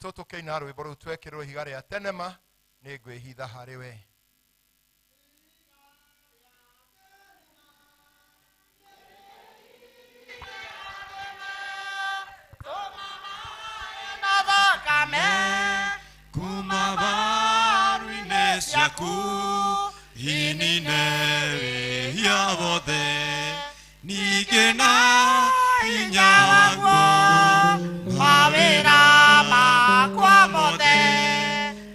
Tũkĩina rwĩmbo rũu twekĩrwo ihiga rĩa tenema nĩ ngwĩhitha harĩ we. Kuma baru-inĩ ciaku inine wĩhia wothe ningĩ na hinya waguo mawĩra makwa mothe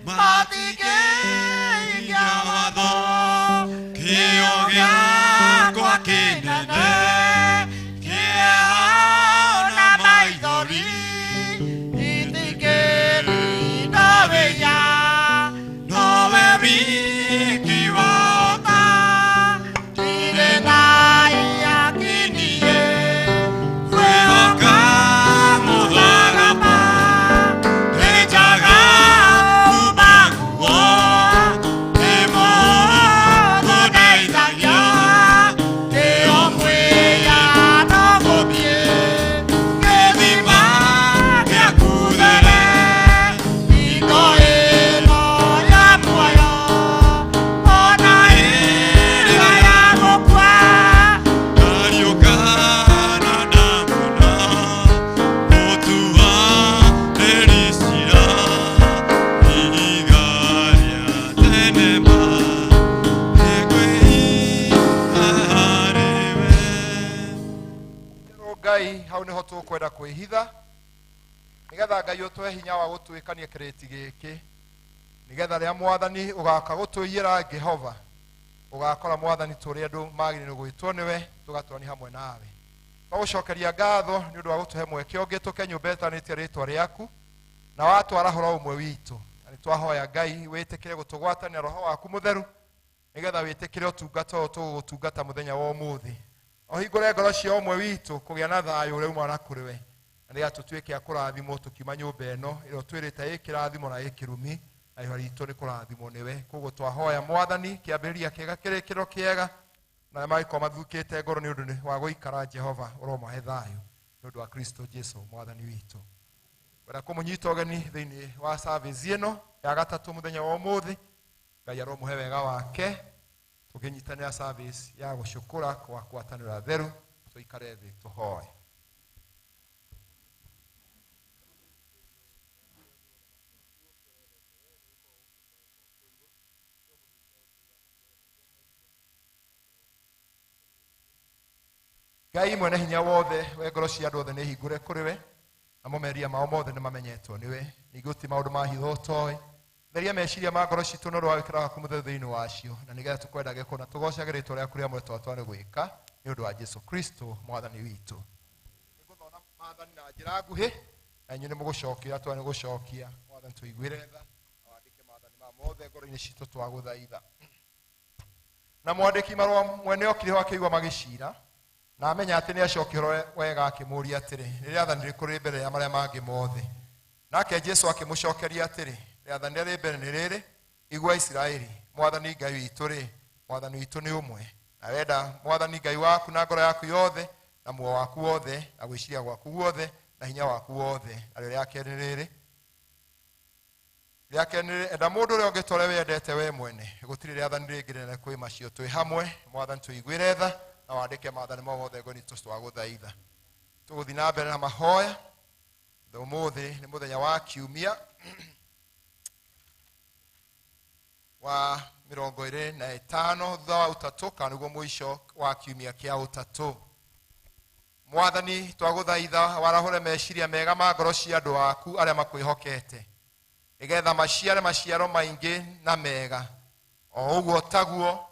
matingĩhingia watho kĩo gĩakwa kĩnene kĩeha na maithori itingĩrinda wĩya nowe wiki wota ndirĩ na ihaki niĩ kwĩhoka mũtharaba nĩnjaga kuma guo nĩ mũndũ ndeithagia ndĩo mwĩyano gũthiĩ gĩthima gĩaku there hingo ĩno ya muoyo ona ĩrĩa ya gũkua. Ndariũkana ndamona mũtuanĩri ciira ihiga rĩa tene ma nĩngwĩhitha harĩ we. Rĩu Ngai hau nĩho tũkwenda kwĩhitha nĩgetha Ngai ũtũhe hinya wa gũtuĩkania kĩrĩti gĩkĩ nĩgetha rĩrĩa mwathani ũgaka gũtũiyĩra Jehova ũgakora mwathani tũrĩ andũ magĩrĩirwo gwĩtwo nĩwe tũgatũrani hamwe nawe. Twagũcokeria ngatho nĩ ũndũ wa gũtũhe mweke ũngĩ tũke nyũmba ĩtanĩtie rĩtwa rĩaku na watwarahũra ũmwe witũ, na nĩ twahoya Ngai wĩtĩkĩre gũtũgwatania roho waku mũtheru nĩgetha wĩtĩkĩre ũtungata ũyũ tũgũgũtungata mũthenya wa ũmũthĩ. Ũhingũre ngoro cia ũmwe witũ kũgĩa na thayũ ũrĩa umana kũrĩ we, na nĩgetha tũtuĩke a kũrathimwo tũkiuma nyũmba ĩno ĩrĩa ũtwĩrĩte ĩ kĩrathimo na ĩ kĩrumi, na ihũa ritũ nĩ kũrathimwo nĩwe. Koguo twahoya mwathani kĩambĩrĩria kĩega kĩrĩkĩro kĩega, na arĩa mangĩkorwo mathukĩte ngoro nĩ ũndũ wa gũikara Jehova ũromahe thayũ nĩ ũndũ wa Kristo Jesu mwathani witũ. Wenda kũmũnyita ũgeni thĩinĩ wa service ĩno ya gatatũ mũthenya wa ũmũthĩ. Ngai aromũhe wega wake tũkĩnyitanĩra service ya gũcukũra kwa ngwatanĩro theru. Tũikare thĩ tũhoe. Ngai mwene hinya wothe, we ngoro cia andũ othe nĩ hingũre kũrĩ we, namo mehia mao mothe nĩ mamenyetwo nĩwe. Ningĩ gũtirĩ maũndũ ma hitho ũtoĩ. Theria meciria ma ngoro citũ na ũndũ wa wĩkĩra waku mũtheru thĩinĩ wacio, na nĩgetha tũkwendage kũna tũgocage rĩtwa rĩaku rĩa mwĩtwa twarĩ gwĩka nĩ ũndũ wa Jesu Kristo mwathani witũ. Nĩngũthoma maathani na njĩra nguhĩ, na inyuĩ nĩ mũgũcokia twa nĩ gũcokia. Mwathani tũiguĩre tha na wandĩke maathani ma mothe ngoro-inĩ citũ twagũthaitha. Na mwandĩki marũa mwene okire ho akĩigua magĩcira, na amenya atĩ nĩ acokire wega akĩmũũria atĩrĩ, nĩ rĩathani rĩrĩkũ rĩ mbere ya marĩa mangĩ mothe? Nake Jesu akĩmũcokeria atĩrĩ, rĩathani rĩrĩa rĩ mbere nĩ rĩrĩ, igua Isiraeli, mwathani Ngai witũ rĩ, mwathani witũ nĩ ũmwe. Na wenda mwathani Ngai waku na ngoro yaku yothe, na muoyo waku wothe, na gwĩciria gwaku guothe, na hinya waku wothe. Na rĩo rĩa kerĩ nĩ rĩrĩ, rĩa kerĩ nĩ rĩrĩ, enda mũndũ ũrĩa ũngĩ ta ũrĩa wendete we mwene. Gũtirĩ rĩathani rĩngĩ rĩnene kwĩ macio. Twĩ hamwe, mwathani tũiguĩre tha na wandĩke maathani mothe ngoro-inĩ twagũthaitha. Tũgũthiĩ na mbere na mahoya. Ũmũthĩ nĩ mũthenya wa kiumia wa 25 thutha wa ũtatũ, kana nĩguo mũico wa kiumia kĩa ũtatũ. Mwathani twagũthaitha warahũre meciria mega ma ngoro cia andũ aku arĩa makwĩhokete, nĩgetha maciare maciaro maingĩ na mega. O ũguo taguo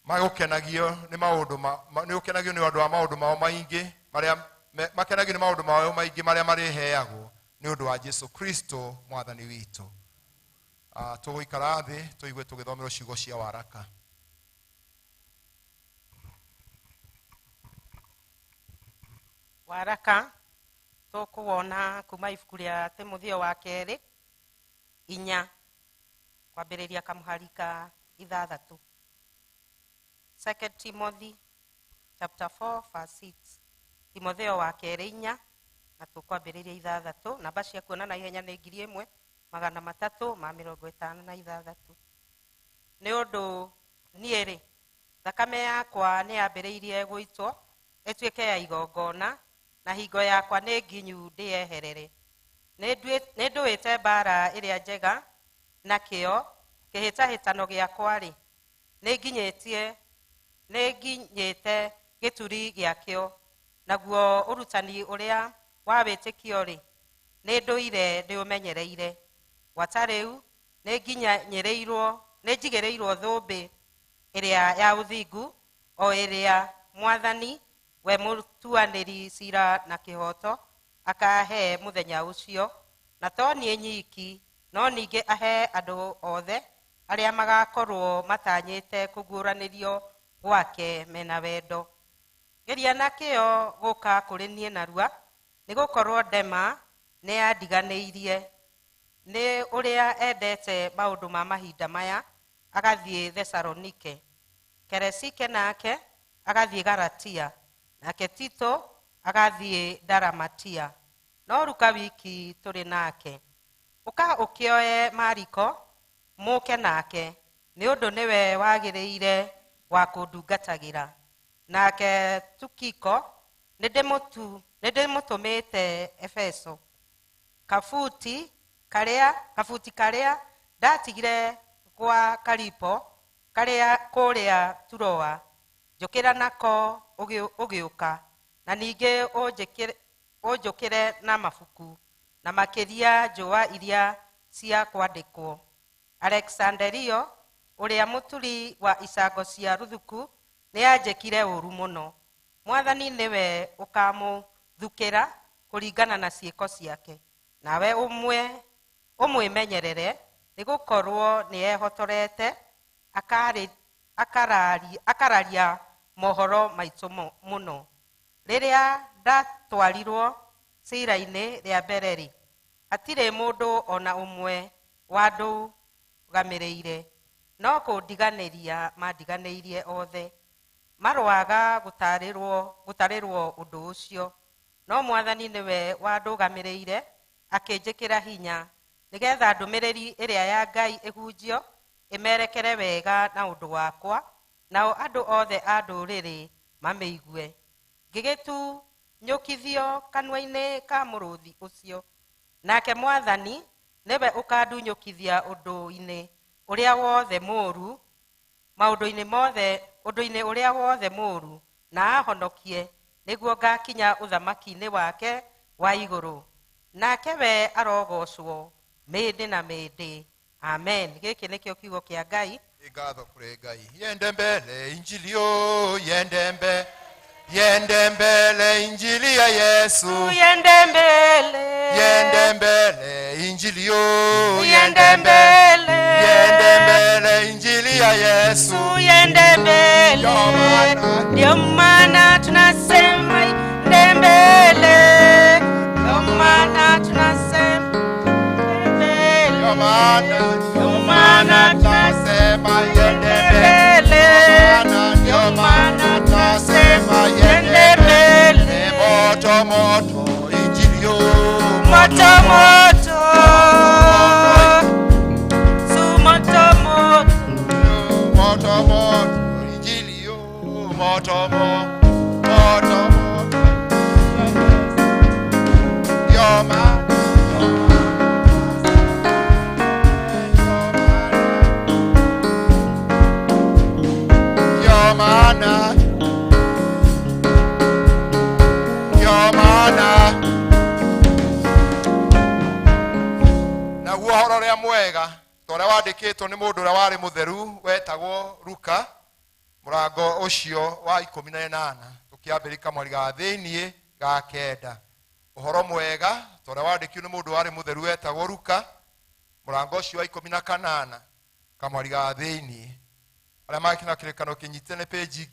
magũkenagio nĩ maũndũ nĩ ũkenagio nĩ ũndũ wa maũndũ mao maingĩ marĩa makenagio nĩ maũndũ mao maingĩ marĩa marĩheagwo nĩ ũndũ wa Jesu Kristo mwathani witũ. Tũgũikara thĩ tũigue tũgĩthomerwo ciugo cia waraka. Waraka tũkũwona kuma ibuku rĩa Timotheo wa kerĩ 4 kwambĩrĩria kamũhari ka 6. 2 Timothy chapter 4 verse 6. Timotheo wa kerĩ 4 Na tũkwambĩrĩria 6. Namba cia kuona na ihenya nĩ 1356. Nĩ ũndũ niĩ rĩ, thakame yakwa nĩ yambĩrĩirie gũitwo ĩtuĩke ya igongona, na hingo yakwa nĩ nginyu ndĩyeherere. Nĩ ndũĩte mbara ĩrĩa njega na kĩo kĩhĩtahĩtano gĩakwa rĩ, nĩ nginyĩte gĩturi gĩakĩo, naguo ũrutani ũrĩa wa wĩtĩkio rĩ, nĩ ndũire ndĩũmenyereire. Gwata rĩu nĩ njigĩrĩirwo thũmbĩ ĩrĩa ya ũthingu, o ĩrĩa Mwathani we mũtuanĩri cira na kĩhooto akahe mũthenya ũcio, na to niĩ nyiki, no ningĩ ahe andũ othe arĩa magakorwo matanyĩte kũguũranĩrio gwake mena wendo. Geria na kĩyo gũka kũrĩ niĩ narua, nĩgũkorwo Dema nĩandiganĩirie nĩ ũrĩa endete maũndũ ma mahinda maya, agathiĩ Thesalonike. Keresike nake agathiĩ Galatia, nake Tito agathiĩ Dalamatia. No Luka wiki tũrĩ nake. Ũka ũkĩoe Mariko mũke nake, nĩ ũndũ nĩwe wagĩrĩire wa kũndungatagĩra. Nake Tukiko nĩndĩmũtũmĩte Efeso. Kabuti karĩa ndatigire gwa Karipo karĩa kũrĩa Turoa, njũkĩra nako ũgĩũka, na ningĩ ũnjũkĩre na mabuku, na makĩria njũa iria cia kwandĩkwo. Alexanderio ũrĩa mũturi wa icango cia ruthuku nĩanjĩkire ũũru mũno. Mwathani nĩwe ũkamũthukĩra kũringana na ciĩko ciake, nawe ũmwĩmenyerere, nĩgũkorwo nĩehotorete akararia mohoro maitũ mũno. Rĩrĩa ndatwarirwo cira-inĩ rĩa mbere rĩ, hatirĩ mũndũ ona ũmwe wandũgamĩrĩire, no kũndiganĩria mandiganĩirie othe. Marũaga gũtarĩrwo ũndũ ũcio, no Mwathani nĩwe wandũgamĩrĩire akĩnjĩkĩra hinya, nĩgetha ndũmĩrĩri ĩrĩa ya Ngai ĩhunjio ĩmerekere wega na ũndũ wakwa, nao andũ othe a ndũrĩrĩ mamĩigue. Ngĩgĩtunyũkithio kanua-inĩ ka mũrũthi ũcio, nake Mwathani nĩwe ũkandunyũkithia ũndũ-inĩ ũrĩa wothe mũũru, maũndũ-inĩ mothe, ũndũ-inĩ ũrĩa wothe mũũru, na ahonokie, nĩguo ngakinya ũthamaki-inĩ wake wa igũrũ. Nake we arogocwo mĩndĩ na mĩndĩ. Amen. Gĩkĩ nĩkĩo kiugo kĩa Ngai. Ngatho kũrĩ Ngai. Yende mbele injili yo, yende mbele, yende mbele injili ya Yesu. Yende mbele, yende mbele injili yo, yende mbele, yende mbele injili ya Yesu. Yende mbele, ndio maana tunasema yende mbele, ndio maana tunasema mbele, ndio maana tunasema yende mbele, ndio maana tunasema yende mbele. Moto moto injili yo, moto moto, su moto moto, moto moto injili yo, moto moto, moto moto, yo ma. Naguo ũhoro ũrĩa mwega ta ũrĩa wandĩkĩtwo nĩ mũndũ ũrĩa warĩ mũtheru wetagwo Luka, mũrango ũcio wa 18, tũkĩambĩrĩria mweri ga thĩiniĩ ga 9. Ũhoro mwega ta ũrĩa wandĩkirwo nĩ mũndũ warĩ mũtheru wetagwo Luka, mũrango ũcio wa 18, kamweri ga thĩiniĩ. Arĩa makĩna kĩrĩkano kĩnyite nĩ page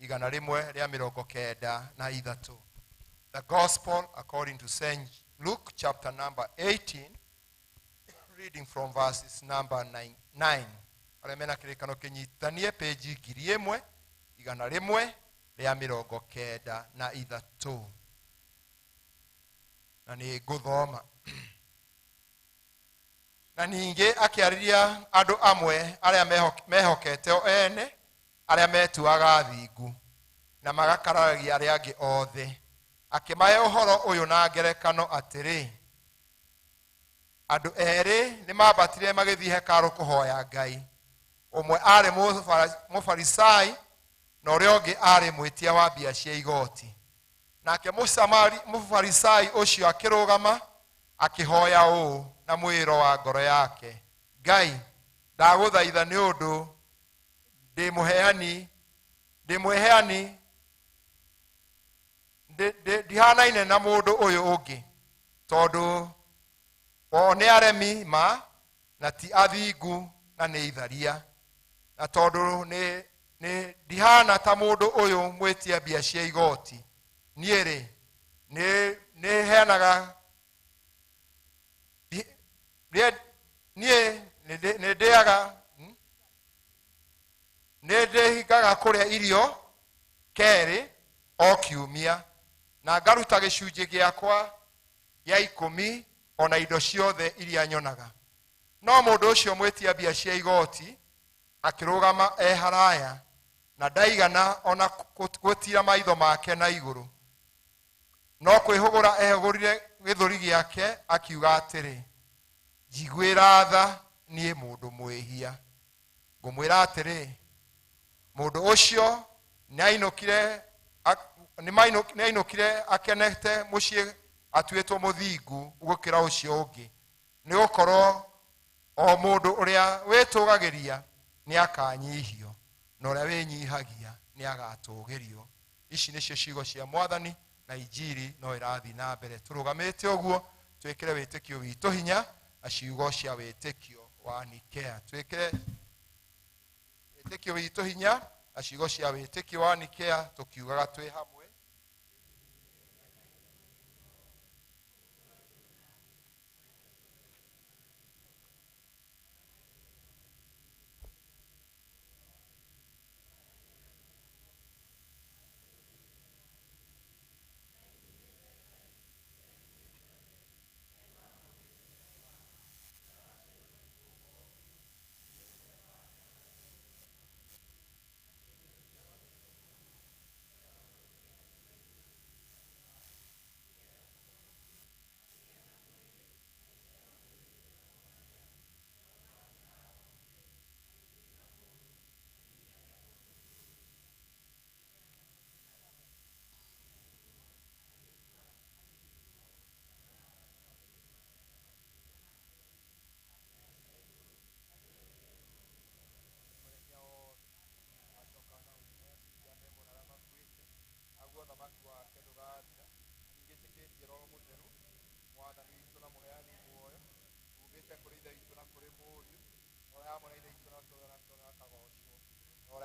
1193. The Gospel according to Saint Luke chapter number 18, reading from verses number 9. Arĩa mena kĩrĩkano kĩnyitanie page 1193. Na nĩ ngũthoma. Na ningĩ akĩarĩria andũ amwe arĩa mehokete o ene, arĩa metuaga athingu na magakararagia arĩa angĩ othe. Akĩmahe ũhoro ũyũ na ngerekano atĩrĩ, andũ erĩ nĩmambatire magĩthiĩ hekarũ kũhoya Ngai. Ũmwe arĩ Mũfarisai na ũrĩa ũngĩ arĩ mwĩtia wa mbia cia igoti. Nake Mũfarisai ũcio akĩrũgama akĩhoya ũũ na mwĩĩro wa ngoro yake, Ngai, ndagũthaitha nĩ ũndũ ndĩ mũheani, ndĩ mũheani, ndihanaine na mũndũ ũyũ ũngĩ, tondũ o nĩ aremi ma na ti athingu na nĩ itharia, na tondũ nĩ ndihana ta mũndũ ũyũ mwĩtia mbia cia igoti. Niĩ rĩ, nĩ heanaga, niĩ nĩ ndĩaga, nĩ ndĩhingaga kũrĩa irio kerĩ o kiumia, na ngaruta gĩcunjĩ gĩakwa gĩa ikũmi ona indo ciothe iria nyonaga. No mũndũ ũcio mwĩtia mbia cia igoti akĩrũgama e haraya, na ndaigana ona gũtira maitho make na igũrũ, no kwĩhũgũra ehũgũrire gĩthũri gĩake akiuga atĩrĩ, njiguĩra tha niĩ mũndũ mwĩhia. Ngũmwĩra atĩrĩ, mũndũ ũcio nĩainũkire akenete mũciĩ atuĩtwo mũthingu gũkĩra ũcio ũngĩ, nĩgũkorwo o mũndũ ũrĩa wĩtũgagĩria nĩakanyihio, na ũrĩa wĩnyihagia nĩagatũgĩrio. Ici nĩcio ciugo cia Mwathani, na injiri no ĩrathiĩ na mbere. Tũrũgamĩte ũguo twĩkĩre wĩtĩkio witũ hinya na ciugo cia wĩtĩkio wa Nikea. Twĩkĩre wĩtĩkio witũ hinya na ciugo cia wĩtĩkio wa Nikea, tũkiugaga twĩ hamwe.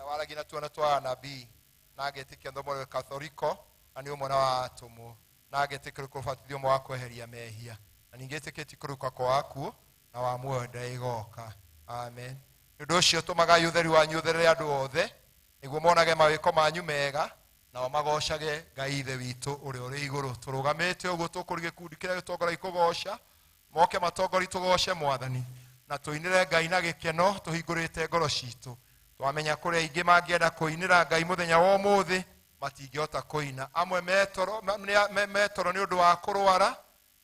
Waragia na tuona twa anabii, na ngetĩkia thomo rĩa Katholiko, na nĩ ũmwe wa atũmwo, na ngetĩkĩra kũbatithio ũmwe wa kweheria mehia, na ningĩ ĩtĩkĩtie kũriũka kwa akuũ na wa muoyo ndĩgoka. Amen. Nĩ ũndũ ũcio tũmagai ũtheri wanyu ũtherere andũ othe, nĩguo monage mawĩko manyu mega, nao magocage Ngai Ithe witũ ũrĩa ũrĩ igũrũ. Tũrũgamĩte ũguo tũkũria gĩkundi kĩrĩa gĩtongoragia kũgoca, moke matongorie tũgoce Mwathani, na tũinĩre Ngai na gĩkeno tũhingũrĩte ngoro citũ. Twamenya kũrĩ aingĩ mangĩenda kũinĩra Ngai mũthenya wa ũmũthĩ, matingĩhota kũina. Amwe metoro nĩ ũndũ wa kũrwara,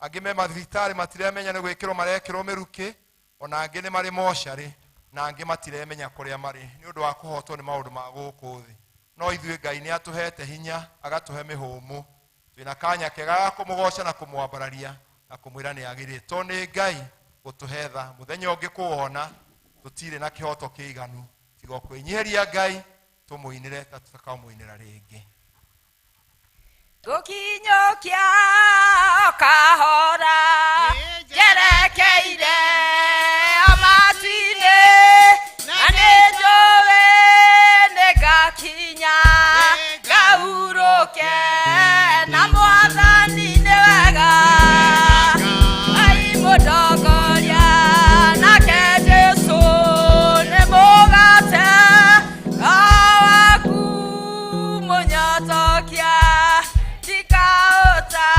angĩ me mathibitarĩ matiremenya nĩ gwĩkĩrwo marekĩrwo mĩrukĩ, ona angĩ nĩ marĩ mocarĩ, na angĩ matiremenya kũrĩa marĩ nĩ ũndũ wa kũhotwo nĩ maũndũ ma gũkũ thĩ. No ithuĩ Ngai nĩ atũhete hinya, agatũhe mĩhũmũ. Twĩna kanya kega ga kũmũgoca na kũmwambararia na kũmwĩra nĩ agĩrĩtwo nĩ Ngai gũtũhe tha. Mũthenya ũngĩ kũwona tũtirĩ na kĩhoto kĩiganu, tiga kwĩnyihĩria Ngai tũmũinĩre ta tũtakamũinĩra rĩngĩ. Gũkinyũkia kahora njerekeire matu-inĩ, na nĩ njũĩ nĩngakinya ngahurũke na Mwathani nĩ wega. Ngai mũtongoria nake Jesũ nĩ mũgate waku mũnyotokia ndikahota.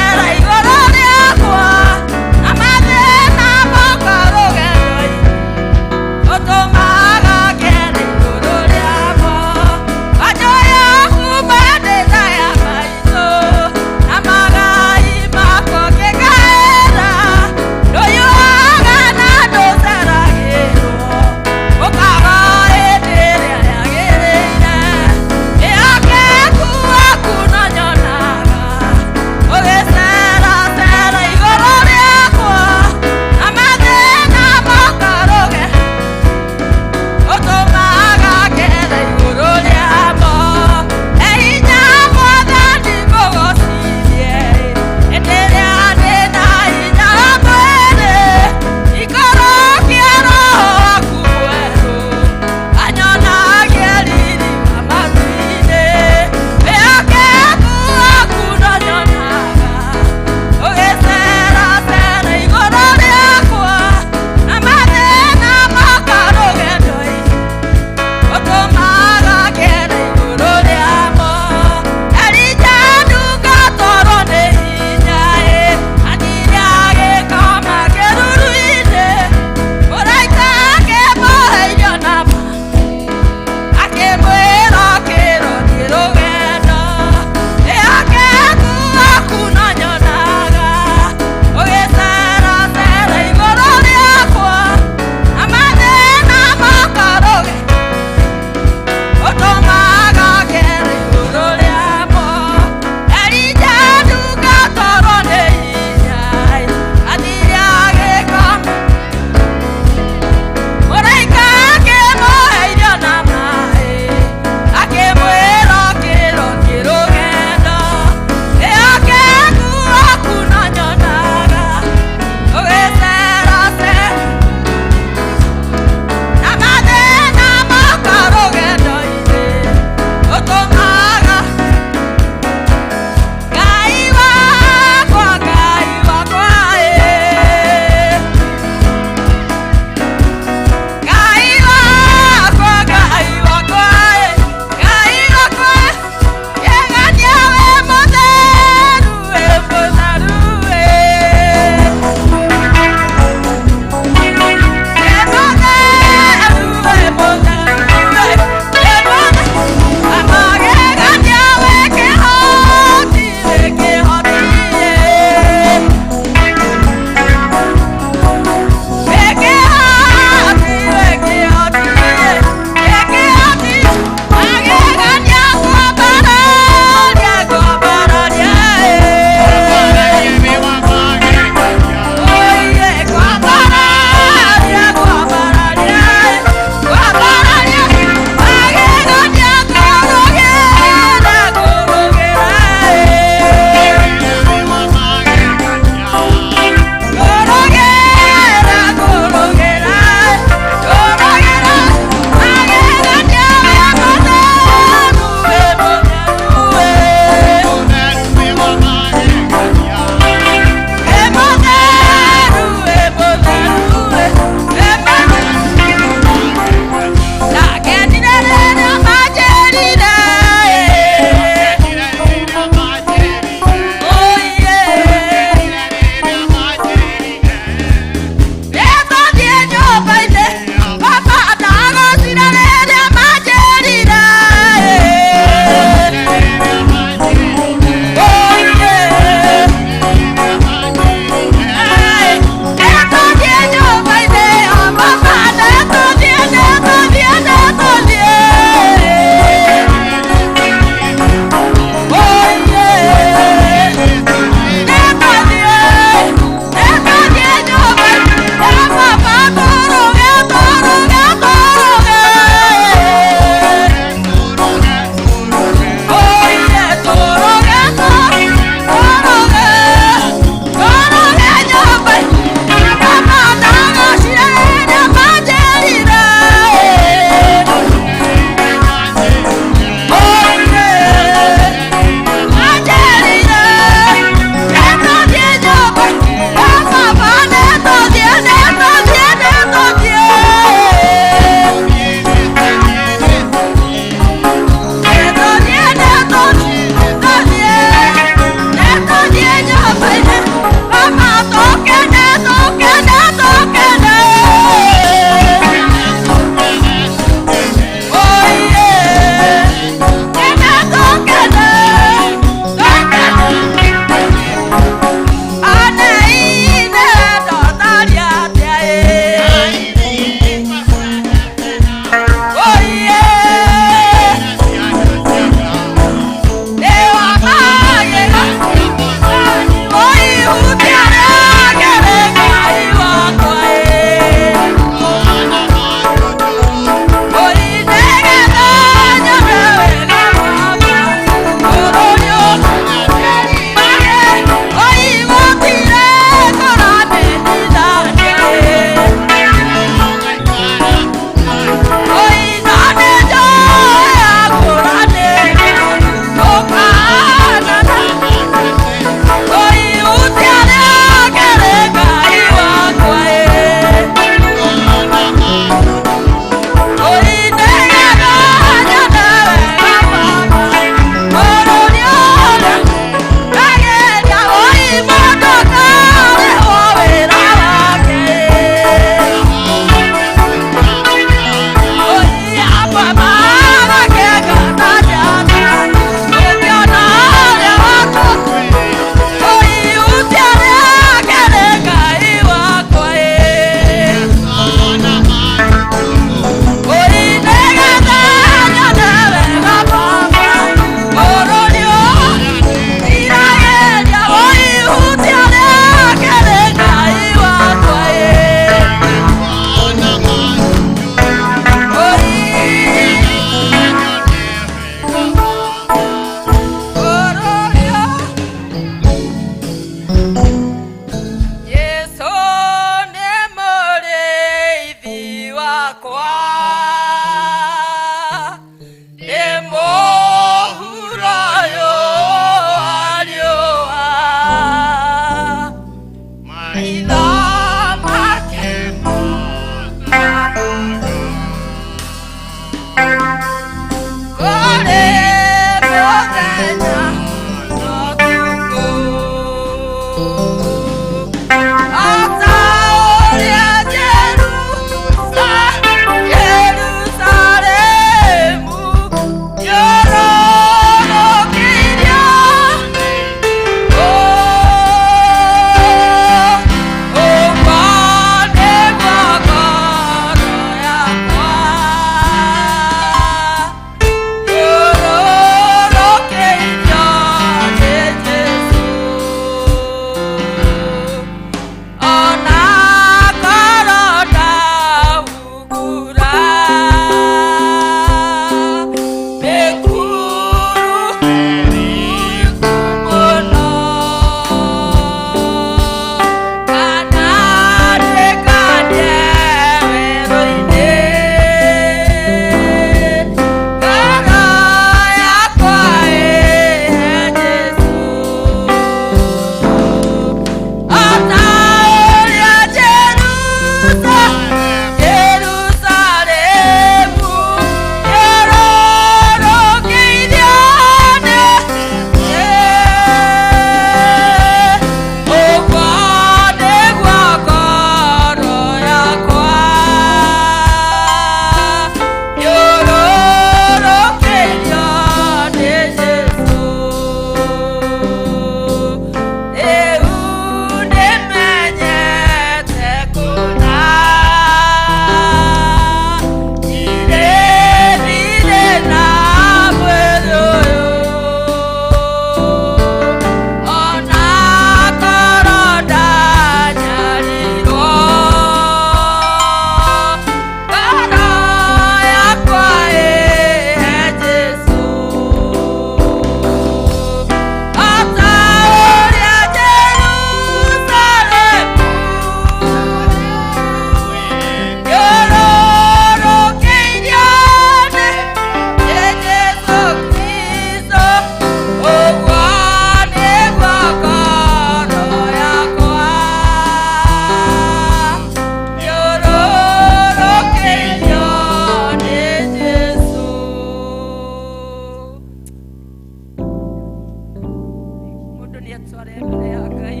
Rĩtwa rĩa mbere ya Ngai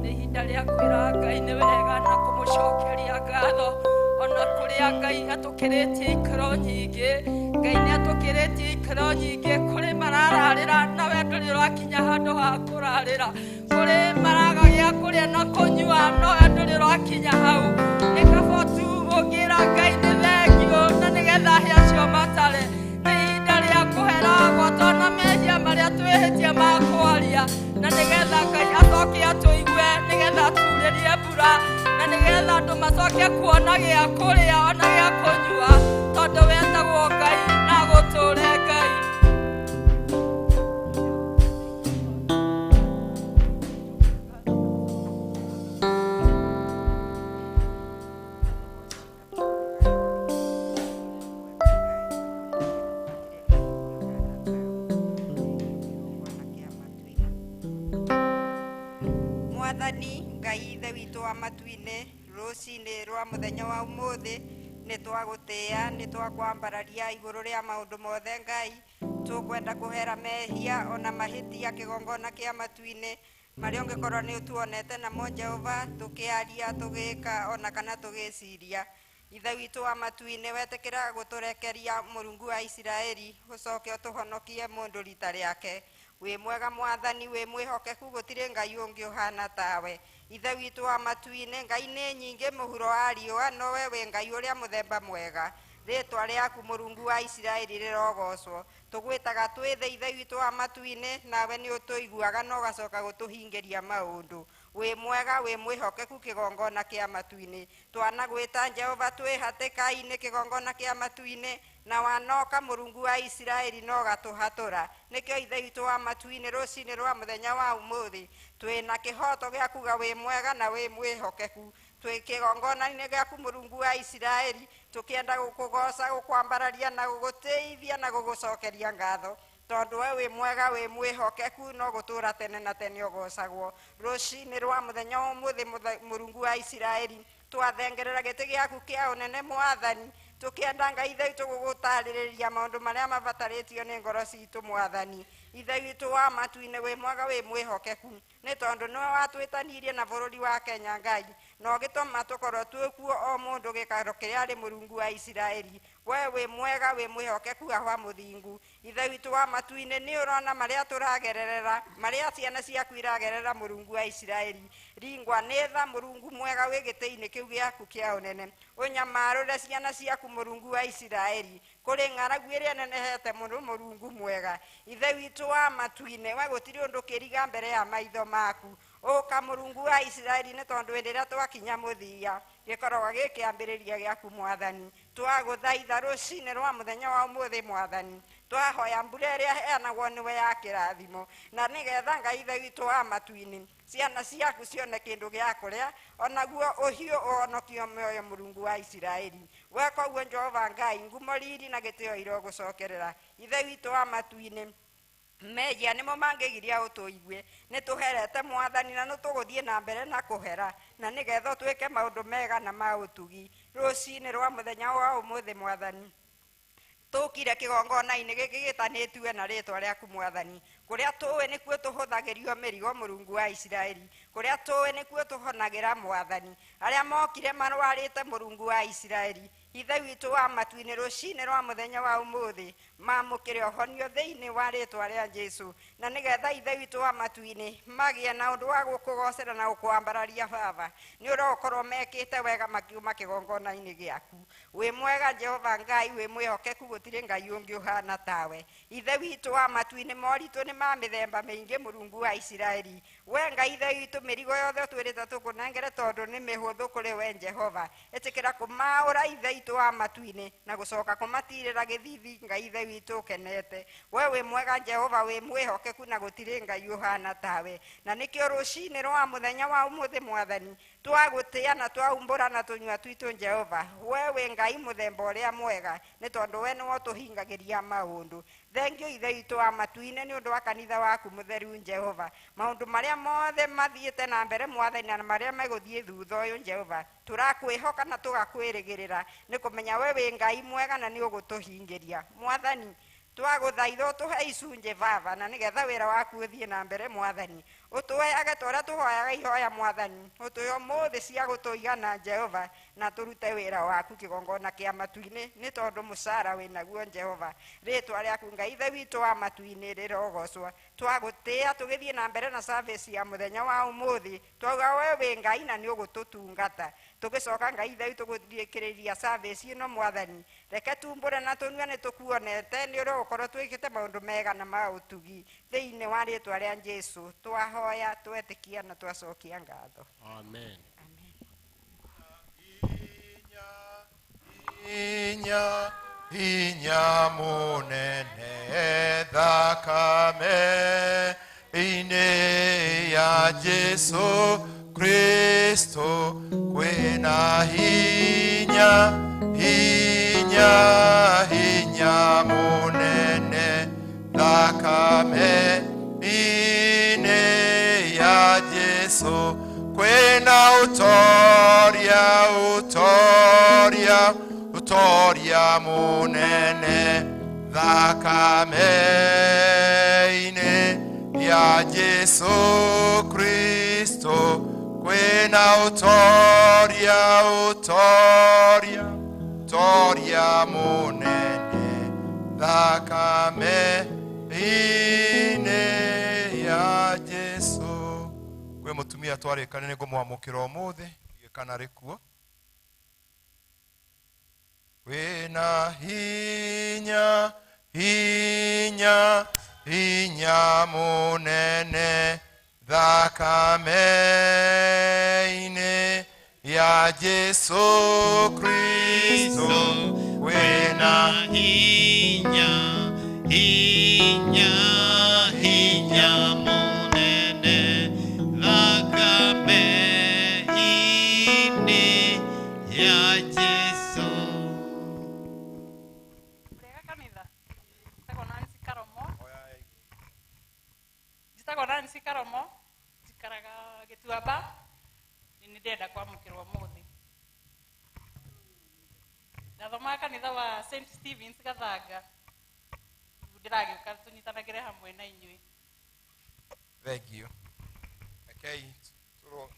nĩ ihinda rĩa kwĩra Ngai nĩ wega na kũmũcokeria ngatho ona kũrĩa Ngai atũkĩrĩtie ikĩro nyingĩ. Ngai nĩ atũkĩrĩtie ikĩro nyingĩ. Kũrĩ marararĩra nawe ndũrĩ ũrakinya handũ ha kũrarĩra. Kũrĩ maraga gĩa kũrĩa na kũnyua nowe ndũrĩ ũrakinya hau. Nĩ kaba tu ũngĩra Ngai nĩ thengio na nĩgetha hĩa acio matare. Nĩ ihinda rĩa kũhera gwatwo na mehia marĩa twĩhĩtie ma kwaria na nĩgetha Ngai acoke atũigue nĩgetha aturĩrie mbura na nĩgetha andũ macoke kuona gĩa kũrĩa ona gĩa kũnyua tondũ wetagwo Ngai na gũtũre Ngai. Mwathani Ngai ithe witũ wa matu-inĩ, rũcinĩ rwa mũthenya wa ũmũthĩ nĩ twagũtĩĩa, nĩ twakwambararia igũrũ rĩa maũndũ mothe Ngai. Tũkwenda kũhera mehia ona mahĩtia kĩgongona kĩa matu-inĩ marĩa ũngĩkorwo nĩ ũtuonete namo Jehova, tũkĩaria, tũgĩka ona kana tũgĩciria. Ithe witũ wa matu-inĩ, wetĩkĩra gũtũrekeria Mũrungu wa Isiraeli, ũcoke ũtũhonokie mũndũ rita rĩake. Wĩ mwega Mwathani, wĩ mwĩhokeku, gũtirĩ Ngai ũngĩ ũhana tawe. Ithe witũ wa matu-inĩ, Ngai nĩ nyingĩ mũhuro wa riũa, nowe wĩ Ngai ũrĩa mũthemba mwega. Rĩtwa rĩaku Mũrungu wa Isiraeli rĩrogocwo. Tũgwĩtaga twĩ thĩ Ithe witũ wa matu-inĩ, nawe nĩ ũtũiguaga na ũgacoka gũtũhingĩria maũndũ. Wĩ mwega, wĩ mwĩhokeku kĩgongona kĩa matu-inĩ. Twanagwĩta Jehova twĩ hatĩka-inĩ kĩgongona kĩa matu-inĩ, na wanoka Mũrungu wa Isiraeli no gatũhatũra. Nĩkĩo Ithe witũ wa matu-inĩ rũcinĩ rwa mũthenya wa ũmũthĩ twĩna kĩhoto gĩa kuga wĩ mwega na wĩ mwĩhokeku. Twĩ kĩgongona-inĩ gĩaku Mũrungu wa Isiraeli tũkĩenda gũkũgoca, gũkwambararia na gũgũtĩithia na gũgũcokeria ngatho tondũ we wĩ mwega, wĩ mwĩhokeku, no gũtũra tene na tene ũgocagwo. Rũcinĩ rwa mũthenya wa ũmũthĩ Mũrungu wa Isiraeli twathengerera gĩtĩ gĩaku kĩa ũnene Mwathani, tũkĩenda Ngai ithe witũ gũgũtarĩrĩria maũndũ marĩa mabatarĩtio nĩ ngoro citũ Mwathani. Ithe witũ wa matu-inĩ wĩ mwega, wĩ mwĩhokeku, nĩ tondũ nĩwe watwĩtanirie na bũrũri wa Kenya Ngai, na ũgĩtũma tũkorwo twĩkuo o mũndũ gĩikaro kĩrĩa arĩ Mũrungu wa Isiraeli. We wĩ mwega, wĩ mwĩhokeku, Awa mũthingu. Ithe witũ wa matu-inĩ nĩ ũrona marĩa tũragererera, marĩa ciana ciaku iragerera Mũrungu wa Isiraeli. Ringwa nĩ tha Mũrungu mwega wĩ gĩtĩ-inĩ kĩu gĩaku kĩa ũnene. Ũnyamarũre ciana ciaku Mũrungu wa Isiraeli kũrĩ ng'aragu ĩrĩa nenehete mũno Mũrungu mwega. Ithe witũ wa matu-inĩ, we gũtirĩ ũndũ kĩriga mbere ya maitho maku. Ũka Mũrungu wa Isiraeli nĩ tondũ hĩndĩ ĩrĩa twakinya mũthia gĩkoragwo gĩ kĩambĩrĩria gĩaku Mwathani. Twagũthaitha rũcinĩ rwa mũthenya wa ũmũthĩ Mwathani, twahoya mbura ĩrĩa ĩheanagwo nĩwe ya kĩrathimo, na nĩgetha Ngai ithe witũ wa matu-inĩ ciana ciaku cione kĩndũ gĩa kũrĩa, onaguo ũhiũ ũhonokio mĩoyo Mũrungu wa Isiraeli. We koguo Jehova Ngai, ngumo riri na gĩtĩo irogũcokerera. Ithe witũ wa matu-inĩ, mehia nĩmo mangĩgiria ũtũigue. Nĩ tũherete Mwathani na nĩ tũgũthiĩ na mbere na kũhera, na nĩgetha ũtwĩke maũndũ mega na ma ũtugi. Rũcinĩ rwa mũthenya wa ũmũthĩ Mwathani, tũkire kĩgongona-inĩ gĩkĩ gĩtanĩtue na rĩtwa rĩaku Mwathani, kũrĩa tũĩ nĩkuo tũhũthagĩrio mĩrigo Mũrungu wa Isiraeli, kũrĩa tũĩ nĩkuo tũhonagĩra Mwathani. Arĩa mokire marwarĩte Mũrungu wa Isiraeli, Ithe witũ wa matu-inĩ rũcinĩ rwa mũthenya wa ũmũthĩ mamũkĩre ũhonio thĩinĩ wa rĩtwa rĩa Jesũ, na nĩgetha Ithe witũ wa matu-inĩ magĩe na ũndũ wa gũkũgocera na gũkwambararia Baba, nĩ ũrokorwo mekĩte wega makiuma kĩgongona-inĩ gĩaku. Wĩ mwega Jehova Ngai, wĩ mwĩhokeku, gũtirĩ Ngai ũngĩ ũhana tawe. Ithe witũ wa matu-inĩ, moritũ nĩ ma mĩthemba mĩingĩ Mũrungu wa Isiraeli. We Ngai ithe witũ, mĩrigo yothe ũtwĩrĩte tũkũnengere tondũ nĩ mĩhũthũ kũrĩ we Jehova. Ĩtĩkĩra kũmaũra Ithe witũ wa matu-inĩ na gũcoka kũmatirĩra gĩthithi Ngai ithe witũ ũkenete. We wĩ mwega Jehova, wĩ mwĩhokeku na gũtirĩ Ngai ũhana tawe. Na nĩkĩo rũcinĩ rwa mũthenya wa ũmũthĩ Mwathani twagũtĩa na twaumbũra na tũnyua twitũ Jehova, we wĩ Ngai mũthemba ũrĩa mwega, nĩ tondũ we nĩwe ũtũhingagĩria maũndũ. Thengio Ithe witũ wa matu-inĩ nĩ ũndũ wa kanitha waku mũtheru Jehova. Maũndũ marĩa mothe mathiĩte na mbere Mwathani na marĩa megũthiĩ thutha ũyũ Jehova, tũrakwĩhoka na tũgakwĩrĩgĩrĩra nĩ kũmenya we wĩ Ngai mwega na nĩ ũgũtũhingĩria. Mwathani, twagũthaitha ũtũhe icunjĩ Baba, na nĩgetha wĩra waku ũthiĩ na mbere Mwathani. Ũtũheage ta ũrĩa tũhoyaga ihoya mwathani, ũtũhe ũmũthĩ cia gũtũigana Jehova, na tũrute wĩra waku kĩgongona kĩa matu-inĩ, nĩ tondũ mũcara wĩnaguo Jehova. Rĩtwa rĩaku Ngai Ithe witũ wa matu-inĩ rĩrogocwo. Twagũtĩĩa tũgĩthiĩ na mbere na service ya mũthenya wa ũmũthĩ, twauga we wĩ Ngai na nĩ ũgũtũtungata. Tũgĩcoka Ngai Ithe witũ gũthikĩrĩria service ĩno mwathani, reke tumbũre na tũnue nĩ tũkuonete nĩ ũrĩa ũgũkorwo twĩkĩte maũndũ mega na ma ũtugi. Thĩinĩ wa rĩtwa rĩa Jesũ twahoya, twetĩkia na twacokia ngatho. Amen. Hinya, hinya munene thakame ine ya Jesu Kristo, kwena hinya, hinya, hinya munene thakame ine ya Jesu, kwena utoria, utoria, utoria munene thakame ine ya Jesu Kristo, kwena utoria, utoria, utoria munene thakame ine ya Jesu. Kwe mutumia twarĩkanire ngũmwamũkĩra ũmũthĩ kana rĩkuo. Kwĩna hinya, hinya, hinya munene thakame-inĩ ya Jesu Kristo, kwĩna hinya, hinya, hinya munene thakame-inĩ ya Jesu. Njĩtagwo Nancy Karomo, njikaraga Gĩtuamba, nĩ ndĩrenda kwamũkĩrwo ũmũthĩ. Ndathomaga kanitha wa St. Stephen's Gathanga, rĩu ndĩragĩũka tũnyitanagĩre hamwe na inyuĩ. Thank you. Rekei tũrwo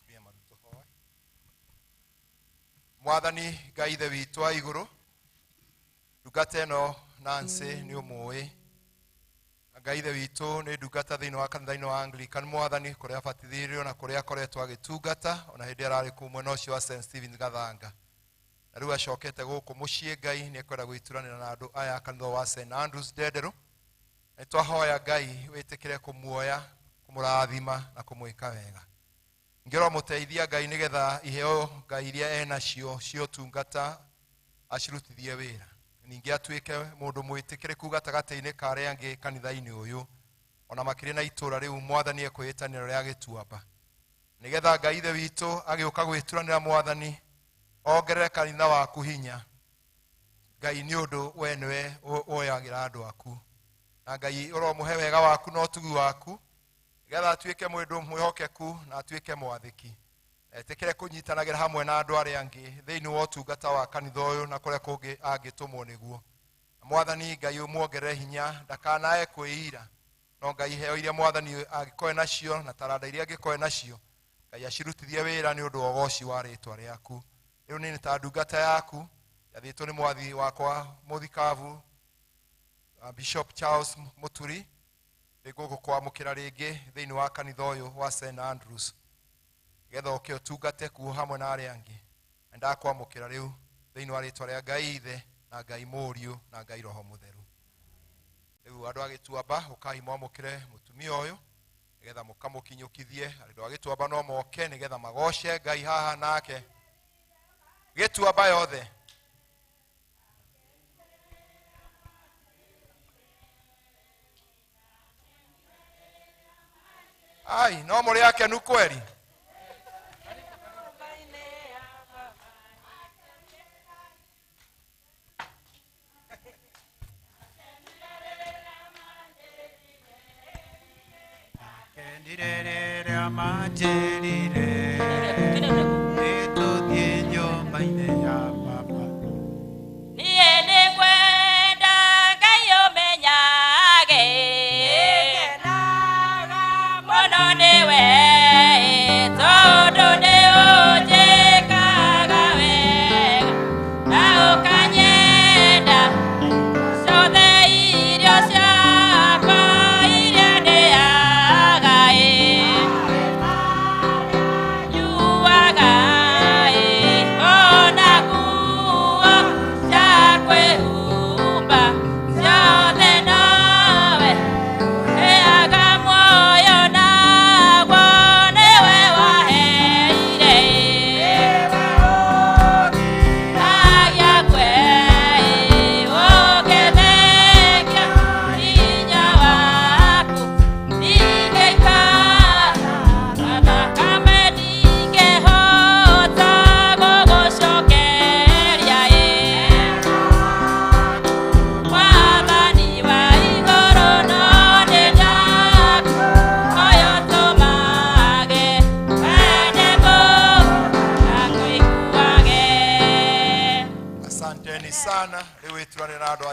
turie maru tũhoe. Mwathani Ngai Ithe witũ wa igũrũ, ndungata ĩno Nancy nĩ ũmũĩ. Ngai Ithe witũ nĩ ndungata thĩinĩ wa kanitha-inĩ wa Anglican mwathani, kũrĩa abatithirio na kũrĩa akoretwo agĩtungata ona hĩndĩ ararĩ kũu mwena ũcio wa St. Stephen's Gathanga. Na rĩu acokete gũkũ mũciĩ Ngai nĩ ekwenda gwĩturanĩra na andũ aya a kanitha wa St. Andrews Ndenderũ. Nĩ twahoya Ngai wĩtĩkĩre kũmuoya, kũmũrathima na kũmwĩka wega. Ngĩrwo mũteithia Ngai nĩgetha iheo Ngai iria enacio cia ũtungata acirutithie wĩra. Ningĩ atuĩke mũndũ mwĩtĩkĩrĩku gatagatĩ-inĩ ka arĩa angĩ kanitha-inĩ ũyũ, ona makĩria na itũũra rĩu mwathani ekwĩhĩtanĩro rĩa Gĩtuamba. Nĩgetha Ngai Ithe witũ agĩũka gwĩturanĩra mwathani, ongerere kanitha waku hinya. Ngai nĩ ũndũ we nĩwe woyagĩra andũ aku. Na Ngai ũromũhe wega waku na ũtugi waku, nĩgetha atuĩke mũndũ mwĩhokeku na atuĩke mwathĩki. Etĩkĩre kũnyitanagĩra hamwe na andũ arĩa angĩ thĩinĩ wa ũtungata wa kanitha ũyũ na kũrĩa kũngĩ angĩtũmwo nĩguo. Mwathani Ngai ũmuongerere hinya, ndakanae kwĩira, no Ngai iheo iria mwathani angĩkorwo nacio na taranda iria angĩkorwo nacio, Ngai acirutithie wĩra nĩ ũndũ wa ũgoci wa rĩtwa rĩaku. Rĩu niĩ nĩ ta ndungata yaku, njathĩtwo nĩ mwathi wakwa mũthikabu Bishop Charles Muturi, nĩngũgũkwamũkĩra rĩngĩ thĩinĩ wa kanitha ũyũ wa St. Andrews, nĩgetha ũke ũtungate kuo hamwe na arĩa angĩ. Na ndakwamũkĩra rĩu thĩinĩ wa rĩtwa rĩa Ngai Ithe na Ngai Mũriũ na Ngai Roho Mũtheru. Rĩu andũ a Gĩtuamba ũkai mwamũkĩre mũtumia ũyũ nĩgetha mũkamũkinyũkithie. Andũ a Gĩtuamba no moke nĩgetha magoce Ngai haha nake. Gĩtuamba yothe. Ai, no mũrĩ akenu kweri. Ndirerera manjĩrire, nĩtũthiĩ nyũmba-inĩ ya baba. Niĩ nĩngwenda Ngai ũmenyage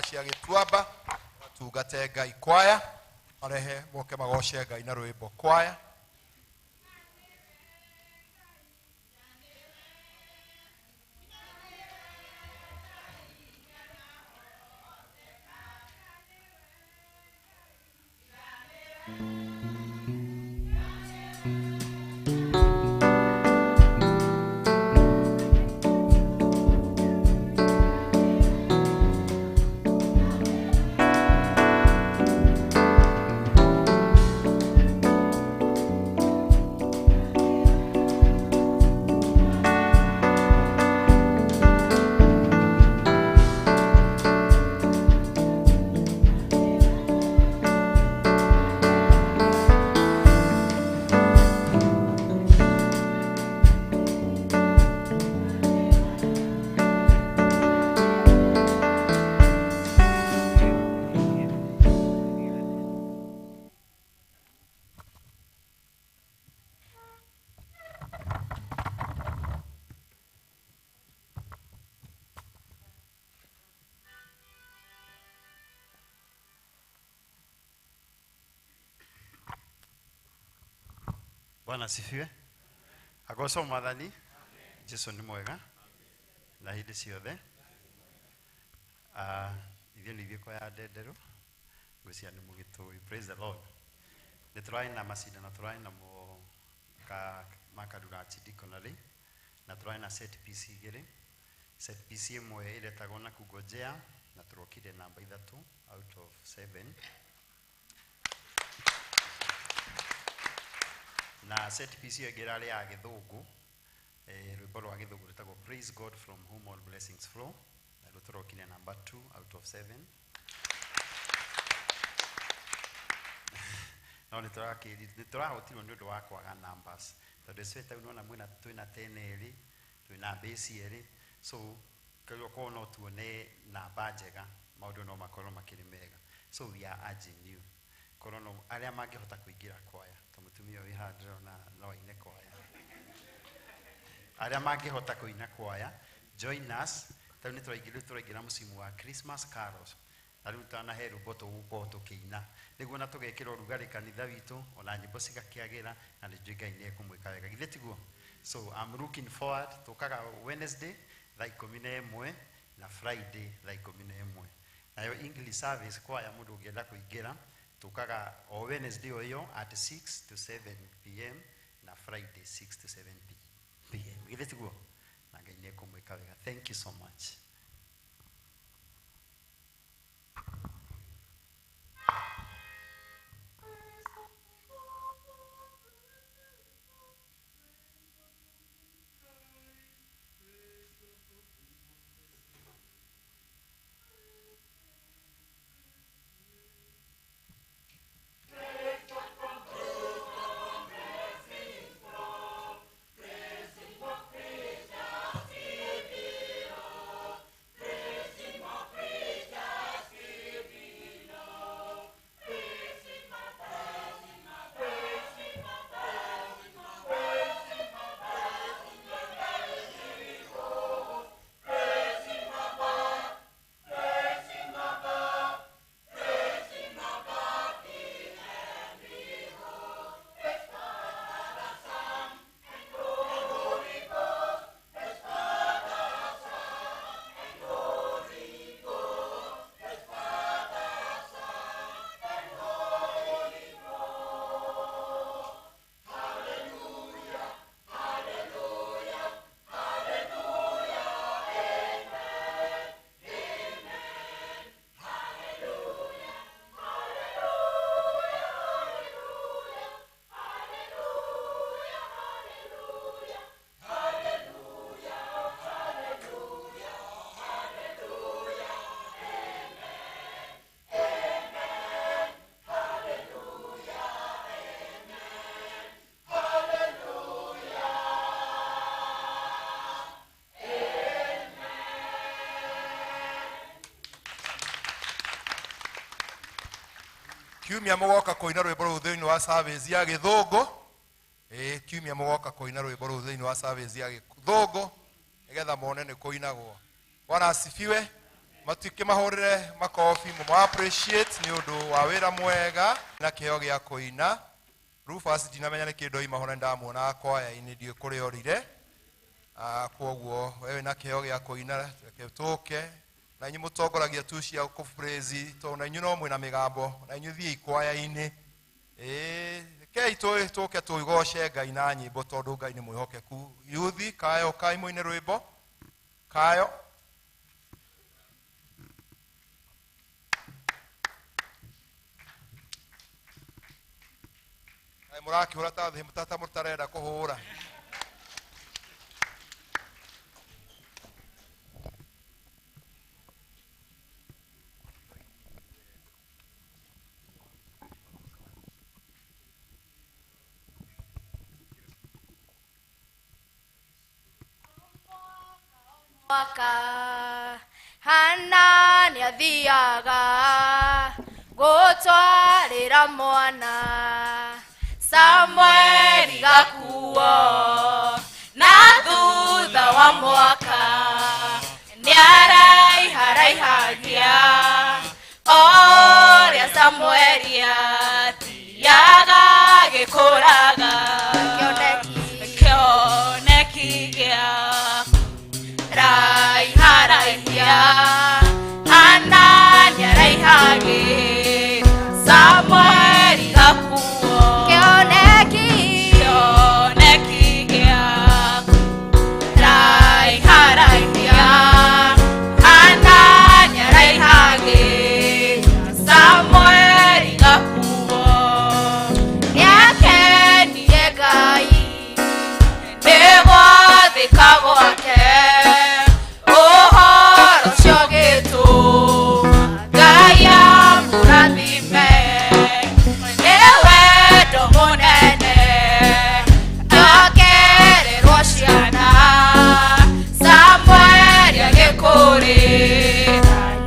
cia Gĩtuamba, matungate Ngai. Kwaya marehe moke magoce Ngai na rwĩmbo. Kwaya. Bwana asifiwe. Agocwo Mwathani. Jesu nĩ mwega na hĩndĩ ciothe. Ithuĩ nĩ ithuĩ kwa ndenderũ ngwĩciria nĩ mũgĩtũĩ. Praise the Lord. Nĩ tũrarĩ na macindano tũrarĩ namo ma Karura Archdeaconry, na tũrarĩ na set piece igĩrĩ. Set piece ĩmwe ĩretagwo na kungojea, na tũrokire namba 3 out of 7. Na set piece ĩyo ĩngĩ ĩrarĩ ya Gĩthũngũ, rwĩmbo rwa Gĩthũngũ rwĩtagwo Praise God from whom all blessings flow, na rĩu tũrokire namba 2 out of 7. No nĩ tũrahotirwo nĩ ũndũ wa kwaga numbers, tondũ icue ta rĩu nĩwona twĩna 10 erĩ, twĩna base erĩ, so koguo no tuone namba njega, maũndũ no makorwo makĩrĩ mega. So we are urging you, korwo no arĩa mangĩhota kũingĩra kwaya, ta mũtumia ũyũ wĩ haha ndĩrona no aine kwaya, arĩa mangĩhota kũina kwaya, join us. Ta rĩu nĩ tũraingĩra mũcimu wa Christmas carols, na rĩu twanahe rwĩmbo tũgũkorwo tũkĩina nĩguo na tũgekĩra ũrugarĩ kanitha witũ, ona nyĩmbo cigakĩagĩra, na nĩ njũĩ Ngai nĩ ekũmwĩka wega, githĩ tiguo? So I'm looking forward. Tũkaga Wednesday thaa 11 na Friday thaa 11. Nayo English service kwaya mũndũ ũngĩenda kũingĩra, tũkaga o Wednesday o ĩyo at 6 to 7 PM na Friday 6 to 7 PM. Githĩ tiguo? Na Ngai nĩ ekũmwĩka wega. Thank you so much. Kiumia mũgoka kũina rwĩmbo rũu thĩinĩ wa service ya Gĩthũngũ. Kiumia mũgoka kũina rwĩmbo rũu thĩinĩ wa service ya Gĩthũngũ nĩgetha mone nĩ kũinagwo. Bwana asifiwe. Matikimahũrĩre makobi mũma appreciate nĩ ũndũ wa wĩra mwega na kĩheo gĩa kũina. Rufus ndinamenya nĩ kĩndũ ndoima ho na ndamuona kwaya-inĩ ndiũĩ kũrĩa orire. Kwoguo wewe na kĩheo gĩa kũina reke tũke na inyuĩ mũtongoragia tu cia kũpraise tondũ na inyuĩ no mwĩna mĩgambo na inyuĩ thiĩi kwaya-inĩ. Rekei tũke tũgoce Ngai na nyĩmbo tondũ Ngai nĩ mwĩhokeku. Yuthi kayo kai mũine rwĩmbo kayo. Ai mũrakĩhũra ta thĩ ta mũtarenda kũhũra. Mwaka Hana nĩathiaga gũtwarĩra mwana Samueli gakuo na thutha wa mwaka nĩaraiharaihagia ũrĩa Samueli athiaga gĩkũraga kĩoneki gĩa raiharaihia Hana nĩaraihagĩra Samueli gakuo kĩoneki gĩa raiharaihia Hana nĩaraihagĩra Samueli gakuo nĩakenirie Ngai nĩ gwathĩka gwake ũhoro ũcio gĩtũma Ngai amũrathime nĩ wendo mũnene akererwo ciana Samueli agĩkũrĩra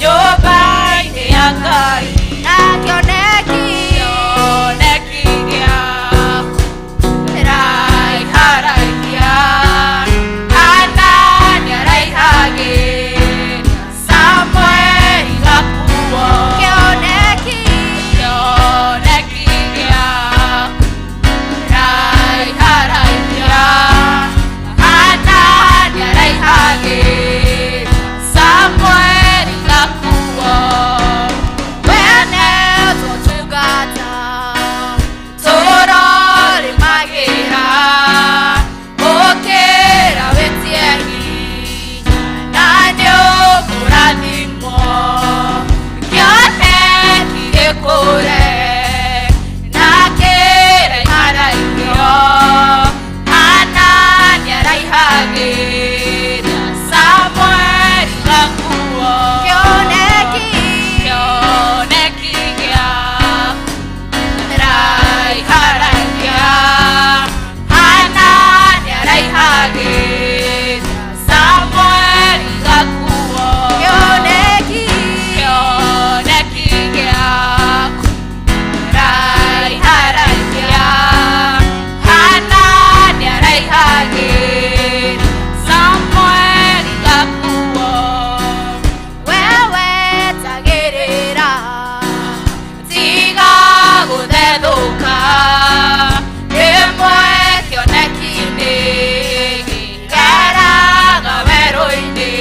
nyũmba-inĩ ya Ngai na kĩoneki gĩa raiharaihia Hana nĩaraihagĩra Samueli gakuo kĩoneki gĩa raiharaihia Hana nĩaraihagĩra Samueli gakuo wenetwo tungata tũrorĩmagĩra ũkĩra wĩtie hinya na nĩũkũrathimwo kĩoneki gĩkũre na kĩraiharaihio Hana nĩaraihagĩra Samueli gakuo kĩoneki gĩa raiharaihia Hana nĩaraihagĩra Samueli gakuo kĩoneki gĩa raiharaihia Hana nĩaraihagĩra Samueli gakuo wewe tagĩrĩra tiga gũthethũka rĩmwe kĩoneki-inĩ gĩkeraga werũ-inĩ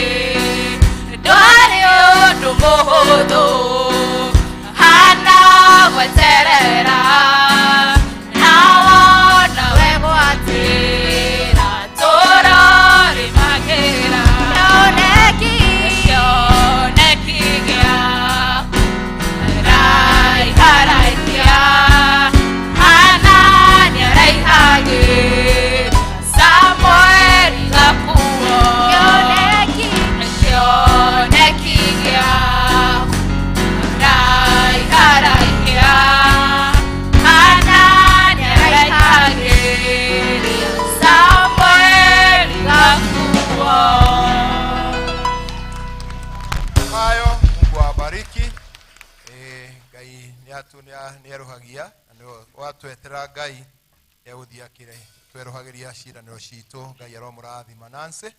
ndwarĩ ũndũ mũhũthũ Hana gweterera na wona we gwatĩra tũrorĩmagĩra kĩoneki gĩa raiharaihia Hana nĩaraihagĩra Samueli gakuo kĩoneki gĩa raiharaihia Hana nĩaraihagĩra Samueli gakuo. Hayo, Mungu awabariki. Ngai nĩeruhagia na nĩwe watwetera Ngai egũthiĩ akĩre tweruhagĩria ciĩranĩro citũ. Ngai aromũrathima. Nancy.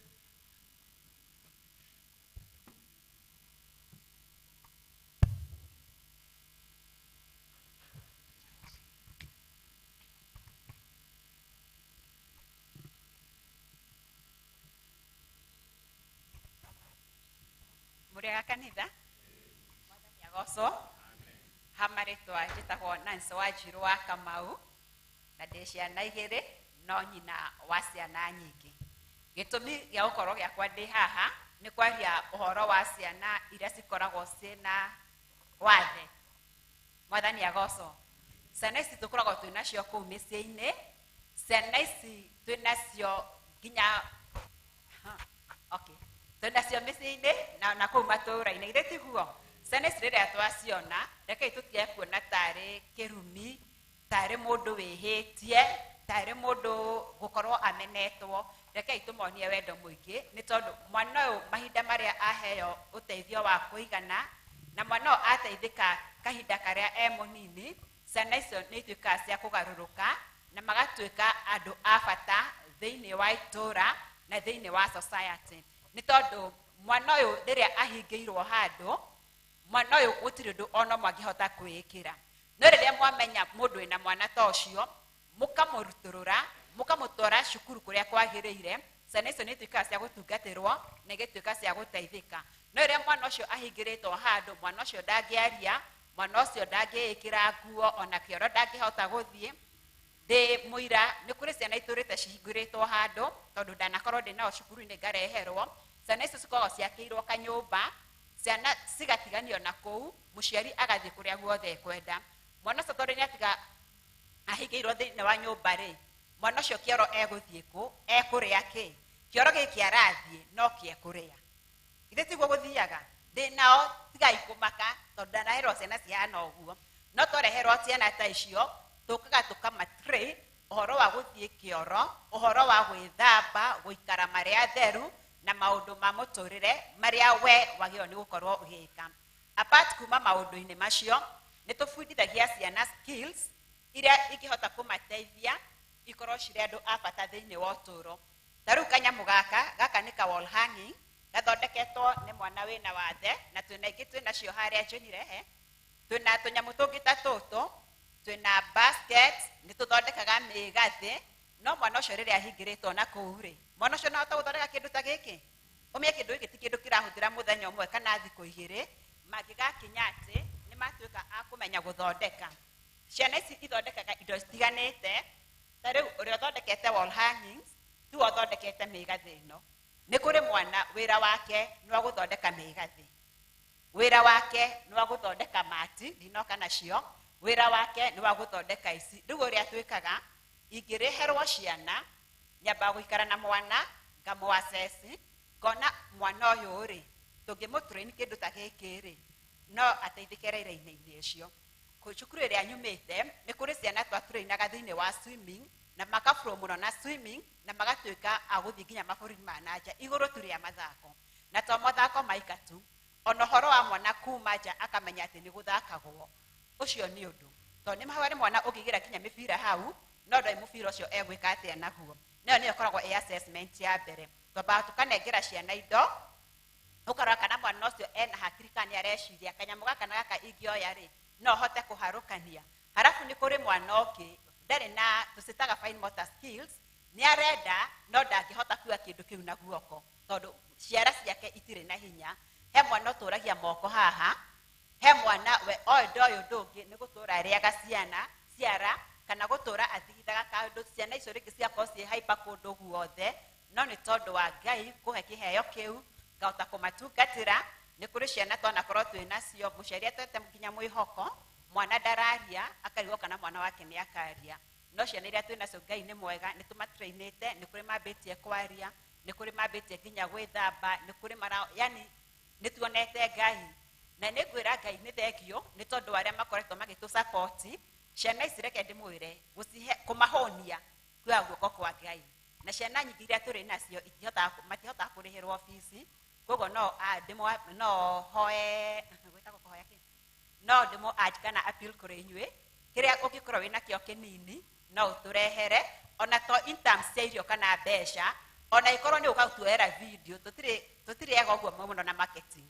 Mũrĩega kanitha? Mwathani agocwo. Ha marĩtwa njĩtagwo Nancy Wanjirũ wa Kamau na ndĩ ciana igĩrĩ no nyina wa ciana nyingĩ. Gĩtũmi gĩa gũkorwo gĩakwa ndĩ haha nĩ kwaria ũhoro wa ciana iria cikoragwo ciĩna wathe. Mwathani agocwo. Ciana ici tũkoragwo twĩ nacio kũu mĩciĩ-inĩ, ciana ici twĩ nacio nginya okay, twĩ nacio mĩciĩ-inĩ na kũu matũũra-inĩ, githĩ tiguo? Ciana ici rĩrĩa twaciona, rekei tũtige kuona tarĩ kĩrumi, tarĩ mũndũ wĩhĩtie, tarĩ mũndũ gũkorwo amenetwo. Rekei tũmonie wendo mũingĩ, nĩ tondũ mwana ũyũ mahinda marĩa aheo ũteithio wa kũigana, na mwana ũyũ ateithĩka kahinda karĩa e mũnini, ciana icio nĩ ituĩkaga cia kũgarũrũka na magatuĩka andũ a bata thĩinĩ wa itũũra na thĩinĩ wa society. Nĩ tondũ mwana ũyũ rĩrĩa ahingĩirwo handũ, mwana ũyũ gũtirĩ ũndũ ona ũmwe angĩhota kwĩĩkĩra. No rĩrĩa mwamenya mũndũ wĩna mwana ta ũcio, mũkamũrutũrũra, mũkamũtwara cukuru kũrĩa kwagĩrĩire, ciana icio nĩ ituĩkaga cia gũtungatĩrwo na igatuĩka cia gũteithĩka. No rĩrĩa mwana ũcio ahingĩrĩtwo handũ, mwana ũcio ndangĩaria, mwana ũcio ndangĩĩkĩra nguo, ona kĩoro ndangĩhota gũthiĩ. Ndĩ mũira, nĩ kũrĩ ciana itũrĩte cihingũrĩtwo handũ, tondũ ndanakorwo ndĩ nao cukuru-inĩ ngareherwo. Ciana icio cikoragwo ciakĩirwo kanyũmba, ciana cigatiganio na kũu, mũciari agathiĩ kũrĩa guothe ekwenda. Mwana ũcio tondũ nĩatiga ahingĩirwo thĩinĩ wa nyũmba rĩ, mwana ũcio kĩoro egũthiĩ kũ, ekũrĩa kĩ? Kĩoro gĩkĩ arathiĩ no kĩekũrĩa. Githĩ tiguo gũthiaga? Ndĩ nao tigai kũmaka tondũ ndanaherwo ciana cihana ũguo. No twareherwo ciana ta icio, tũkaga tũkamatrain ũhoro wa gũthiĩ kĩoro, ũhoro wa gwĩthamba, gũikara marĩ atheru, na maũndũ ma mũtũrĩre marĩa we wagĩrĩirwo nĩ gũkorwo ũgĩka. Apart kuma maũndũ-inĩ macio, nĩ tũbundithagia ciana skills iria ingĩhota kũmateithia ikorwo cirĩ andũ a bata thĩinĩ wa ũtũũro. Ta rĩu kanyamũ gaka, gaka nĩ ka wall hanging, gathondeketwo nĩ mwana wĩna wathe, na twĩna ingĩ twĩnacio harĩa njonirehe. Twĩna tũnyamũ tũngĩ ta tũtũ, twĩna basket, nĩ tũthondekaga mĩgathĩ, no mwana ũcio rĩrĩa ahingĩrĩtwo na kũu rĩ, mwana ũcio no ahote gũthondeka kĩndũ ta gĩkĩ? Ũmenye kĩndũ gĩkĩ ti kĩndũ kĩrahũthĩra mũthenya ũmwe kana thikũ igĩrĩ, mangĩgakinya atĩ nĩ matuĩka a kũmenya gũthondeka. Ciana ici ithondekaga indo citiganĩte, ta rĩu ũrĩa ũthondekete wall hangings, tiwe ũthondekete mĩgathĩ ĩno. Nĩ kũrĩ mwana wĩra wake nĩ wa gũthondeka mĩgathĩ, wĩra wake nĩ wa gũthondeka mati, ndinoka nacio, wĩra wake nĩ wa gũthondeka ici. Rĩu ũrĩa twĩkaga, ingĩreherwo ciana, nyambaga gũikara na mwana, ngamũ-assess, ngona mwana ũyũ rĩ, tũngĩmũ-train kĩndũ ta gĩkĩ rĩ, no ateithĩke raira-inĩ icio. Cukuru ĩrĩa nyumĩte, nĩ kũrĩ ciana twatrainaga thĩinĩ wa swimming, na makaflow mũno na swimming, na magatuĩka a gũthiĩ nginya mabũrũri ma na nja, igũrũ tu rĩa mathako. Na to mathako maika tu, ona ũhoro wa mwana kuma nja akamenya atĩ nĩ gũthakagwo, ũcio nĩ ũndũ. Tondũ nĩ harĩ mwana ũngĩgĩra nginya mĩbira hau, no ndoĩ mũbira ũcio egwĩka atĩa naguo. Nayo nĩyo ĩkoragwo ĩ assessment ya mbere. Twambaga tũkanengera ciana indo, ũkarora kana mwana ũcio ena hakiri kana nĩ areciria, kanyamũ gaka na gaka ingĩoya rĩ, no hote kũharũkania. Halafu nĩ kũrĩ mwana ũngĩ, ndarĩ na, tũcitaga fine motor skills, nĩ arenda no ndangĩhota kuoya kĩndũ kĩu na guoko, tondũ ciara ciake itirĩ na hinya. He mwana ũtũragia moko haha, he mwana we oĩ ndoĩ ũndũ ũngĩ nĩ gũtũra arĩaga ciana, ciara, kana gũtũra athigithaga kaũndũ, ciana icio rĩngĩ ciakorwo ciĩ hyper kũndũ guothe, no nĩ tondũ wa Ngai kũhe kĩheo kĩu, ngahota kũmatungatĩra. Nĩ kũrĩ ciana twanakorwo twĩ nacio, mũciari atete nginya mwĩhoko, mwana ndararia, akarigwo kana mwana wake nĩ akaria. No ciana iria twĩ nacio Ngai nĩ mwega, nĩ tũmatrainĩte, nĩ kũrĩ mambĩtie kwaria, nĩ kũrĩ mambĩtie nginya gwĩthamba, nĩ kũrĩ mara, yani nĩ tuonete Ngai. Na nĩ ngwĩra Ngai nĩ thengio, nĩ tondũ wa arĩa makoretwo magĩtũ-support. Ciana ici reke ndĩmwĩre, kũmahũnia kuoya guoko kwa Ngai. Na ciana nyingĩ iria tũrĩ nacio matihotaga kũrĩhĩrwo bici, koguo no, no hoe, gwĩtagwo kũhoya kĩ? No ndĩmũ urge kana appeal kũrĩ inyuĩ, kĩrĩa ũngĩkorwo wĩna kĩo kĩnini, no ũtũrehere, ona to in terms cia irio kana mbeca, ona ĩkorwo nĩ ũgatuoera video, tũtirĩ ega ũguo mũno na marketing.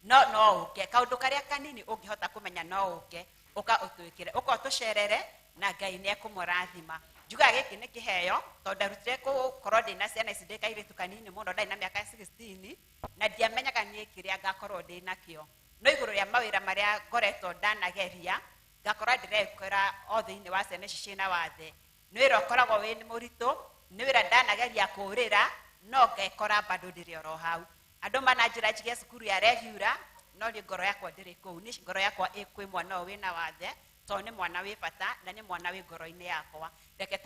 No, no ũke, kaũndũ karĩa kanini ũngĩhota kũmenya no ũke, ũka ũtwĩkĩre, ũka ũtũcerere, na Ngai nĩ ekũmũrathima. Njugaga gĩkĩ nĩ kĩheo tondũ ndarutire gũkorwo ndĩna ciana ici ndĩ kairĩtu kanini mũno, ndarĩ na mĩaka 16 na ndiamenyaga niĩ kĩrĩa ngakorwo ndĩ nakĩo. No igũrũ rĩa mawĩra marĩa ngoretwo ndanageria, ngakorwo ndĩrekora o thĩinĩ wa ciana ici ciĩna wathe. Nĩ wĩra ũkoragwo wĩ mũritũ, nĩ wĩra ndanageria kũũrĩra, no ngekora bado ndĩrĩ oro hau. Andũ mananjĩra njige cukuru ya regular, no niĩ ngoro yakwa ndĩrĩ kũu. Niĩ ngoro yakwa ĩ kwĩ mwana ũyũ wĩna wathe, tondũ nĩ mwana wĩ bata na nĩ mwana wĩ ngoro-inĩ yakwa. Reke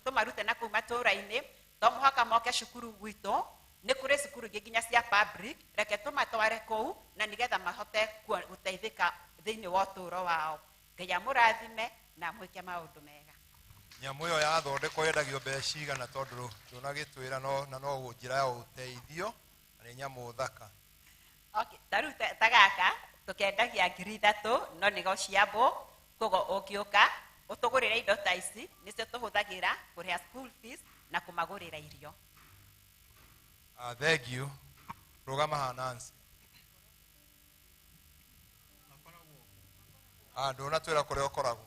tũmarute na kũu matũũra-inĩ, to mũhaka moke cukuru gwitũ, nĩ kũrĩ cukuru ingĩ nginya cia public, reke tũmatware kũu na nĩgetha mahote gũteithĩka thĩinĩ wa ũtũũro wao. Ngai amũrathime na amwĩke maũndũ mega. Nyamũ ĩyo yathondekwo yendagio mbeca cigana tondũ ndũnagĩtwĩra no na no njĩra ya ũteithio na nĩ nyamũ thaka. Okay, ta rĩu ta gaka tũkendagia 3,000 no nĩ gociambo, koguo ũngĩũka ũtũgũrĩre indo ta ici nĩcio tũhũthagĩra kũrĩha school fees na kũmagũrĩra irio. Thank you. Rũgama haha Nancy. Ndũnatwĩra kũrĩa ũkoragwo.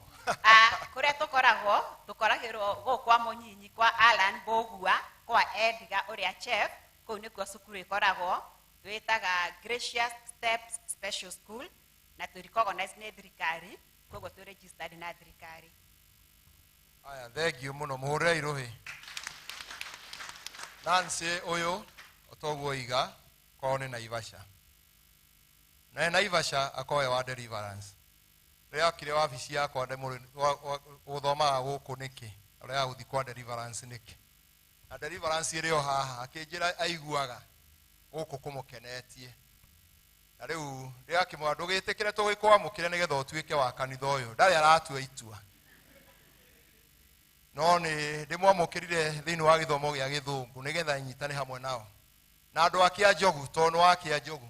Kũrĩa tũkoragwo, tũkoragĩrwo gũkũ kwa Mũnyinyi kwa Alan Mbũgua, kwa Edgar ũrĩa chef, kũu nĩkuo cukuru ĩkoragwo. Twĩtaga Gracious Steps Special School na twĩ recognized nĩ thirikari, koguo twĩ registered na thirikari. Aya, thank you mũno, mũhũrĩre irũhĩ. Nancy ũyũ otoguo iga kwao nĩ Naivasha. Na Naivasha akoe wa deliverance. Rĩrĩa okire wabici yakwa gũthomaga gũkũ nĩkĩ? Ũrĩa gũthiĩ kwa deliverance nĩkĩ? Na deliverance ĩrĩ o haha, akĩnjĩra aiguaga gũkũ kũmũkenetie. Na rĩu rĩrĩa akĩmwĩra ndũgĩtĩkĩre tũgĩkwamũkĩre nĩgetha ũtuĩke wa kanitha ũyũ, ndarĩ aratua itua. No nĩ ndĩmwamũkĩrire thĩinĩ wa gĩthomo gĩa gĩthũngũ nĩgetha nyitane hamwe nao. Na andũ a Kĩanjogu, tondũ nĩ wa Kĩanjogu.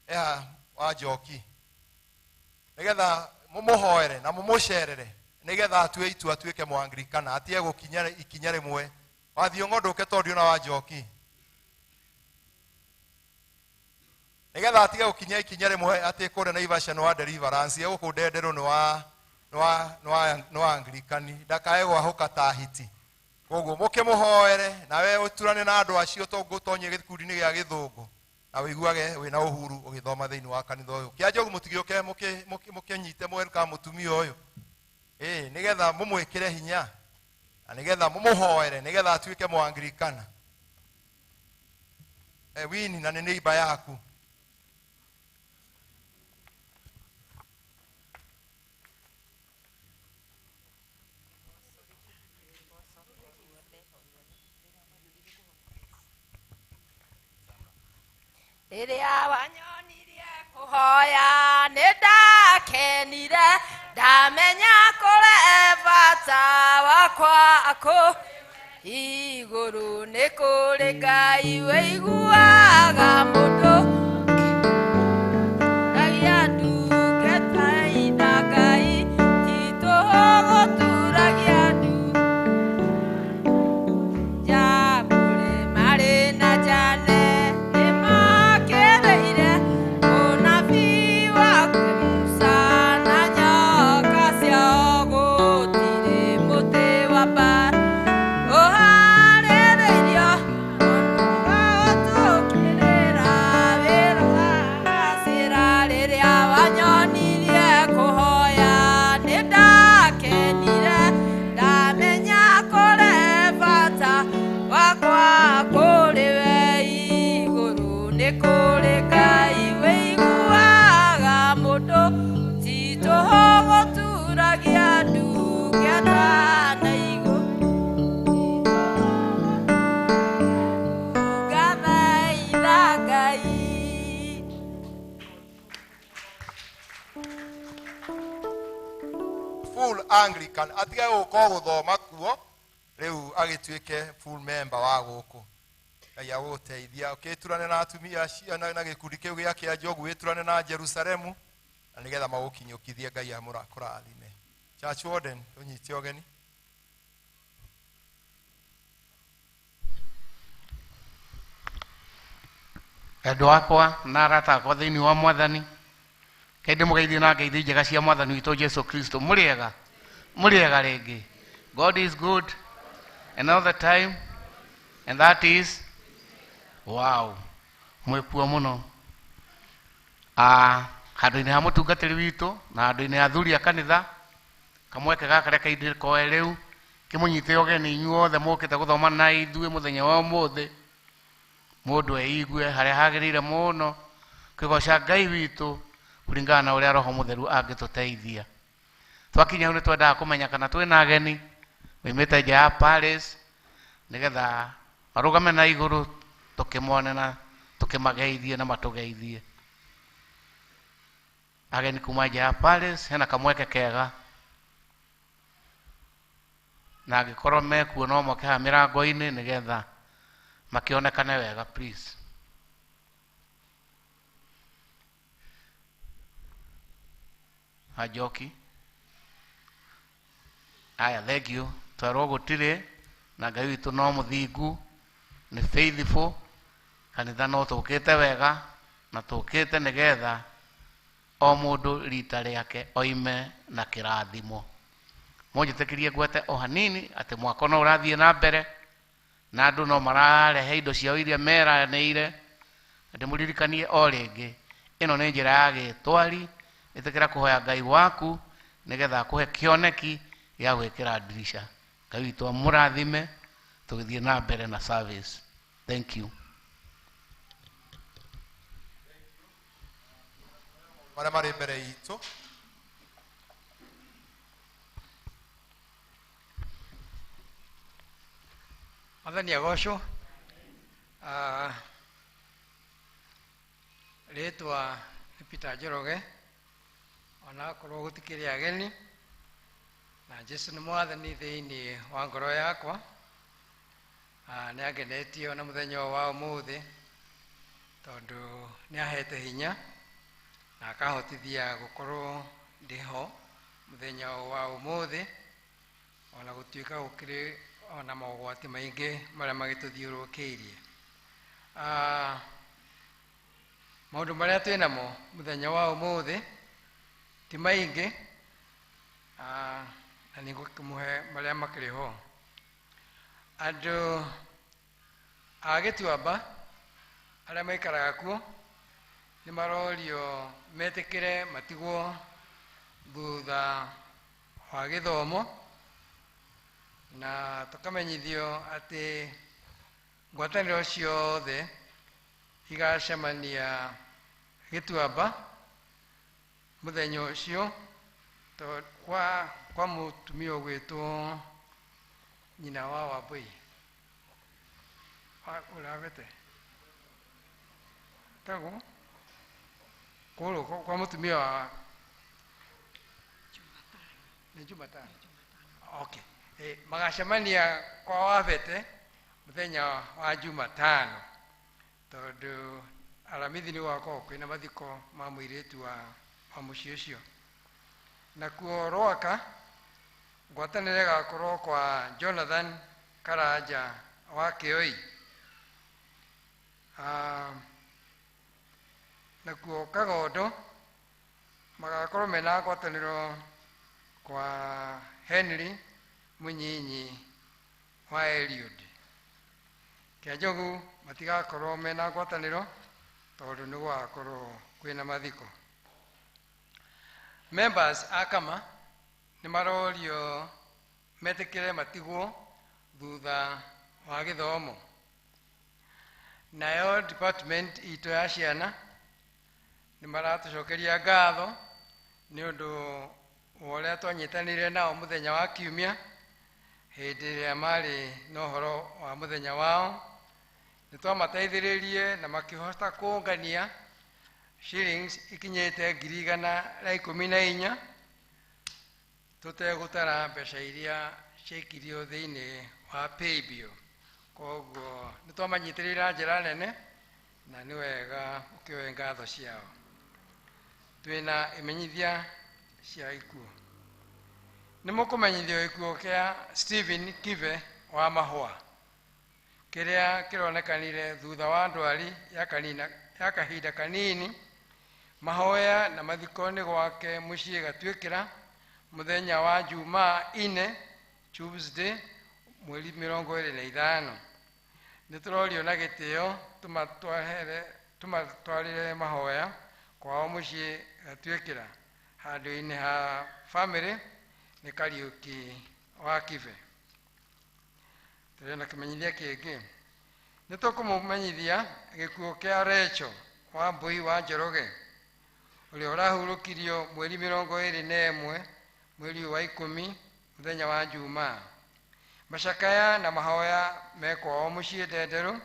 Eha wa Njoki. Nĩgetha mũmũhoere na mũmũcerere nĩgetha atue itua atuĩke Mũanglikana, atige gũkinya ikinya rĩmwe. Wathiĩ ũng'ondũke tondũ ndiona wa Njoki. Nĩgetha atige gũkinya ikinya rĩmwe atĩ kũrĩa Naivasha nĩ wa deliverance, gũkũ Ndenderũ nĩ wa Anglikani, ndakae gwahũka ta hiti. Koguo mũkĩmũhoere nawe ũturane na andũ acio tũngũtonyie gĩkundi-inĩ gĩa gĩthũngũ na wĩiguage wĩna ũhuru ũgĩthoma thĩinĩ wa kanitha ũyũ. Kĩanjogu mũtigĩũke mũkĩnyite welcome mũtumia ũyũ. Nĩgetha mũmwĩkĩre hinya na nĩgetha mũmũhoere nĩgetha atuĩke Mũanglikana. Wini na nĩ neighbor yaku. Rĩrĩa wanyonirie kũhoya nĩ ndakenire, ndamenya kũrĩ bata wakwa kũ igũrũ nĩ kũrĩ Ngai wĩiguaga mũndũ. Turagia ndungata ina Ngai ti tũhũ gũturagia ndu. Njambũrĩ marĩ na njane nĩmakĩrĩire mũnabii waku Musa na nyoka ciao gũtirĩ mũtĩ wa mbaara ũharĩrĩirio ũtũkĩrĩra wĩra wagacĩra. Rĩrĩa wanyonirie kũhoya nĩ ndakenire, ndamenya kũrĩ bata wakwa kũrĩ we igũrũ nĩ kũrĩ Ngai wĩiguaga mũndũ ti tũhũ gũturagia ndungata na igũrũ. Ngathaitha Ngai. Full Anglican atige gũka gũthoma kuo rĩu agĩtuĩke full member wa gũkũ. Ngai agũgũteithia ũkĩturane na atumia acio na gĩkundi kĩu gĩa Kĩanjogu, wĩturane na Jerusalemu na nĩgetha magũkinyũkithie Ngai amũrathime. Church warden, ũnyite ũgeni. Endwa akwa na arata akwa thĩinĩ wa Mwathani, kaĩ ndĩmũgeithie na ngeithi njega cia Mwathani witũ Jesũ Kristo. Mũrĩega, mũrĩega rĩngĩ. God is good and all the time, and that is wow. Mwĩkuo mũno. Handũ-inĩ ha mũtungatĩri witũ na handũ-inĩ ha athuri a kanitha, kamweke gaka reke ndĩkoe rĩu kĩmũnyite ũgeni inyuothe mũkĩte gũthoma na ithuĩ mũthenya wa ũmũthĩ. Mũndũ eigue harĩa hagĩrĩire mũno kĩgoca Ngai witũ kũringana na ũrĩa Roho Mũtheru angĩtũteithia. Twakinya hau nĩ twendaga kũmenya kana twĩna ageni moimĩte nja ya Paris nĩgetha marũgame na igũrũ tũkĩmone na tũkĩmageithie na matũgeithie. Ageni kuma nja ya Paris hena kamweke kega, na angĩkorwo mekuo no moke haha mĩrango-inĩ nĩgetha makĩonekane wega please. Ajoki. Aya, thank you. Twerwo gũtirĩ na Ngai witũ no mũthingu, nĩ faithful. Kanitha no tũkĩte wega na tũkĩte nĩgetha o mũndũ rita rĩake oime na kĩrathimo. Mũnjĩtĩkĩrie ngwete o hanini atĩ mwako no ũrathiĩ na mbere na andũ no mararehe indo ciao iria meranĩire. Ndĩmũririkanie o rĩngĩ, ĩno nĩ njĩra ya gĩtwari. Ĩtĩkĩra kũhoya Ngai waku nĩgetha akũhe kĩoneki gĩa gwĩkĩra ndirica. Ngai witũ amũrathime tũgĩthiĩ na mbere na service. Thank you. Marĩa marĩ mbere itũ. Mwathani agocwo. Rĩtwa nĩ Peter Njoroge, onakorwo gũtikĩrĩ ageni, na Jesu nĩ mwathani thĩinĩ wa ngoro yakwa. Nĩ angenetio na mũthenya ũyũ wa ũmũthĩ tondũ nĩ ahete hinya na akahotithia gũkorwo ndĩho mũthenya ũyũ wa ũmũthĩ, ona gũtuĩka gũkĩrĩ ona mogwati maingĩ marĩa magĩtũthiũrũrũkĩirie. Maũndũ marĩa twĩ namo mũthenya wa ũmũthĩ ti maingĩ, na nĩngũkĩmũhe marĩa makĩrĩ ho. Andũ a Gĩtuamba arĩa maikaraga kuo nĩ marorio metĩkĩre matigwo thutha wa gĩthomo, na tũkamenyithio atĩ ngwatanĩro ciothe igacemania Gĩtuamba mũthenya ũcio kwa mũtumia ũgwĩtwo nyina wa Wambui ũrabete taguo kũrũ kwa mũtumia wa nĩ Jumatano. Okay. Magacemania kwa Wabete mũthenya wa Jumatano tondũ Aramithi nĩ gũgakorwo kwĩna mathiko ma mũirĩtu wa mũciĩ ũcio. Nakuo Rwaka ngwatanĩro ĩgakorwo kwa Jonathan Karanja wa Kĩoi. Nakuo Kagondo magakorwo mena ngwatanĩro kwa Henry Munyinyi wa Eliud. Kĩanjogu matigakorwo mena ngwatanĩro tondũ nĩ gũgakorwo kwĩna mathiko. Members a Kama nĩ marorio metĩkĩre matigwo thutha wa gĩthomo. Nayo department itũ ya ciana nĩ maratũcokeria ngatho nĩ ũndũ wa ũrĩa twanyitanĩire nao mũthenya wa kiumia hĩndĩ ĩrĩa marĩ na ũhoro wa mũthenya wao. Nĩ twamateithĩrĩrie na makĩhota kũngania shillings ikinyĩte 114,000 tũtegũtara mbeca iria ciaikirio thĩinĩ wa paybill. Koguo nĩ twamanyitĩrĩire na njĩra nene na nĩ wega ũkĩoe ngatho ciao. Twĩna imenyithia cia ikuũ. Nĩ mũkũmenyithio gĩkuũ kĩa Stephen Kibe wa Mahũa kĩrĩa kĩronekanire thutha wa ndwari ya kahinda kanini. Mahoya na mathiko nĩ gwake mũciĩ Gatuĩkĩra mũthenya wa Jumaa ine Tuesday mweri 25. Nĩ tũrorio na gĩtĩo tũmatwarĩre mahoya kwao mũciĩ Gatuĩkĩra handũ-inĩ ha family nĩ Kariũki wa Kibe. Tũrĩ na kĩmenyithia kĩngĩ. Nĩ tũkũmũmenyithia gĩkuũ kĩa Recho wa Mbui wa Njoroge ũrĩa ũrahurũkirio mweri 21 mweri wa 10 mũthenya wa Jumaa. Macakaya na mahoya mekwao mũciĩ Ndenderũ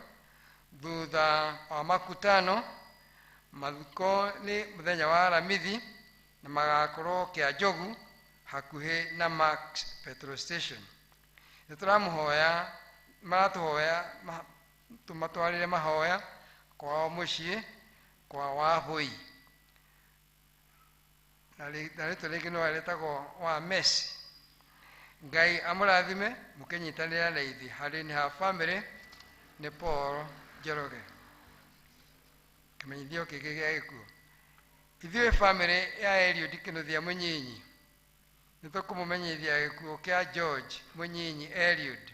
thutha wa makutano. Mathiko nĩ mũthenya wa Aramithi na magakorwo Kĩa Njogu hakuhĩ na Max petrol station. Nĩ tũramũhoya maratũhoya tũmatwarĩre mahoya kwao mũciĩ kwa Wahũi na rĩtwa rĩngĩ no rĩtagwo wa Messi. Ngai amũrathime mũkĩnyitanĩra na ithuĩ harĩ ha family nĩ Paul Njoroge. Kĩmenyithio kĩngĩ gĩa gĩkuũ. Ithuĩ family ya Eliud Kĩnuthia Mũnyinyi nĩ tũkũmũmenyithia gĩkuũ kĩa George Mũnyinyi Eliud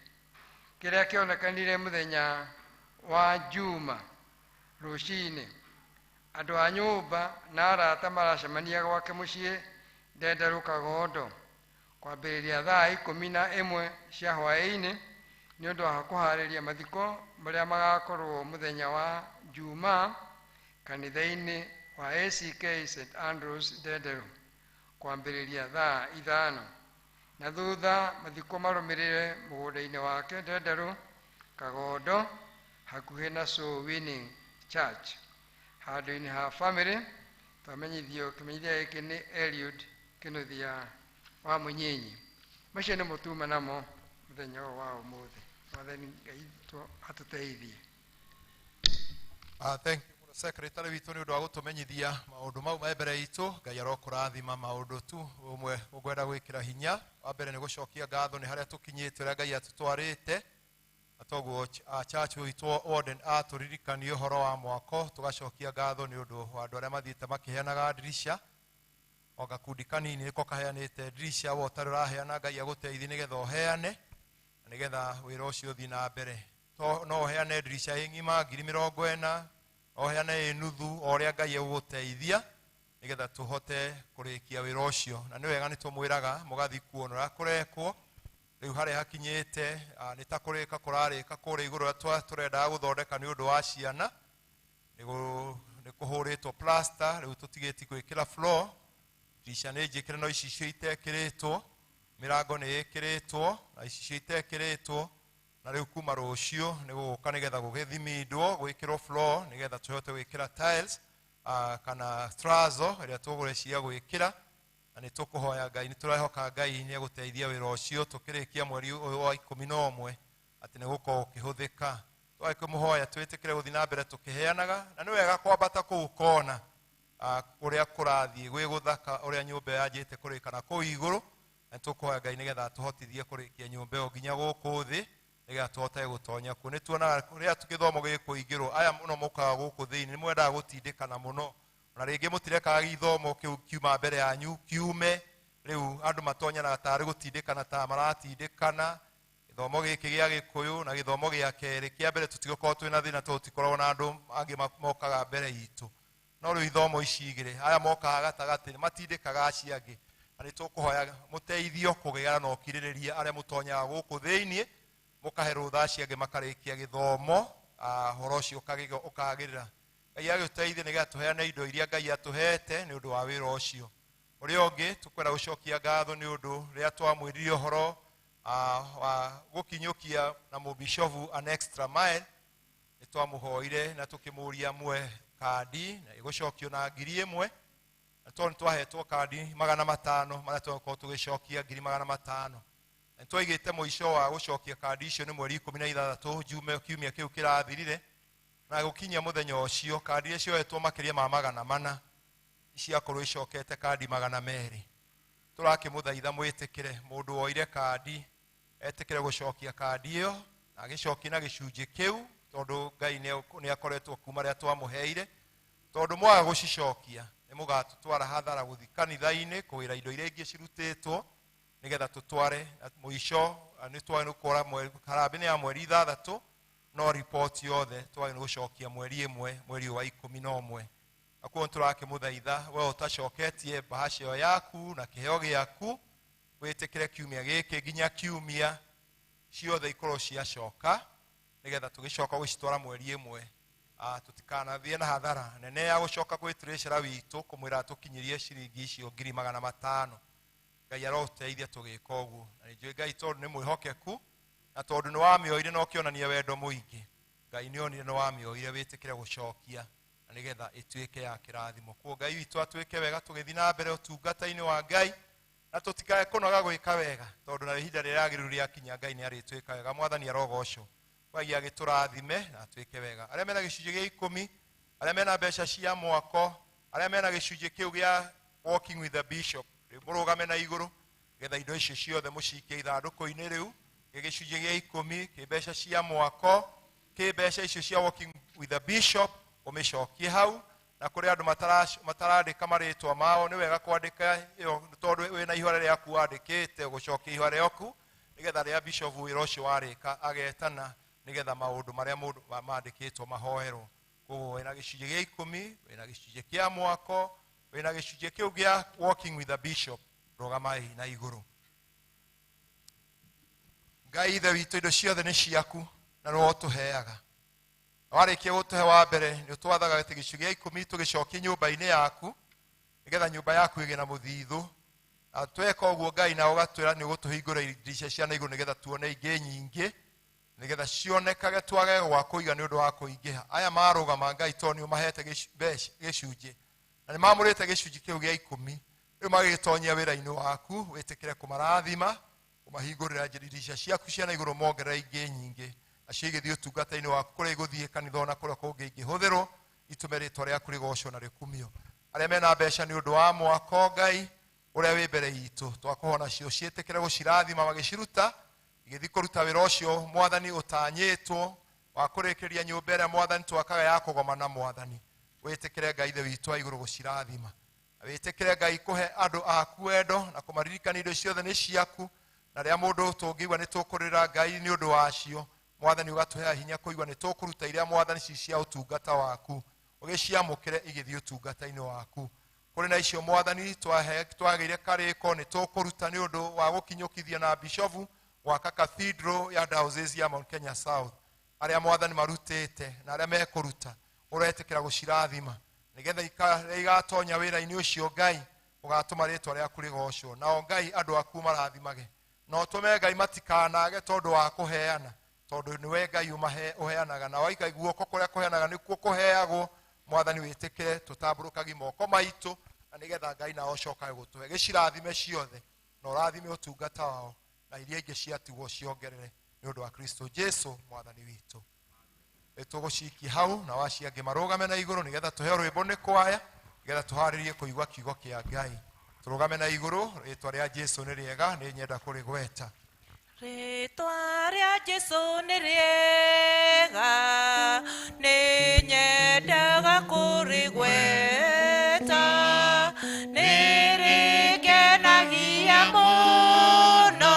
kĩrĩa kĩonekanire mũthenya wa Juma rũcinĩ. Andũ a nyũmba na arata maracemania gwake mũciĩ Ndenderũ Kagondo kwambĩrĩria thaa 11 cia hwaĩ-inĩ nĩ ũndũ wa kũharĩria mathiko marĩa magakorwo mũthenya wa Jumaa kanitha-inĩ wa ACK St Andrews Ndenderũ kwambĩrĩria thaa 5 na thutha mathiko marũmĩrĩre mũgũnda-inĩ wake Ndenderũ Kagondo hakuhĩ na Soul Winning Church. Handũ-inĩ ha family twamenyithio kĩmenyithia gĩkĩ nĩ Eliud Kĩnuthia wa Mũnyinyi. Macio nĩmo tuma namo mũthenya ũyũ wa ũmũthĩ. Mwathani Ngai atũteithie. Thank you mũno secretary witũ nĩ ũndũ wa gũtũmenyithia maũndũ mau me mbere itũ. Ngai arokũrathima. Maũndũ tu ũmwe ũngwenda gwĩkĩra hinya wa mbere nĩ gũcokia ngatho nĩ harĩa tũkinyĩte ũrĩa Ngai atũtwarĩte, na toguo church witũ warden atũririkanie ũhoro wa mwako. Tũgacokia ngatho nĩ ũndũ wa andũ arĩa mathiĩte makĩheanaga ndirisha, o gakundi kanini nĩko kaheanĩte ndirisha. We ũtarĩ ũraheana, Ngai agũteithie nĩgetha ũheane na nĩgetha wĩra ũcio ũthiĩ na mbere. No ũheane ndirisha ĩ ng'ima 40,000, no ũheane ĩ nuthu, o ũrĩa Ngai egũgũteithia nĩgetha tũhote kũrĩkia wĩra ũcio. Na nĩ wega nĩ tũmwĩraga mũgathiĩ kuona ũrĩa kũrekwo. Rĩu harĩa hakinyĩte nĩ ta kũrĩka kũrarĩka kũrĩa igũrũ ũrĩa tũrendaga gũthondeka nĩ ũndũ wa ciana. Nĩ kũhũrĩtwo plaster, rĩu tũtigĩtie gwĩkĩra floor. Ndirisha nĩ njĩkĩre no icicio itekĩrĩtwo, mĩrango nĩ ĩkĩrĩtwo na icicio itekĩrĩtwo, na rĩu kuma rũciũ nĩ gũgũka nĩgetha gũgĩthimindwo gwĩkĩrwo floor nĩgetha tũhote gwĩkĩra tiles kana strazo ĩrĩa tũgũrĩcia gwĩkĩra. Na nĩ tũkũhoya Ngai, nĩ tũrehoka Ngai nĩ egũteithia wĩra ũcio tũkĩrĩkia mweri ũyũ wa 11 atĩ nĩ gũkorwo ũkĩhũthĩka. Twagĩkĩmũhoya twĩtĩkĩre gũthiĩ na mbere tũkĩheanaga, na nĩ wega kwambata kũu kona ũrĩa kũrathiĩ gwĩ gũthaka, ũrĩa nyũmba yanjĩte kũrĩka na kũu igũrũ. Na tũkũhoya Ngai nĩgetha atũhotithie kũrĩkia nyũmba ĩyo nginya gũkũ thĩ nĩgetha tũhote gũtonya kuo. Nĩ tuonaga kũrĩa gĩthomo gĩkũingĩrwo, aya mũno mũkaga gũkũ thĩinĩ nĩ mwendaga gũtindĩkana mũno, na rĩngĩ mũtirekaga gĩthomo kĩu kiuma mbere yanyu kiume. Rĩu andũ matonyanaga tarĩ gũtindĩkana ta maratindĩkana. Gĩthomo gĩkĩ gĩa Gĩkũyũ na gĩthomo gĩa kerĩ kĩa mbere tũtigakorwo twĩna thĩna tondũ tũtikoragwo na andũ angĩ mokaga mbere itũ. No rĩu ithomo ici igĩrĩ aya mokaga gatagatĩ nĩ matindĩkaga acio angĩ, na nĩ tũkũhoya mũteithio kũgĩa na ũkirĩrĩria arĩa mũtonyaga gũkũ thĩinĩ, mũkahe rũtha acio angĩ makarĩkia gĩthomo, ũhoro ũcio ũkagĩrĩra. Ngai agĩtũteithie nĩgetha tũheane indo iria Ngai atũhete nĩ ũndũ wa wĩra ũcio. Ũrĩa ũngĩ tũkwenda gũcokia ngatho nĩ ũndũ rĩrĩa twamwĩrire ũhoro wa gũkinyũkia na mũbishofu an extra mile, nĩ twamũhoire na tũkĩmũria mwe kandi na ĩgũcokio na 1,000, na tondũ nĩ twahetwo kandi 500 marĩa twakorwo tũgĩcokia 500,000. Na twaigĩte mũico wa gũcokia kandi icio nĩ mweri 16 Jumaa kiumia kĩu kĩrathirire, na gũkinyia mũthenya ũcio kandi iria cioetwo makĩria ma 400 ciakorwo icokete kandi 200. Tũrakĩmũthaitha mwĩtĩkĩre mũndũ woire kandi etĩkĩre gũcokia kandi ĩyo na agĩcokie na gĩcunjĩ kĩu, tondũ Ngai nĩ akoretwo kuma rĩrĩa twamũheire. Tondũ mwaga gũcicokia nĩ mũgatũtwara hathara gũthiĩ kanitha-inĩ kũgĩra indo iria ingĩ cirutĩtwo nĩgetha tũtware mũico Nĩ twagĩrĩirwo kuora harambĩ nĩ ya mweri 6, no riboti yothe twagĩrĩirwo gũcokia mweri 1, mweri wa 11. Na koguo nĩtũrakĩmũthaitha we ũtacoketie bahasha ĩyo yaku na kĩheo gĩaku, wĩtĩkĩre kiumia gĩkĩ nginya kiumia ciothe ikorwo ciacoka, nĩgetha tũgĩcoka gũcitwara mweri 1, tũtikanathiĩ na hathara nene ya gũcoka kwĩ treasurer witũ kũmwĩra tũkinyĩrie ciringi icio 500,000. Ngai arotũteithia tũgĩka ũguo, na nĩ njũĩ Ngai tondũ nĩ mwĩhokeku na tondũ nĩ wamĩoire na ũkĩonania wendo mũingĩ, Ngai nĩ onire nĩ wamĩoire, wĩtĩkĩre gũcokia na nĩgetha ĩtuĩke ya kĩrathimo. Koguo Ngai witũ atwĩke wega tũgĩthiĩ na mbere ũtungata-inĩ wa Ngai, na tũtikae kũnoga gwĩka wega, tondũ na ihinda rĩrĩa rĩagĩrĩru rĩakinya Ngai nĩ arĩtwĩka wega. Mwathani arogocwo, Ngai agĩtũrathime na atwĩke wega. Arĩa mena gĩcunjĩ gĩa 10, arĩa mena mbeca cia mwako, arĩa mena gĩcunjĩ kĩu gĩa walking with the bishop, rĩu mũrũgame na igũrũ nĩgetha indo icio ciothe mũcikie ithandũkũ-inĩ rĩu, kĩ gĩcunjĩ gĩa 10, kĩ mbeca cia mwako, kĩ mbeca icio cia walking with the bishop, ũmĩcokie hau. Na kũrĩ andũ matarandĩka marĩtwa mao, nĩ wega kwandĩka ĩyo tondũ wĩna ihũa rĩaku wandĩkĩte, ũgũcokia ihũa rĩaku nĩgetha rĩa bishop wĩra ũcio warĩka agetana, nĩgetha maũndũ marĩa mũndũ mandĩkĩtwo mahoerwo. Koguo wĩna gĩcunjĩ gĩa 10, wĩna gĩcunjĩ kĩa mwako, wĩna gĩcunjĩ kĩu gĩa walking with the bishop, rũgamai na igũrũ. Ngai Ithe witũ, indo ciothe nĩ ciaku na nĩwe ũtũheaga. Na warĩkia gũtũhe wa mbere, nĩ ũtwathaga atĩ gĩcunjĩ gĩa 10 tũgĩcokie nyũmba-inĩ yaku, nĩgetha nyũmba yaku ĩgĩe na mũthithũ. Na tweka ũguo Ngai, na ũgatwĩra nĩ ũgũtũhingũra ndirica cia na igũrũ nĩgetha tuone ingĩ nyingĩ, nĩgetha cionekage twage gwa kũiga nĩ ũndũ wa kũingĩha. Aya marũgama Ngai, tondũ nĩ ũmahete gĩcunjĩ, na nĩ mamũrĩte gĩcunjĩ kĩu gĩa 10, rĩu magĩgĩtonyia wĩra-inĩ waku, wĩtĩkĩre kũmarathima, kũmahingũrĩra ndirica ciaku cia na igũrũ, mongerere ingĩ nyingĩ, nacio igĩthiĩ ũtungata-inĩ waku kũrĩa igũthiĩ kanitha ona kũrĩa kũngĩ ingĩhũthĩrwo, itũme rĩtwa rĩaku rĩgocwo na rĩkumio. Arĩa mena mbeca nĩ ũndũ wa mwako Ngai ũrĩa wĩ mbere itũ, twakũhoya nacio ciĩtĩkĩre gũcirathima magĩciruta, igĩthiĩ kũruta wĩra ũcio Mwathani ũtanyĩtwo wa kũrĩkĩrĩria nyũmba ĩrĩa Mwathani twakaga ya kũgoma na Mwathani. Wĩtĩkĩre Ngai Ithe witũ wa igũrũ gũcirathima, na wĩtĩkĩre Ngai kũhe andũ aku wendo na kũmaririkania indo ciothe nĩ ciaku, na rĩrĩa mũndũ tũngĩigua nĩ tũkũrĩra Ngai nĩ ũndũ wacio, Mwathani ũgatũhea hinya kũigua nĩ tũkũruta iria Mwathani ci cia ũtungata waku, ũgĩciamũkĩre igĩthiĩ ũtungata-inĩ waku. Kũrĩ na icio Mwathani twagĩire karĩko nĩ tũkũruta nĩ ũndũ wa gũkinyũkithia na bishofu gwaka cathedral ya diocese ya Mount Kenya South. Arĩa Mwathani marutĩte na arĩa mekũruta, ũretĩkĩra gũcirathima nĩgetha igatonya wĩra-inĩ ũcio Ngai, ũgatũma rĩtwa rĩaku rĩgocwo. Nao Ngai andũ aku marathimage, na ũtũme Ngai matikanage tondũ wa kũheana, tondũ nĩwe Ngai ũheanaga, na waika guoko kũrĩa kũheanaga nĩkuo kũheagwo. Mwathani wĩtĩkĩre tũtambũrũkagi moko maitũ, na nĩgetha Ngai nao ũcokage gũtũhe. Gĩcirathime ciothe, na ũrathime ũtungata wao, na iria ingĩ ciatigwo ciongerere nĩ ũndũ wa Kristo Jesu Mwathani witũ. Tũgũcikia hau na wacia angĩ marũgame na igũrũ nĩgetha tũheo rwĩmbo nĩ kwaya, nĩgetha tũharĩrie kũigua kiugo kĩa Ngai. Tũrũgame na igũrũ, rĩtwa rĩa Jesu nĩ rĩega, nĩ nyenda kũrĩgweta. Rĩtwa rĩa Jesu nĩ rĩega, nĩ nyendaga kũrĩgweta, nĩ rĩngenagia mũno,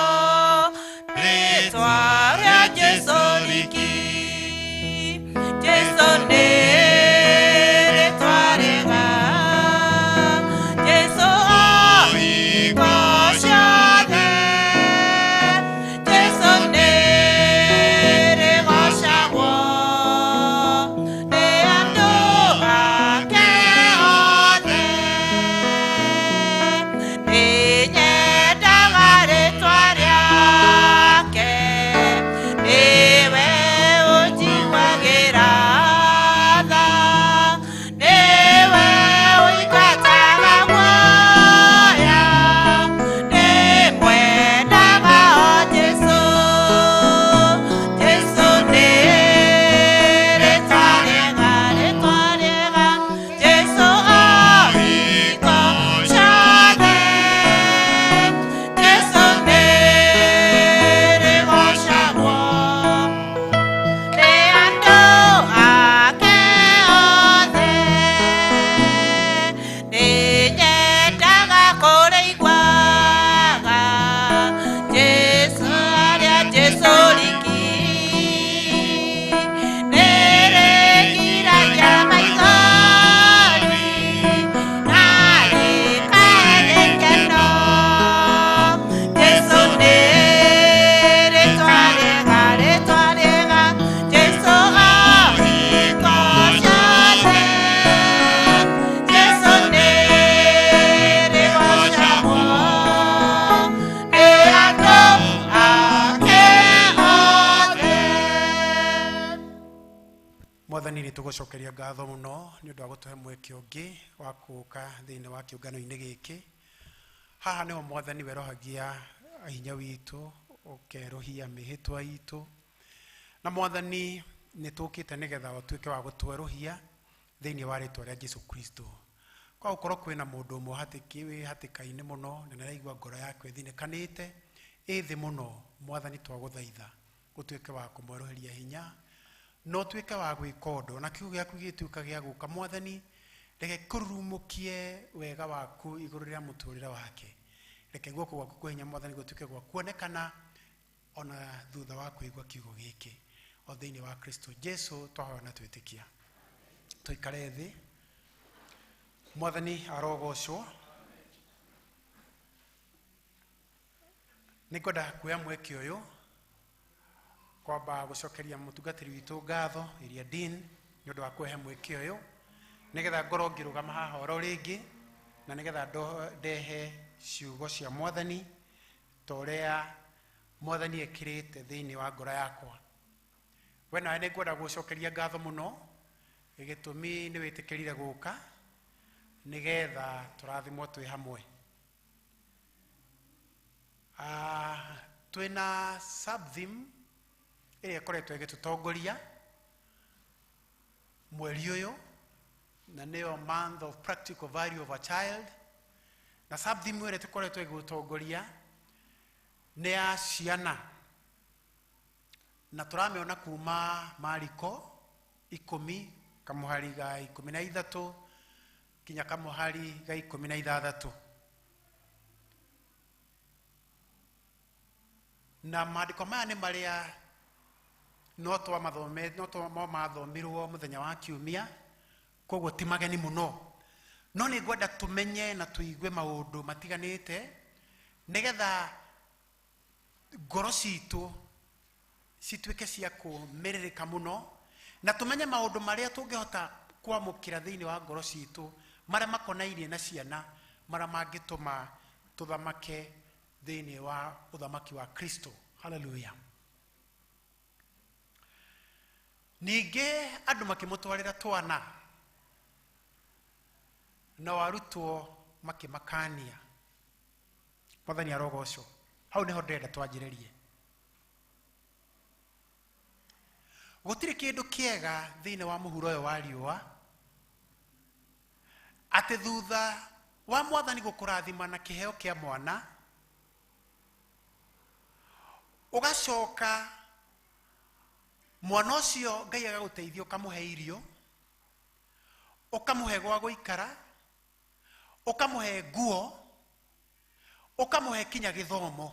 rĩtwa rĩa Jesu riki. Jesu nĩ rĩtwa rĩega, Jesu hingo ciothe, Jesu nĩ rĩgocagwo nĩ andũ ake othe. Nĩ nyendaga rĩtwa Mwathani nĩ tũgũcokeria ngatho mũno nĩ ũndũ wa gũtũhe mweke ũngĩ wa kũũka thĩinĩ wa kĩũngano-inĩ gĩkĩ. Haha nĩho Mwathani werohagia hinya witũ, ũkerũhia mĩhĩtwa itũ. Na Mwathani nĩ tũkĩte nĩgetha ũtuĩke wa gũtwerũhia thĩinĩ wa rĩtwa rĩa Jesu Kristo. Kwa gũkorwo kwĩna mũndũ ũmwe wĩ hatĩka-inĩ mũno na nĩaraigua ngoro yake ĩthinĩkanĩte ĩ thĩ mũno, Mwathani twagũthaitha ũtuĩke wa kũmwerũhĩria hinya na ũtuĩke wa gwĩka ũndũ na kiugo gĩaku gĩtuĩka gĩa gũka. Mwathani reke kũrurumũkie wega waku igũrũ rĩa mũtũrĩre wake, reke guoko gwaku kwa hinya Mwathani gũtuĩke gwa kuonekana ona thutha wa kũigua kiugo gĩkĩ, o thĩinĩ wa Kristo Jesu twahoya na twĩtĩkia. Tũikare thĩ. Mwathani arogocwo. Nĩngwenda kuoya mweke ũyũ kwamba gũcokeria mũtungatĩri witũ ngatho Iria Dean nĩ ũndũ wa kũhe mweke ũyũ nĩgetha ngorwo ngĩrũgama haha oro rĩngĩ na nĩgetha ndehe ciugo cia Mwathani ta ũrĩa Mwathani ekĩrĩte thĩinĩ wa ngoro yakwa. We nawe nĩngwenda gũcokeria ngatho mũno gĩtũmi nĩ wĩtĩkĩrire gũka nĩgetha tũrathimwo twĩ hamwe. Twĩna sub-theme ĩrĩa ĩkoretwo ĩgĩtũtongoria mweri ũyũ, na nĩyo month of practical value of a child. Na sub-theme ĩrĩa tũkoretwo ĩgĩtũtongoria nĩ ya ciana, na tũramĩona kuma Mariko 10 kamũhari ga 13 kinya kamũhari ga 16. Na maandĩko maya nĩ marĩa no twamathomirwo mũthenya wa kiumia, koguo ti mageni mũno, no nĩ ngwenda tũmenye na tũigue maũndũ matiganĩte nĩgetha ngoro citũ cituĩke cia kũmĩrĩrĩka mũno, na tũmenye maũndũ marĩa tũngĩhota kwamũkĩra thĩinĩ wa ngoro citũ marĩa makonainie na ciana, marĩa mangĩtũma tũthamake thĩinĩ wa ũthamaki wa Kristo. Hallelujah. Ningĩ andũ makĩmũtwarĩra twana, nao arutwo makĩmakania. Mwathani arogocwo. Hau nĩho ndĩrenda twanjĩrĩrie. Gũtirĩ kĩndũ kĩega thĩinĩ wa mũhuro ũyũ wa riũa atĩ thutha wa Mwathani gũkũrathima na kĩheo kĩa mwana, ũgacoka mwana ũcio Ngai agagũteithia ũkamũhe irio, ũkamũhe gwa gũikara, ũkamũhe nguo, ũkamũhe kinya gĩthomo.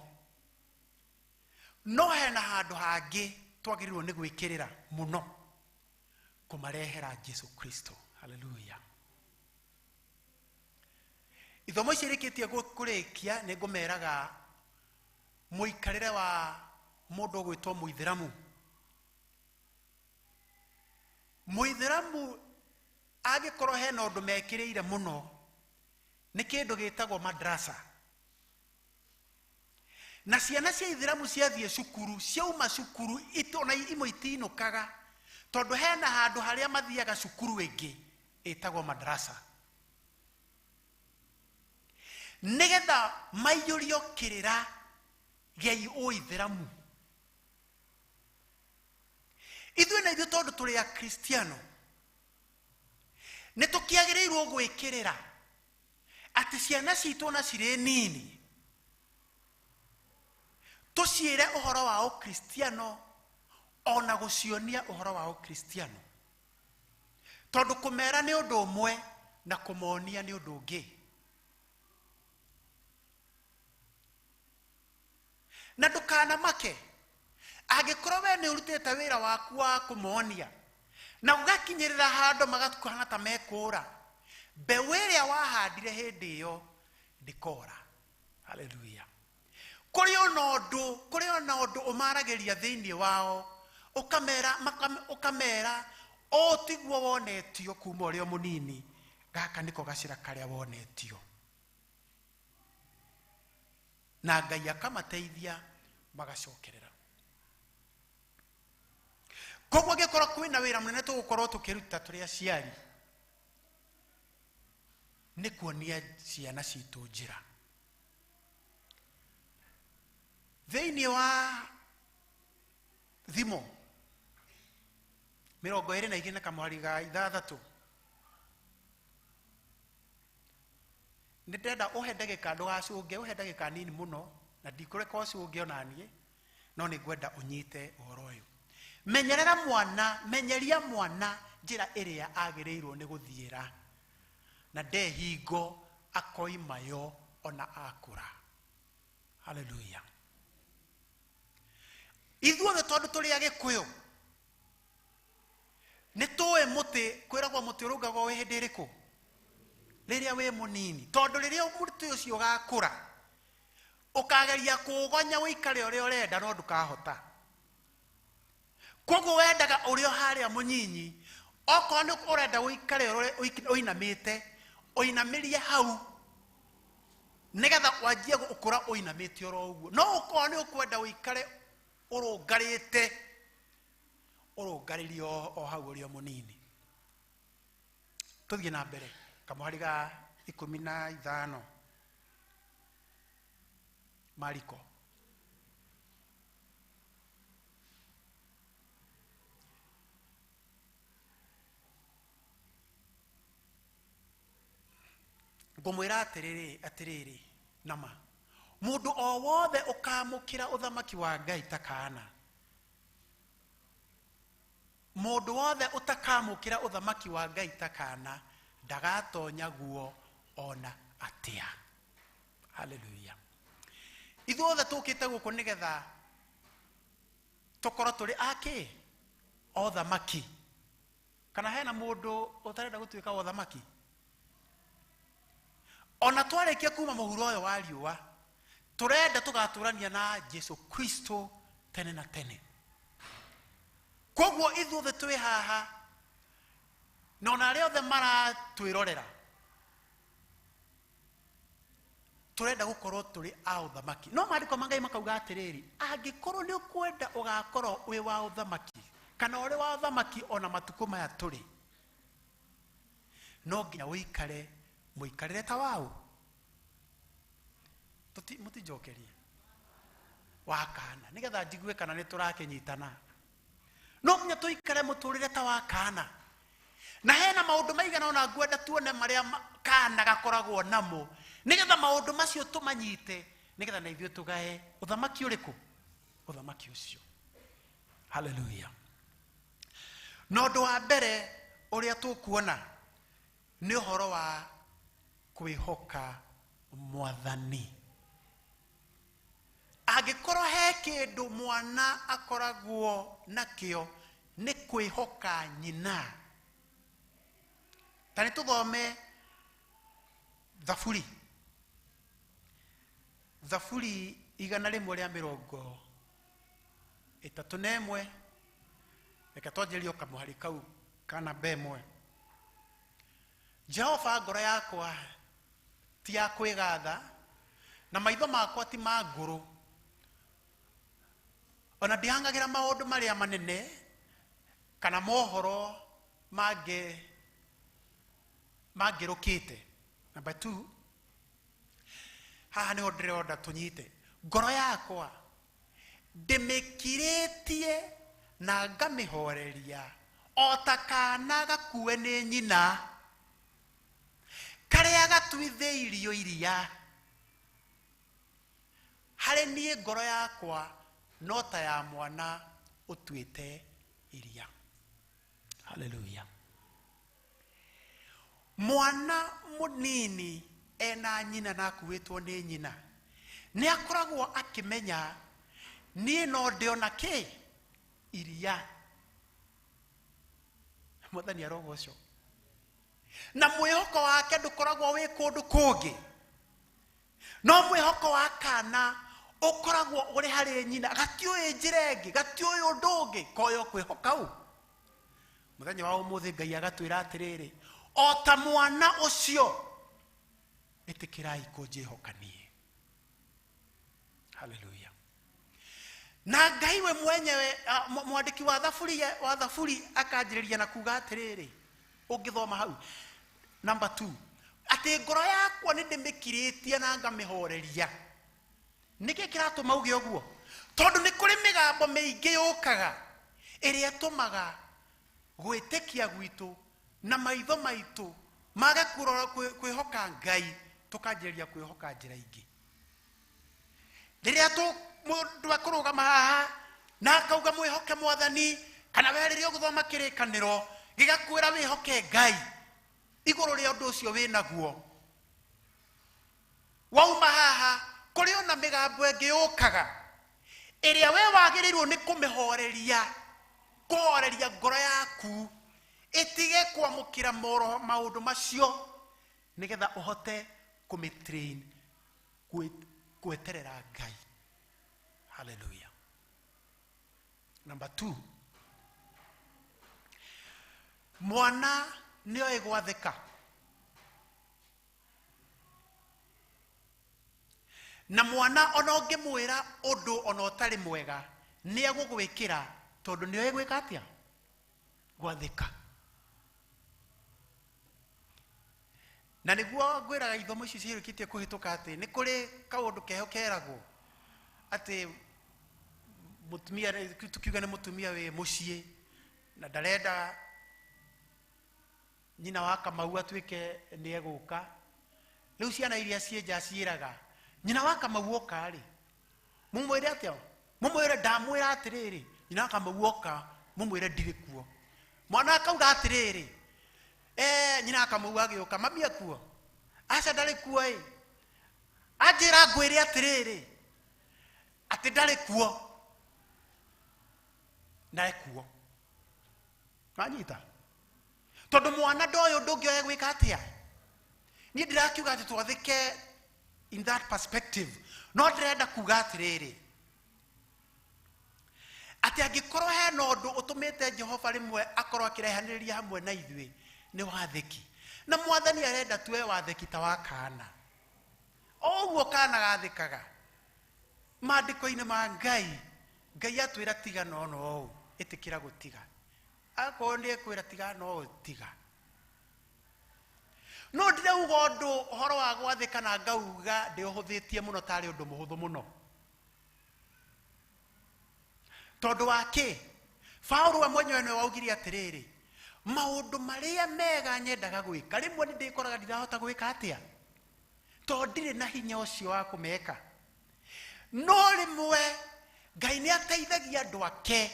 No hena handũ hangĩ twagĩrĩirwo nĩ gwĩkĩrĩra mũno, kũmarehera Jesu Kristo. Hallelujah. Ithomo ici rĩkĩtie kũrĩkia nĩ ngũmeraga mũikarĩre wa mũndũ ũgwĩtwo mũithĩramu. Mũithĩramu angĩkorwo hena ũndũ mekĩrĩire mũno nĩ kĩndũ gĩtagwo madrasa. Na ciana cia ithĩramu ciathiĩ cukuru, ciauma cukuru ona imwe itinũkaga tondũ hena handũ harĩa mathiaga cukuru ĩngĩ ĩtagwo madrasa, nĩgetha maiyũrio kĩrĩra gĩa ũithĩramu. Ithuĩ na ithuĩ tondũ tũrĩ Akristiano nĩ tũkĩagĩrĩirwo gwĩkĩrĩra atĩ ciana citũ ona cirĩ nini tũciĩre ũhoro wa ũkristiano ona gũcionia ũhoro wa ũkristiano, tondũ kũmera nĩ ũndũ ũmwe na kũmonia nĩ ũndũ ũngĩ. Na ndũkanamake angĩkorwo we nĩ ũrutĩte wĩra waku wa kũmonia na ũgakinyĩrĩra handũ magakũhana ta mekũra, mbeũ ĩrĩa wahandire hĩndĩ ĩyo ndĩkora. Hallelujah. Kũrĩ ona ũndũ ũmaragĩria thĩinĩ wao, ũkamera ũũ tiguo wonetio kuma ũrĩ o mũnini, gaka nĩko gacĩra karĩa wonetio. Na Ngai akamateithia magacokerera. Koguo angĩkorwo kwĩna wĩra mũnene tũgũkorwo tũkĩruta tũrĩ aciari, nĩ kuonia ciana citũ njĩra. Thĩinĩ wa Thimo 22 na kamũhari ga 6, nĩ ndĩrenda ũhe ndagĩka, ndũgacũnge, ũhe ndagĩka nini mũno, na ndikũreka ũcũnge ona niĩ, no nĩ ngwenda ũnyite ũhoro ũyũ. Menyerera mwana, menyeria mwana njĩra ĩrĩa agĩrĩirwo nĩ gũthiĩra, na ndehingo akoimayo ona akũra. Haleluya. Ithuothe tondũ tũrĩ Agĩkũyũ nĩ tũĩ mũtĩ, kwĩragwo mũtĩ ũrũngagwo wĩ hĩndĩ ĩrĩkũ? Rĩrĩa wĩ mũnini. Tondũ rĩrĩa mũtĩ ũcio ũgakũra, ũkageria kũũgonya ũikare ũrĩa ũrenda, no ndũkahota. Koguo wendaga ũrĩa harĩa mũnyinyi, okorwo nĩ ũrenda ũikare ũrĩa ũinamĩte, ũinamĩrie hau, nĩgetha wanjie gũkũra ũinamĩte oro ũguo. No ũkorwo nĩ ũkwenda ũikare ũrũngarĩte, ũrũngarĩrie o hau ũrĩa mũnini. Tũthiĩ na mbere kamũhari ga 15 Mariko. Ngũmwĩra atĩrĩrĩ, atĩrĩrĩ, nama mũndũ o wothe ũkamũkĩra ũthamaki wa Ngai ta kaana, mũndũ wothe ũtakamũkĩra ũthamaki wa Ngai ta kaana ndagatonya guo ona atĩa. Haleluya. Ithuothe tũkĩte gũkũ nĩgetha tũkorwo tũrĩ akĩ othamaki. Kana hena mũndũ ũtarenda gũtuĩka othamaki? Ona twarĩkia kuma mũhuro ũyũ wa riũa, tũrenda tũgatũrania na Jesu Kristo tene na tene. Koguo ithuothe twĩ haha, na ona arĩa othe maratwĩrorera, tũrenda gũkorwo tũrĩ a ũthamaki. No maandĩko ma Ngai makauga atĩrĩrĩ, angĩkorwo nĩ ũkwenda ũgakorwo wĩ wa ũthamaki, kana ũrĩ wa ũthamaki ona matukũ maya tũrĩ, no nginya ũikare mũikarĩre ta waũ. Mũtinjokerie wa kana, nĩgetha njigue kana nĩ tũrakĩnyitana. No nginya tũikare mũtũrĩre ta wa kana. Na hena maũndũ maigana ona ngwenda tuone marĩa kana gakoragwo namo, nĩgetha maũndũ macio tũmanyite, nĩgetha na ithuĩ tũgae ũthamaki ũrĩkũ? Ũthamaki ũcio. Haleluya. Na ũndũ wa mbere ũrĩa tũkuona nĩ ũhoro wa kwĩhoka Mwathani. Angĩkorwo he kĩndũ mwana akoragwo nakĩo nĩ kwĩhoka nyina. Ta nĩ tũthome Thaburi. Thaburi 131. Reke twanjĩrĩrie kamũhari kau ka namba 1. Jehova, ngoro yakwa ti ya kwĩgatha, na maitho makwa ti ma ngũrũ, ona ndihang'agĩra maũndũ marĩa manene kana mohoro mangĩrũkĩte. Namba 2, haha nĩho ndĩrenda tũnyite. Ngoro yakwa ndĩmĩkirĩtie na ngamĩhoreria o ta kana gakue nĩ nyina, karĩa gatuithĩirio iria. Harĩ niĩ ngoro yakwa no ta ya mwana ũtuĩte iria. Haleluya. Mwana mũnini ena nyina na akuĩtwo nĩ nyina, nĩ akoragwo akĩmenya niĩ no ndĩona kĩ iria. Mwathani arogocwo. Na mwĩhoko wake ndũkoragwo wĩ kũndũ kũngĩ, no mwĩhoko wa kana ũkoragwo ũrĩ harĩ nyina. Gatiũĩ njĩra ĩngĩ, gatiũĩ ũndũ ũngĩ, koyo kwĩhoka ũ. Mũthenya wa ũmũthĩ Ngai agatwĩra atĩrĩrĩ, o ta mwana ũcio, ĩtĩkĩrai kũnjĩhoka niĩ. Haleluya. Na Ngai we mwenyewe mwandĩki wa thaburi wa thaburi akanjĩrĩria na kuga atĩrĩrĩ, ũngĩthoma hau number 2, atĩ ngoro yakwa nĩ ndĩmĩkirĩtie na ngamĩhoreria. Nĩkĩ kĩratũma uge ũguo? Tondũ nĩ kũrĩ mĩgambo mĩingĩ yũkaga ĩrĩa ĩtũmaga gwĩtĩkia gwitũ na maitho maitũ mage kũrora kwĩhoka Ngai, tũkanjĩrĩria kwĩhoka njĩra ingĩ. Rĩrĩa mũndũ akũrũgama haha na akauga mwĩhoke Mwathani, kana we rĩrĩa ũgũthoma kĩrĩkanĩro gĩgakwĩra wĩhoke Ngai igũrũ rĩa ũndũ ũcio wĩnaguo, wauma haha kũrĩ ona mĩgambo ĩngĩ yũkaga ĩrĩa we wagĩrĩirwo nĩ kũmĩhoreria, kũhoreria ngoro yaku ĩtige kwamũkĩra maũndũ macio nĩgetha ũhote kũmĩtrain gweterera Ngai. Hallelujah. Number 2, mwana nĩoĩ gwathĩka. Na mwana ona ũngĩmwĩra ũndũ ona ũtarĩ mwega nĩ egũgwĩkĩra tondũ nĩoĩ gwĩka atĩa? Gwathĩka. Na nĩguo ngwĩraga ithomo ici ciĩrĩkĩtie kũhĩtũka atĩ nĩ kũrĩ kaũndũ keho keragwo atĩ mũtumia, tukiuga nĩ mũtumia wĩ mũciĩ na ndarenda nyina wa Kamau atuĩke nĩ egũka. Rĩu ciana iria ciĩ nja ciĩraga nyina wa Kamau oka rĩ, mũmwĩre atĩa? Mũmwĩre ndamwĩra atĩrĩrĩ, nyina wa Kamau oka, mũmwĩre ndirĩ kuo. Mwana akauga atĩrĩrĩ, nyina wa Kamau agĩũka, mami ekuo? Aca ndarĩ kuo ĩ. Anjĩra ngwĩre atĩrĩrĩ, atĩ ndarĩ kuo. Na ekuo. Wanyita? Tondũ mwana ndoĩ ũndũ ũngĩ oe gwĩka atĩa. Niĩ ndĩrakiuga atĩ twathĩke in that perspective, no ndĩrenda kuga atĩrĩrĩ, atĩ angĩkorwo hena ũndũ ũtũmĩte Jehova rĩmwe akorwo akĩrehanĩrĩria hamwe na ithuĩ nĩ wathĩki. Na Mwathani arenda tuoe wathĩki ta wa kana. O ũguo kana gathĩkaga maandĩko-inĩ ma Ngai, Ngai atwĩra tiga no no ũũ, ĩtĩkĩra gũtiga. Akorwo nĩ ekwĩra tiga no ũũ, tiga. No ndirauga ũndũ ũhoro wa gwathĩka na ngauga ndĩũhũthĩtie mũno tarĩ ũndũ mũhũthũ mũno. Tondũ wa kĩ? Paũlũ we mwenyewe nĩwe waugire atĩrĩrĩ, maũndũ marĩa mega nyendaga gwĩka rĩmwe nĩ ndĩkoraga ndirahota gwĩka atĩa, tondũ ndirĩ na hinya ũcio wa kũmeka. No rĩmwe Ngai nĩ ateithagia andũ ake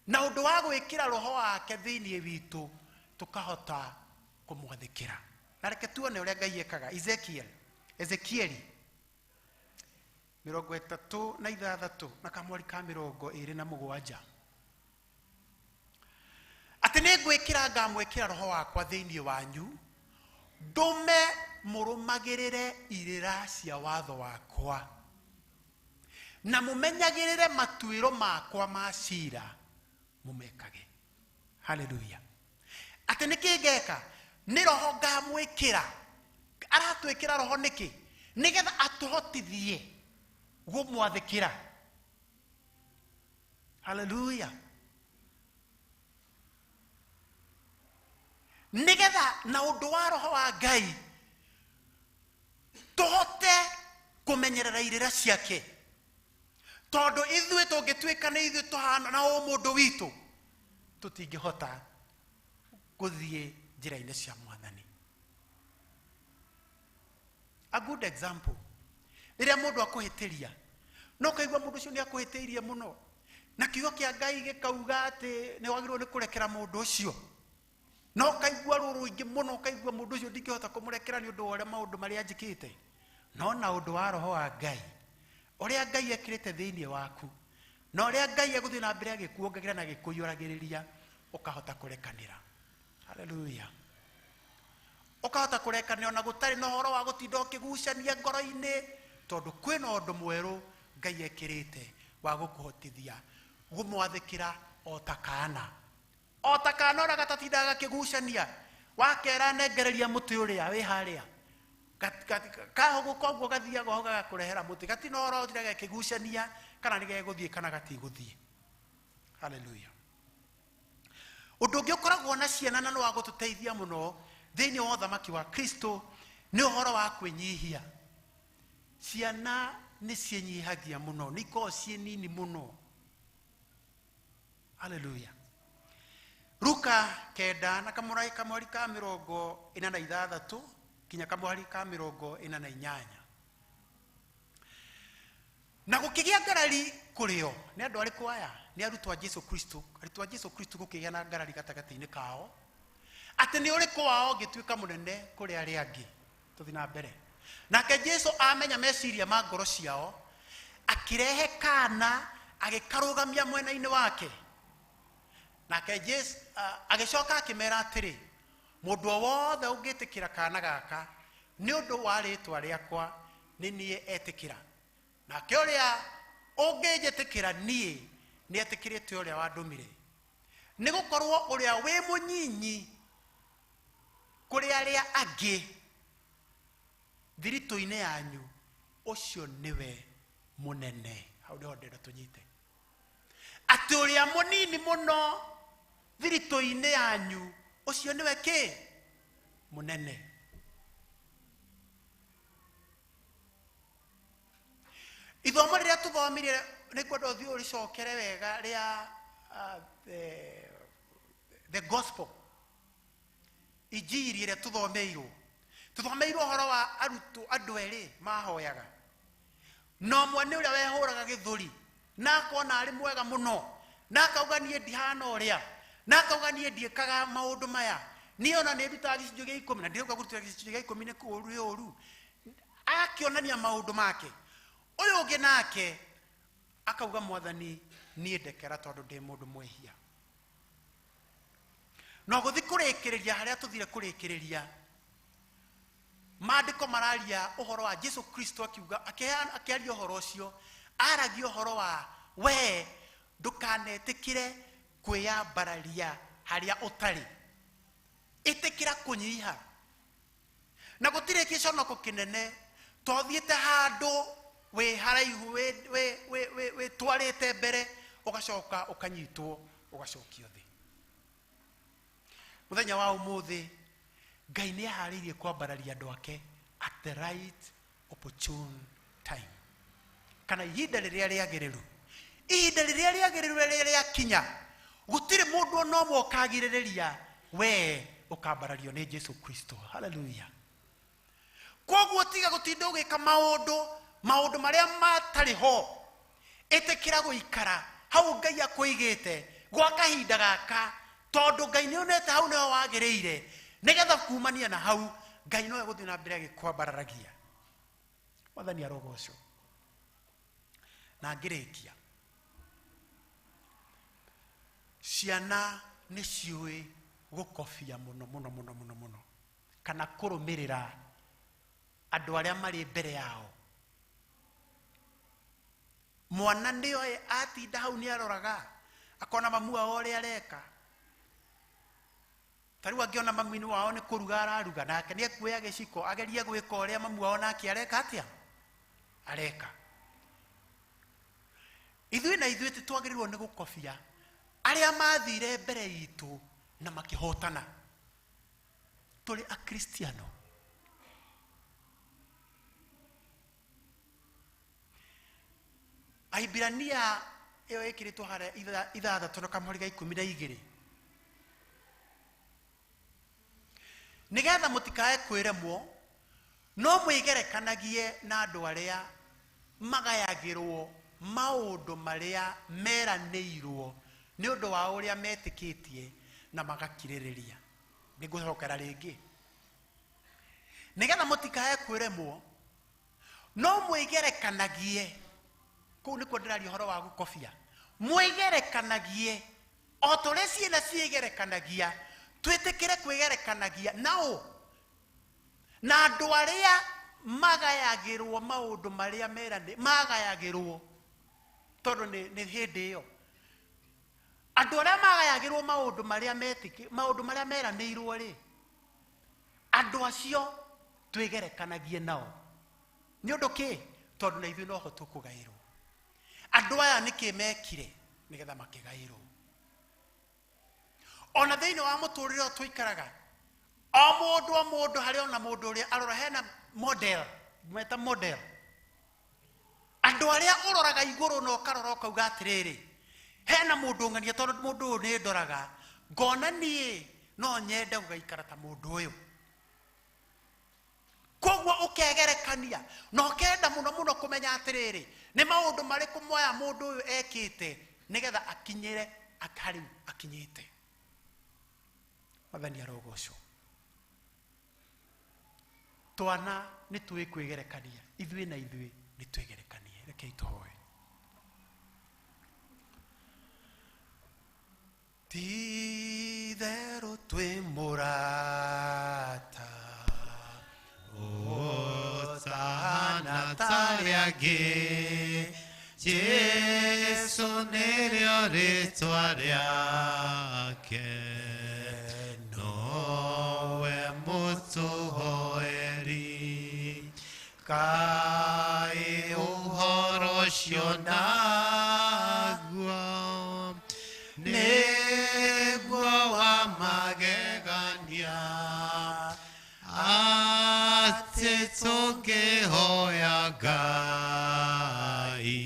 na ũndũ wa gwĩkĩra roho wake thĩinĩ witũ tũkahota kũmwathĩkĩra. Na reke tuone ũrĩa Ngai ekaga. Ezekieli 36 na kamweri ka 27, atĩ nĩ ngwĩkĩra ngamwĩkĩra roho wakwa thĩinĩ wanyu, ndũme mũrũmagĩrĩre irĩra cia watho wakwa na mũmenyagĩrĩre matuĩro makwa ma cira mũmekage. Hallelujah. Atĩ nĩkĩ ngeka? Nĩ roho ngamwĩkĩra. Aratwĩkĩra roho nĩkĩ? Nĩgetha atũhotithie gũmwathĩkĩra. Hallelujah. Nĩgetha na ũndũ wa roho wa Ngai tũhote kũmenyerera irĩra ciake. Tondũ ithuĩ tũngĩtuĩka nĩ ithuĩ tũhana na ũmũndũ witũ, tũtingĩhota gũthiĩ njĩra-inĩ cia Mwathani. A good example, rĩrĩa mũndũ akũhĩtĩria, no ũkaigua mũndũ ũcio nĩ akũhĩtĩirie mũno, na kiugo kĩa Ngai gĩkauga atĩ nĩ wagĩrĩirwo nĩ kũrekera mũndũ ũcio. No ũkaigua ruo rũingĩ mũno, ũkaigua mũndũ ũcio ndingĩhota kũmũrekera nĩ ũndũ wa ũrĩa maũndũ marĩa anjĩkĩte. No na ũndũ wa roho wa Ngai, ũrĩa Ngai ekĩrĩte thĩinĩ waku, na ũrĩa Ngai egũthiĩ na mbere agĩkuongagĩra na agĩkũiyũragĩrĩria, ũkahota kũrekanĩra. Hallelujah. Ũkahota kũrekanĩra ona gũtarĩ na ũhoro wa gũtinda ũkĩgucania ngoro-inĩ, tondũ kwĩna ũndũ mwerũ Ngai ekĩrĩte wa gũkũhotithia gũmwathĩkĩra o ta kana. O ta kana ũrĩa gatatindaga gakĩgucania, wakera nengereria mũtĩ ũrĩa wĩ harĩa, kahũgũka ũguo gathiaga ho gagakũrehera mũtĩ, gatina ũhoro ũtindaga gakĩgucania Kana nĩ gegũthiĩ kana gatigũthiĩ. Haleluya. Ũndũ ũngĩ ũkoragwo na ciana na nĩ wa gũtũteithia mũno thĩinĩ wa ũthamaki wa Kristo nĩ ũhoro wa kwĩnyihia. Ciana nĩ ciĩnyihagia mũno, nĩ ikoragwo ciĩ nini mũno. Haleluya. Luka 9 na kamũhari ka 46 kinya kamũhari ka 48. Na gũkĩgĩa ngarari kũrĩ o. Nĩ andũ arĩkũ aya? Nĩ arutwo a Jesu Kristo. Arutwo a Jesu Kristo gũkĩgĩa na ngarari gatagatĩ-inĩ kao atĩ nĩ ũrĩkũ wao ũngĩtuĩka mũnene kũrĩ arĩa angĩ. Tũthiĩ na mbere. Nake Jesu amenya meciria ma ngoro ciao, akĩrehe kana agĩkarũgamia mwena-inĩ wake. Nake Jesu agĩcoka akĩmera atĩrĩ, mũndũ o wothe ũngĩtĩkĩra kana gaka nĩ ũndũ wa rĩtwa rĩakwa nĩ niĩ etĩkĩra, nake ũrĩa ũngĩnjĩtĩkĩra niĩ nĩ etĩkĩrĩte ũrĩa wandũmire. Nĩ gũkorwo ũrĩa wĩ mũnyinyi kũrĩ arĩa angĩ thiritũ-inĩ yanyu, ũcio nĩwe mũnene. Hau nĩho ndĩrenda tũnyite, atĩ ũrĩa mũnini mũno thiritũ-inĩ yanyu, ũcio nĩwe kĩ? Mũnene. Ithomo rĩrĩa tũthomire nĩ kwenda ũthiĩ ũrĩcokere wega rĩa the gospel, injiri ĩrĩa tũthomeirwo. Tũthomeirwo ũhoro wa arutwo andũ erĩ mahoyaga, na ũmwe nĩ ũrĩa wehũraga gĩthũri na akona arĩ mwega mũno, na akauga niĩ ndihana ũrĩa, na akauga niĩ ndiĩkaga maũndũ maya, niĩ ona nĩ ndutaga gĩcunjĩ gĩa 10 na ndirauga kũruta gĩcunjĩ gĩa 10 nĩ kũũru nĩ ũũru, akĩonania maũndũ make. Ũyũ ũngĩ nake akauga mwathani niĩ ndekera tondũ ndĩ mũndũ mwĩhia. No gũthiĩ kũrĩkĩrĩria harĩa tũthire kũrĩkĩrĩria, maandĩko mararia ũhoro wa Jesu Kristo akiuga, akĩaria ũhoro ũcio, aragia ũhoro wa we ndũkanetĩkĩre kwĩyambararia harĩa ũtarĩ, ĩtĩkĩra kũnyiha. Na gũtirĩ gĩconoko kĩnene tothiĩte handũ wĩ haraihu wĩtwarĩte mbere ũgacoka ũkanyitwo ũgacokio thĩ. Mũthenya wa ũmũthĩ Ngai nĩ aharĩirie kwambararia andũ ake at the right opportune time, kana ihinda rĩrĩa rĩagĩrĩru. Ihinda rĩrĩa rĩagĩrĩru rĩrĩa rĩakinya, gũtirĩ mũndũ ona ũmwe ũkagirĩrĩria we ũkambarario nĩ Jesu Kristo. Haleluya. Koguo tiga gũtinda ũgĩka maũndũ marĩa matarĩ ho, ĩtĩkĩra gũikara hau Ngai akũigĩte gwa kahinda gaka, tondũ Ngai nĩ onete hau nĩho wagĩrĩire, nĩgetha kumania na hau Ngai no egũthiĩ na mbere agĩkwambararagia. Mwathani arogocwo. Na ngĩrĩkia, ciana nĩ ciũĩ gũkobia mũno mũno mũno mũno mũno, kana kũrũmĩrĩra andũ arĩa marĩ mbere yao. Mwana nĩoĩ atinda hau nĩ aroraga akona mamu wao ũrĩa areka. Ta rĩu angĩona mamu-inĩ wao nĩ kũruga araruga, nake nĩ ekuoya gĩciko agerie gwĩka ũrĩa mamu wao nake areka atĩa? Areka. Ithuĩ na ithuĩ tĩtwagĩrĩirwo nĩ gũkobia arĩa mathire mbere itũ na makĩhotana. Tũrĩ Akristiano. Ahibirania ĩyo ĩkĩrĩtwo harĩa 6 na kamũhari ga 12, nĩgetha mũtikae kwĩremwo, no mwĩgerekanagie na andũ arĩa magayagĩrwo maũndũ marĩa meranĩirwo nĩ ũndũ wa ũrĩa metĩkĩtie na magakirĩrĩria. Nĩngũcokera rĩngĩ, nĩgetha mũtikae kwĩremwo, no mwĩgerekanagie. Kũu nĩkuo ndĩraria ũhoro wa gũkobia. Mwĩgerekanagie o ta ũrĩa ciana ciĩgerekanagia, twĩtĩkĩre kwĩgerekanagia nao na andũ arĩa magayagĩrwo maũndũ marĩa magayagĩrwo, tondũ nĩ hĩndĩ ĩyo andũ arĩa magayagĩrwo maũndũ marĩa maũndũ marĩa meranĩirwo rĩ, andũ acio twĩgerekanagie nao. Nĩ ũndũ kĩ? Tondũ na ithuĩ noho tũkũgaĩrwo. Andũ aya nĩkĩ mekire nĩgetha makĩgaĩrwo? Ona thĩinĩ wa mũtũrĩre ũyũ tũikaraga, o mũndũ o mũndũ harĩ ona mũndũ ũrĩa arora hena model, meta model. Andũ arĩa ũroraga igũrũ na ũkarora ũkauga atĩrĩrĩ, hena mũndũ ng'ania, tondũ mũndũ ũyũ nĩ ndoraga ngona niĩ no nyende gũgaikara ta mũndũ ũyũ. Koguo ũkegerekania na ũkenda mũno mũno kũmenya atĩrĩrĩ, nĩ maũndũ marĩkũ moya mũndũ ũyũ ekĩte nĩgetha akinyĩre harĩu akinyĩte. Mwathani arogocwo. Twana nĩ tũĩ kwĩgerekania, ithuĩ na ithuĩ nĩ twĩgerekanie. Rekei tũhoe. Ti-itherũ twĩ mũrata ũtahana tarĩ angĩ, Jesu nĩrĩo rĩtwa rĩake, nowe mũtũhoeri. Kaĩ ũhoro ũcio naguo nĩguo wa magegania, atĩ tũngĩhoya Ngai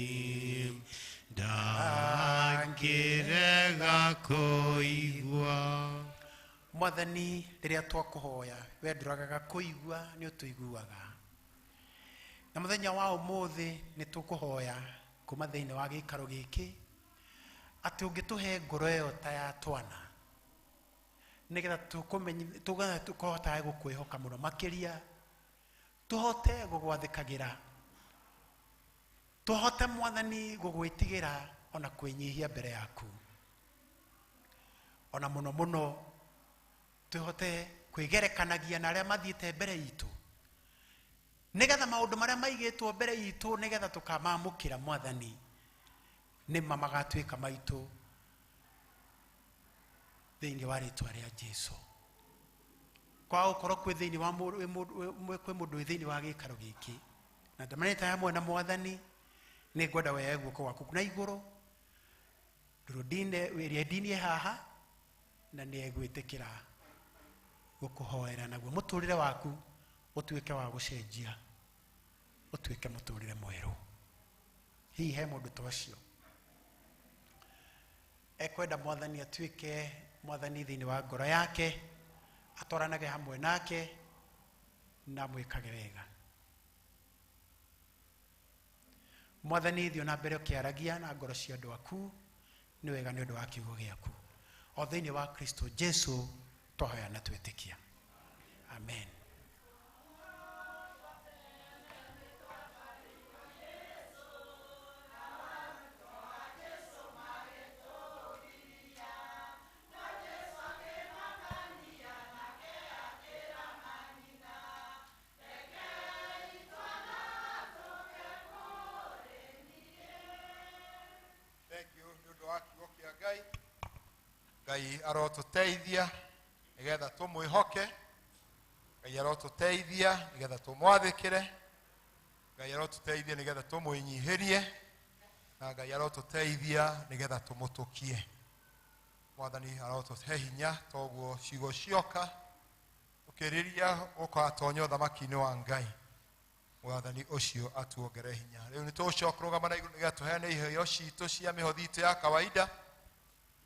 ndangĩrega kũigua. Mwathani, rĩrĩa twakũhoya we ndũragaga kũigua, nĩ ũtũiguaga. Na mũthenya wa ũmũthĩ nĩ tũkũhoya kuma thĩinĩ wa gĩikaro gĩkĩ atĩ ũngĩtũhe ngoro ĩyo ta ya twana, nĩgetha tũkũhotaga gũkwĩhoka mũno makĩria, tũhote gũgwathĩkagĩra, tũhote Mwathani gũgwĩtigĩra ona kwĩnyihia mbere yaku, ona mũno mũno tũhote kwĩgerekanagia na arĩa mathiĩte mbere itũ, nĩgetha maũndũ marĩa maigĩtwo mbere itũ nĩgetha tũkamamũkĩra Mwathani nĩma magatuĩka maitũ thĩinĩ wa rĩtwa rĩa Jesu. Kwa gũkorwo kwĩ thĩinĩ wa mũndũ, wĩ mũndũ, wĩ, kwĩ mũndũ wĩ thĩinĩ wa gĩikaro gĩkĩ na ndamanĩte hamwe na Mwathani, nĩ ngwenda woe guoko gwaku na igũrũ, ndũrũndine ĩrĩa ndinie haha, na nĩ egwĩtĩkĩra gũkũhoera, naguo mũtũrĩre waku ũtuĩke wa gũcenjia, ũtuĩke mũtũrĩre mwerũ. Hihi he mũndũ ta ũcio ekwenda Mwathani atuĩke Mwathani thĩinĩ wa ngoro yake, atwaranage hamwe nake na mwĩkage wega. Mwathani, thiĩ na mbere ũkĩaragia na ngoro cia andũ aku, nĩ wega nĩ ũndũ wa kiugo gĩaku. O thĩinĩ wa Kristo Jesu twahoya na twĩtĩkia. Amen. Thank you nĩ ũndũ wa kiugo kĩa Ngai. Ngai arotũteithia nĩgetha tũmwĩhoke, Ngai arotũteithia nĩgetha tũmwathĩkĩre, Ngai arotũteithia nĩgetha tũmwĩnyihĩrie, na Ngai arotũteithia nĩgetha tũmũtũkie. Mwathani arotũhe hinya toguo ciugo cioka tũkĩrĩria gũkatonya ũthamaki-inĩ wa Ngai. Mwathani ũcio atuongere hinya. Rĩu nĩ tũgũcoka kũrũgama na igũrũ nĩgetha tũheane iheo citũ cia mĩhothi itũ ya kawaida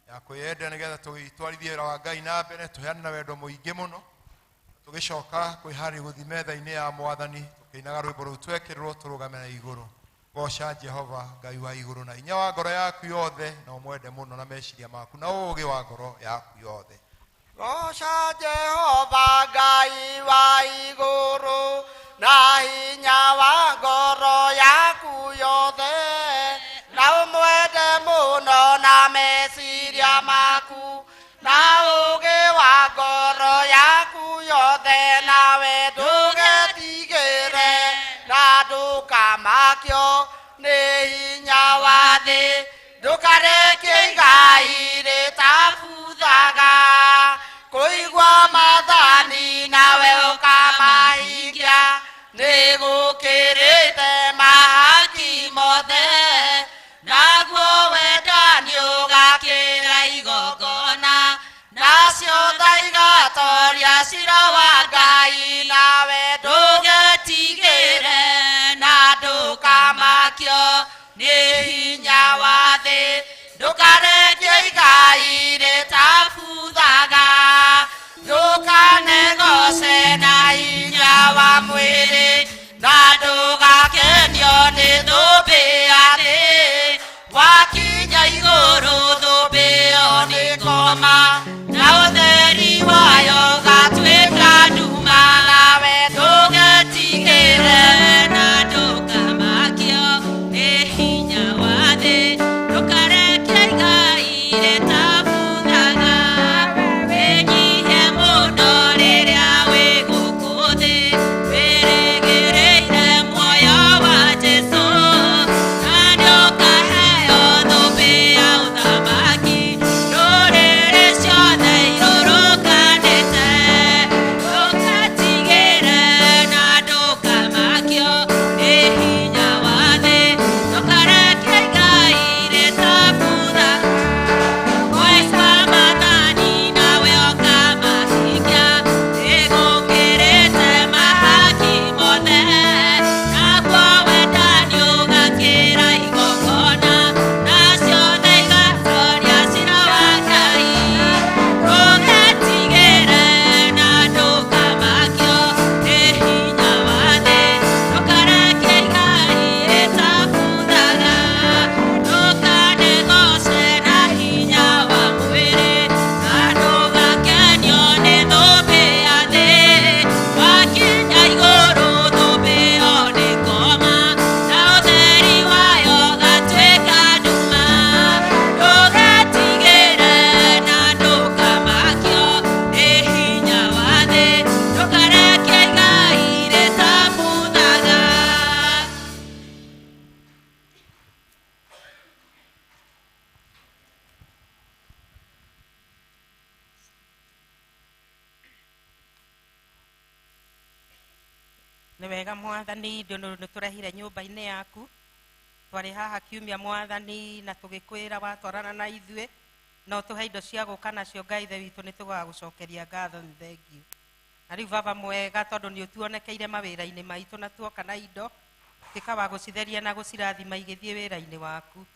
ya kwĩyenda, nĩgetha tũgĩtwarithie wĩra wa Ngai na mbere, tũheane na wendo mũingĩ mũno, tũgĩcoka kwĩharĩria gũthiĩ metha-inĩ ya Mwathani tũkĩinaga rwĩmbo rũu twekĩrĩrwo tũrũgame na igũrũ. Goca Jehova Ngai wa igũrũ na hinya wa ngoro yaku yothe, na ũmwende mũno na meciria maku na ũũgĩ wa ngoro yaku yothe. Goca Jehova Ngai wa igũrũ na hinya wa ngoro yaku yothe, na ũmwende mũno na meciria maku na ũũgĩ wa ngoro yaku yothe, nawe ndũgetigĩre na ndũkamakio nĩ hinya wa thĩ, ndũkareke igai rĩtabuthaga kũigua maathani nawe ũkamahingia, nĩ gũkĩrĩte mahaki mothe na Nacio igatoria cira wa Ngai nawe ndũgetigĩre na ndũkamakio nĩ hinya wa thĩ ndũkarekie igai rĩtabuthaga ndũkanegoce na hinya wa mwĩrĩ na ndũgakenio nĩ thũmbĩ ya thĩ wakinya igũrũ thũmbĩ ĩyo nĩ koma na ũtheri wayo ũgatuĩka nduma nawe ndũgetigĩre na ndũkamakio nĩ hinya wa thĩ ndũkareke igai rĩtabuthaga wĩnyihie mũno rĩrĩa wĩ gũkũ thĩ wĩrĩgĩrĩire muoyo wa Jesũ na nĩũkaheo thũmbĩ ya ũthamaki ndũrĩrĩ ciothe irũrũnganĩte ndũgetigĩre na ndũkamakio nĩ hinya wa thĩ ndũkareke igai rĩtabuthaga Oesa maathani nawe ũkamahingia nĩgũkĩrĩte mahaki mothe naguo wendani ũgakĩra igongona na ciothe igatoria cira wa Ngai ndũgetigĩre na ndũkamakio nĩ hinya wa thĩ ndũkareke igai rĩtabuthaga ndũkanegoce na hinya wa mwĩrĩ na ndũgakenio nĩ thũmbĩ ya thĩ wakinya igũrũ thũmbĩ ĩyo nĩ koma na ũtheri wayo ũgatuĩka nduma ndũgetigĩre na ndũkamakio nĩ hinya wa thĩ ndũkareke igai rĩtabuthaga. Nĩ wega mwathani ndĩ nĩ tũrehire nyũmba-inĩ yaku twarĩ haha kiumia mwathani na tũgĩkwĩra watwarana na ithuĩ na ũtũhe indo cia gũka nacio Ngai ithe witũ nĩ tũgagũcokeria ngatho nĩ thengiũ na rĩu baba mwega tondũ nĩ ũtuonekeire mawĩra-inĩ maitũ na tuoka na indo tuĩka wa gũcitheria na gũcirathima igĩthiĩ wĩra-inĩ waku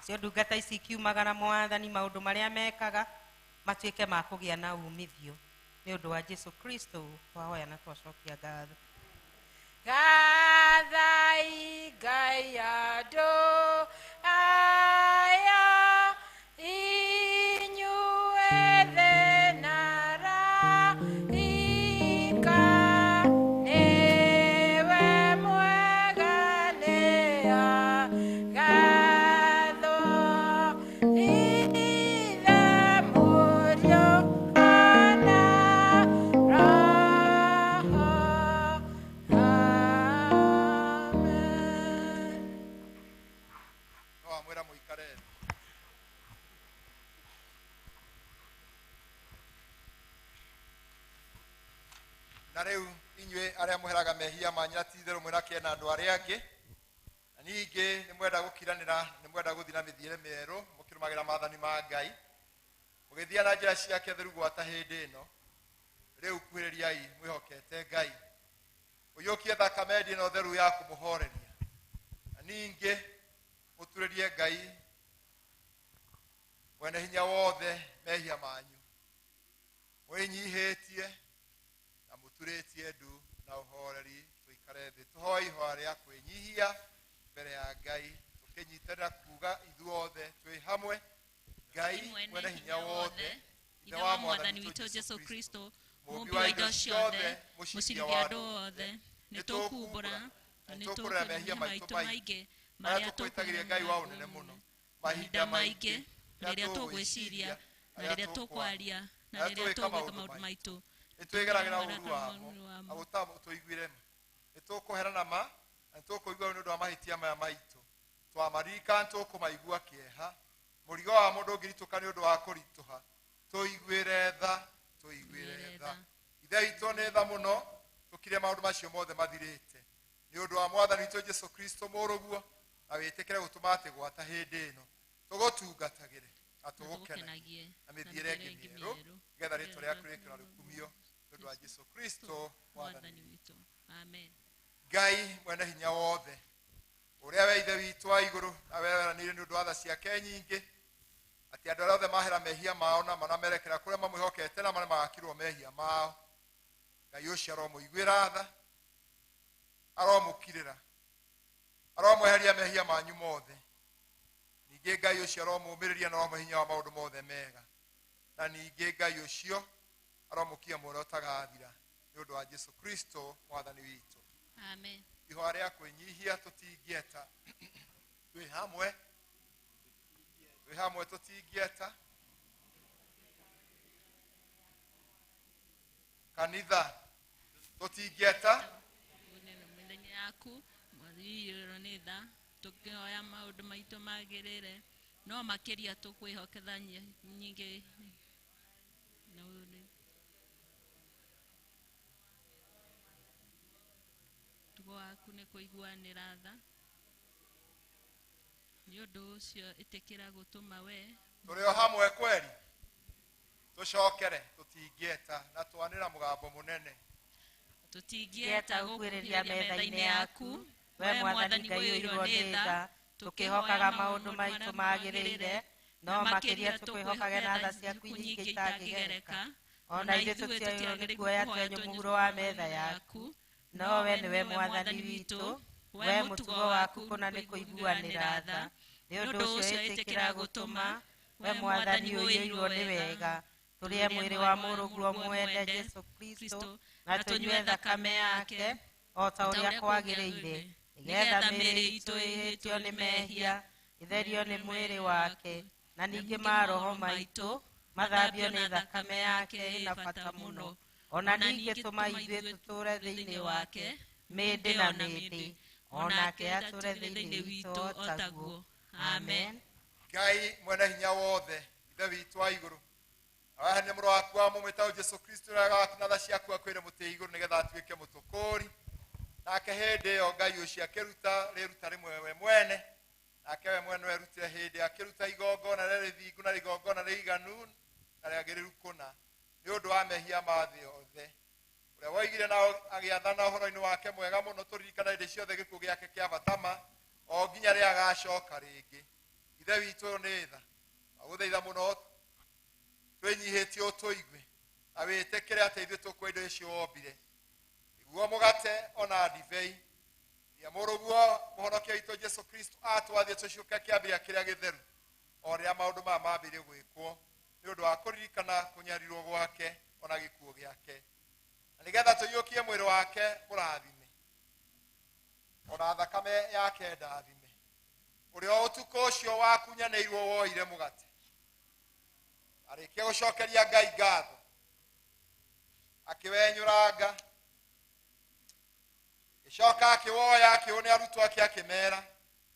cio ndungata ici ikiumagara mwathani maũndũ marĩa mekaga matuĩke ma kũgĩa na umithio nĩ ũndũ wa Jesu Kristo twahoya na twacokia ngatho. Gathai Ngai andũ aya inyuĩ na araika nĩwe mwega nĩagathwo Ithe Mũriũ na Roho. Amen. No wamwĩra mũikare thĩ. Na rĩu inyuĩ arĩa mũheraga mehia manyu na ti-itherũ mwĩna kĩene andũ arĩa angĩ na ningĩ nĩ mwenda gũkiranĩra nĩ mwenda gũthiĩ na mĩthiĩre mĩerũ mũkĩrũmagĩra maathani ma Ngai mũgĩthiĩ na njĩra ciake theru gwata hĩndĩ ĩno rĩu kuhĩrĩriai mwĩhokete Ngai ũiyũkie thakame ĩno theru ya kũmũhoreria na ningĩ mũturĩrie Ngai mwene hinya wothe mehia manyu mwĩnyihĩtie na mũturĩtie ndu na ũhoreri tũikare thĩ tũhoe ihoya rĩa kwĩnyihia mbere ya Ngai tũkĩnyitanĩra kuga ithuothe twĩ hamwe Ngai mwene hinya wothe Ithe wa mwathani witũ Jesu Kristo mũũmbi wa indo ciothe mũcirithia wa andũ othe nĩ tũkumbũra na nĩ tũkũrera tũkũrera mehia mehia maitũ maitũ maingĩ marĩa marĩa tũkwĩtagĩria tũkwĩtagĩria Ngai wa ũnene mũno mahinda mahinda maingĩ maingĩ rĩrĩa tũgwĩciria na rĩrĩa tũkwaria na rĩrĩa rĩrĩa tũgwĩka tũgwĩka maũndũ maũndũ maitũ nĩ twĩgeragĩra ũũru wamo na gũtũiguire ma nĩ tũkũherana ma na nĩ tũkũigua nĩ ũndũ wa mahĩtia maya maitũ twamaririkana nĩ tũkũmaigua kĩeha mũrigo wa mũndũ ũngĩritũka nĩ ũndũ wa kũritũha tũiguĩre tha tũiguĩre tha ithe witũ nĩ tha mũno tũkire maũndũ macio mothe mathirĩte nĩ ũndũ wa mwathani witũ Jesu Kristo mũrũguo na wĩtĩkĩre gũtũma atĩ gwata hĩndĩ ĩno tũgũtungatagĩre na Na tũgũkenagie na mĩthiĩre ĩngĩ mĩerũ, nĩgetha rĩtwa rĩaku rĩkĩra rĩkumio nĩ ũndũ wa Jesũ Kristo Mwathani witũ. Amen. Ngai mwene hinya wothe, ũrĩa we Ithe witũ wa igũrũ na weranĩire nĩ ũndũ wa tha ciake nyingĩ atĩ andũ arĩa othe mahera mehia mao na manamerekera kũrĩa mamwĩhokete na marĩa magakirwo mehia mao, Ngai ũcio aromũiguĩra tha, aromũkirĩra, aromweheria mehia manyu mothe. Ningĩ Ngai ũcio aromũũmĩrĩria na aromũhe hinya wa maũndũ mothe mega, na ningĩ Ngai ũcio aromũkia muoyo ũtagathira nĩ ũndũ wa Jesũ Kristo Mwathani witũ. Amen. Ihoya rĩa kwĩnyihia tũtingĩeta, twĩ hamwe, twĩ hamwe tũtingĩeta. Kanitha tũtingĩeta. Neno mĩthenya yaku mwathirĩrwo nĩ tha, tũkĩhoya maũndũ maitũ magĩrĩre, no makĩria tũkwĩhoketha nyingĩ na mũtugo waku nĩ kũiguanĩra tha. Nĩ ũndũ ũcio ĩtĩkĩra gũtũma we Tũrĩ o hamwe kweri, tũcokere tũtingĩeta na twanĩra mũgambo mũnene. Tũtingĩeta gũkuhĩrĩria metha-inĩ yaku, we Mwathani Ngai ũiyũirwo nĩ tha, tũkĩhokaga maũndũ maitũ magĩrĩire, no makĩria tũkwĩhokage na tha ciaku nyingĩ itangĩgereka. Ona ithuĩ tũtiagĩrĩirwo nĩ kuoya twenyũ mũhuro wa metha yaku, no we nĩwe Mwathani witũ, we mũtugo waku kũna nĩ kũiguanĩra tha. Nĩ ũndũ ũcio ĩtĩkĩra gũtũma we Mwathani ũiyũirwo nĩ wega, tũrĩe mwĩrĩ wa mũrũguo mwende Jesũ Kristo, na tũnyue thakame yake o ta ũrĩa kwagĩrĩire, nĩgetha mĩĩrĩ itũ ĩhĩtio nĩ mehia ĩtherio nĩ mwĩrĩ wake, na ningĩ maroho maitũ mathambio nĩ thakame yake ĩna bata mũno. Ona ningĩ tũma ithuĩ tũtũũre thĩinĩ wake mĩndĩ na mĩndĩ, onake atũũre thĩinĩ witũ o taguo. Amen. Ngai mwene hinya wothe, Ithe witũ wa igũrũ, awaheane mũrũ waku wa mũmwe wĩtagwo Jesũ Kristo, ũrĩa waku na tha ciaku akwĩre mũtĩ igũrũ nĩgetha atuĩke mũtũkũri. Nake hĩndĩ ĩyo Ngai ũcio akĩruta rĩruta rĩmwe we mwene, nake we mwene werutire hĩndĩ akĩruta igongona rĩa rĩthingu na igongona rĩiganu na rĩagĩrĩru kũna nĩ ũndũ wa mehia ma thĩ yothe, ũrĩa woigire na agĩathana ũhoro-inĩ wake mwega mũno tũririkana hĩndĩ ciothe gĩkuũ gĩake kĩa batama o nginya rĩrĩa agacoka rĩngĩ. Ithe witũ nĩ tha, agũthaitha mũno twĩnyihĩtie ũtũigue na wĩtĩkĩre atĩ ithuĩ tũkua indo icio wombire, nĩguo mũgate ona ndibei iria mũrũguo mũhonokia witũ Jesũ Kristo atwathie tũciũke kĩambĩrĩria kĩrĩa gĩtheru, o rĩrĩa maũndũ maya mambĩrĩrie gwĩkwo nĩ ũndũ wa kũririkana kũnyarirwo gwake ona gĩkuũ gĩake, na nĩgetha tũiyũkie mwĩrĩ wake mũrathime ona thakame yake ndathime, ũrĩa ũtukũ ũcio wakunyanĩirwo woire mũgate, arĩkia gũcokeria Ngai ngatho, akĩwenyũranga, gĩcoka akĩwoya akĩũne arutwo ake akĩmera,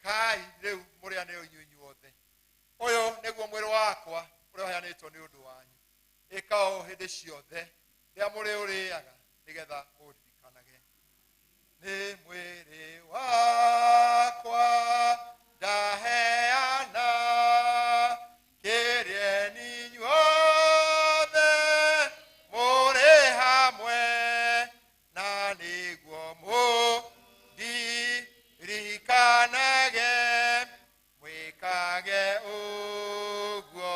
kai rĩu mũrĩanĩo inyuĩ inyuothe, ũyũ nĩguo mwĩrĩ wakwa ũrĩa ũheanĩtwo nĩ ũndũ wanyu, ĩka ũũ hĩndĩ ciothe rĩrĩa mũrĩũrĩaga nĩgetha mũndirikanage. Nĩ mwĩrĩ wakwa ndaheana, kĩrĩeni inyuothe mũrĩ hamwe, na nĩguo mũndirikanage, mwĩkage ũguo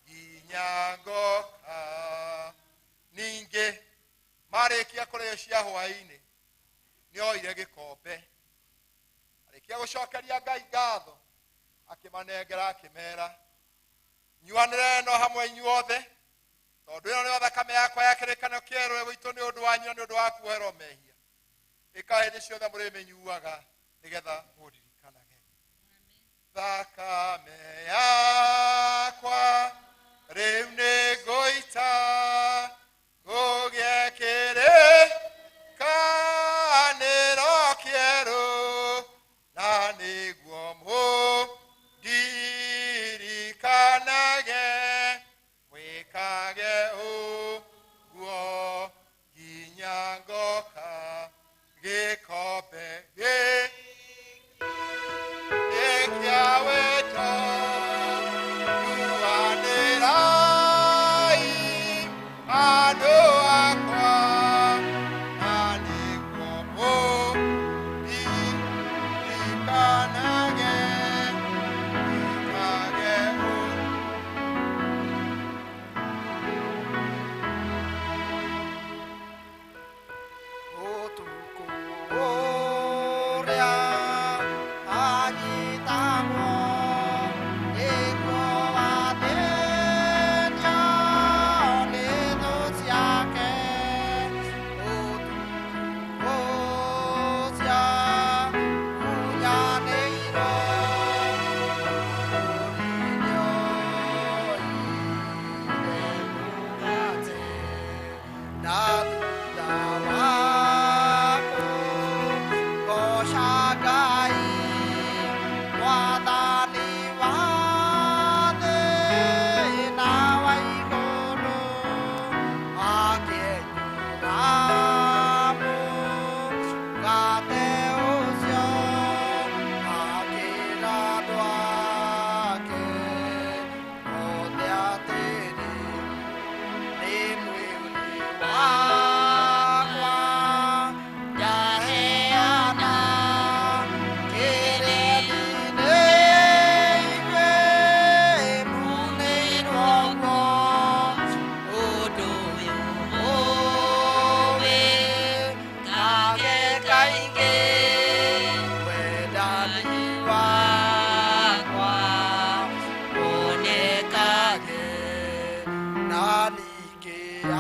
nginya ngoka. Ningĩ marĩkia kũrĩa cia hwaĩ-inĩ nĩoire gĩkombe, arĩkia gũcokeria Ngai ngatho, akĩmanengera akĩmera, nyuanĩre ĩno hamwe inyuothe, tondũ ĩno nĩyo thakame yakwa ya kĩrĩkanĩro kĩerũ ĩgũitwo nĩ ũndũ wanyu na nĩ ũndũ wa kuoherwo mehia. Ĩka hĩndĩ ciothe mũrĩmĩnyuaga nĩgetha mũndirikanage. Thakame yakwa rĩu nĩngũita kũgĩe kĩrĩkanĩro kĩerũ, na nĩguo mũndirikanage, mwĩkage ũguo nginya ngoka. Gĩkombe gĩkĩ kĩa wendo nyua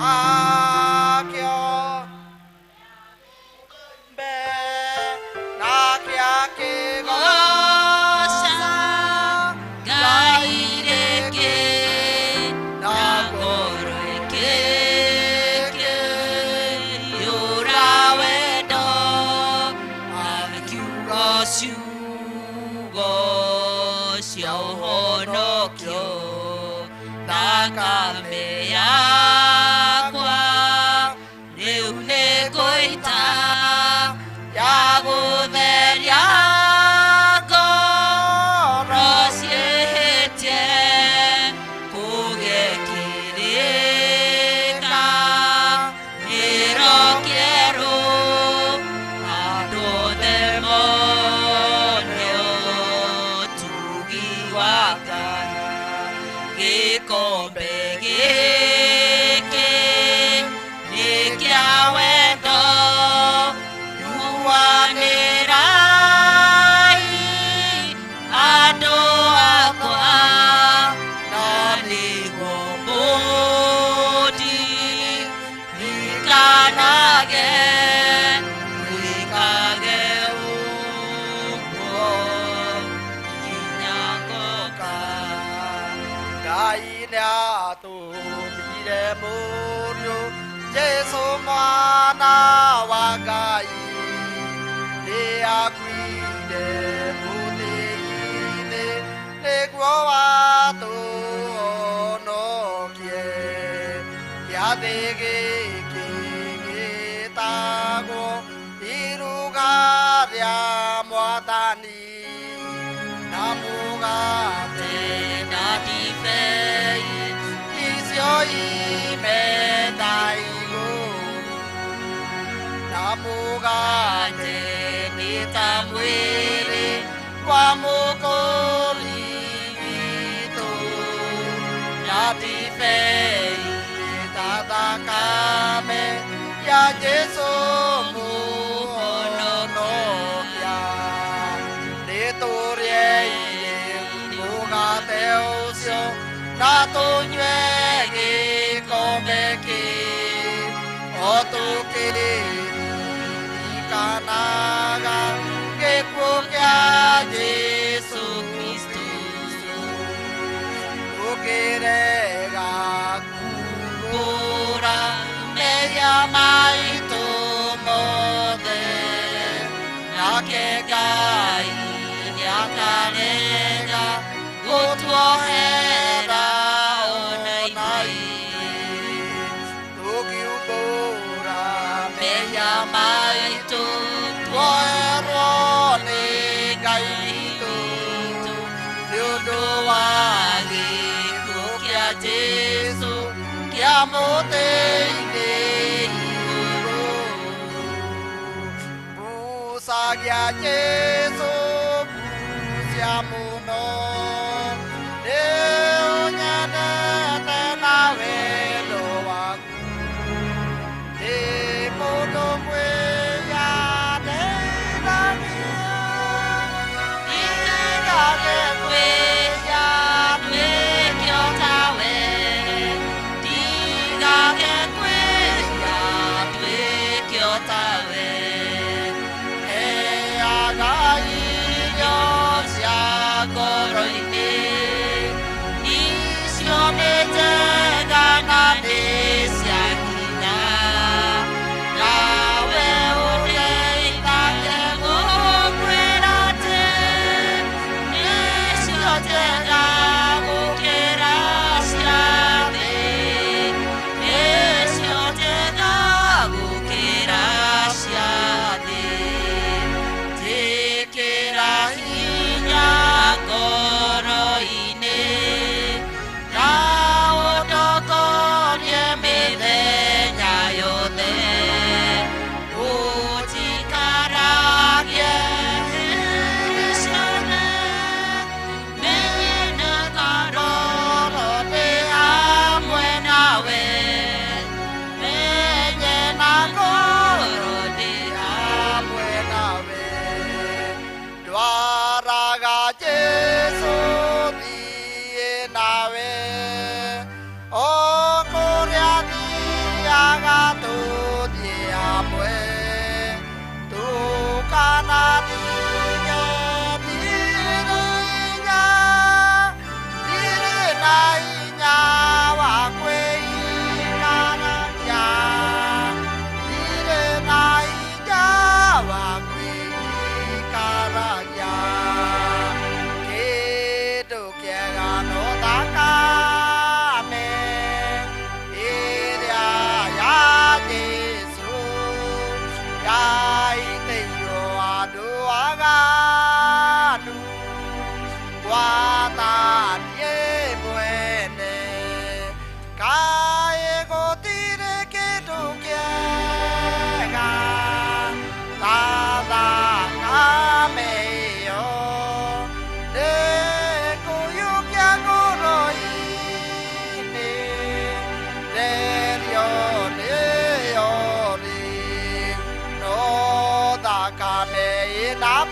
Nakĩo mbe nake akĩgooca Ngai rĩngĩ na ngoro ĩkĩiyũra wendo, akiuga ciugo cia ũhonokio, thakame yakwa rĩu nĩngũita ya gũtheria ngoro ciĩhĩtie, kũgĩe kĩrĩka nĩro kĩerũ, andũ othe mone ũtugi wa Ngai. Gĩkombe gĩkĩ nĩ kĩa wendo, nyuanĩrai andũ akwa, na nĩguo mũndirikanage mwĩkage ũguo nginya ngoka. Ngai nĩatũmire mũriũ Jesũ mwana wa Ngai, nĩakuire mũtĩ-inĩ nĩguo atũhonokie. Gĩathĩ gĩkĩ gĩtagwo iruga rĩa Mwathani, na mũgate na ndibei icio imetha igũrũ, na mũgate nĩ ta mwĩrĩ wa Mũkũũri witũ, na ndibei ta thakame ya Jesũ mũhonokia. Nĩtũrĩei mũgate ũcio na tũnyue gĩkombe kĩu, o tũkĩririkanaga gĩkuũ kĩa Jesũ Kristũ. Tũkĩrega kuumbũra mehia maitũ mothe, nake Ngai nĩakarega gũtuohera ona ithuĩ. Tũkiumbũra mehia maitũ tuoherwo nĩ Ngai witũ, nĩ ũndũ wa gĩkuũ kĩa Jesũ kĩa mũtĩ-inĩ igũrũ. Mbucagia Jesũ mbucia mũno, nĩũnyendete na wendo waku. Ndĩ mũndũ mwĩya ndeithagia, ndigage kwĩya nduĩke o tawe, ndigage kwĩya nduĩke o tawe. Heaga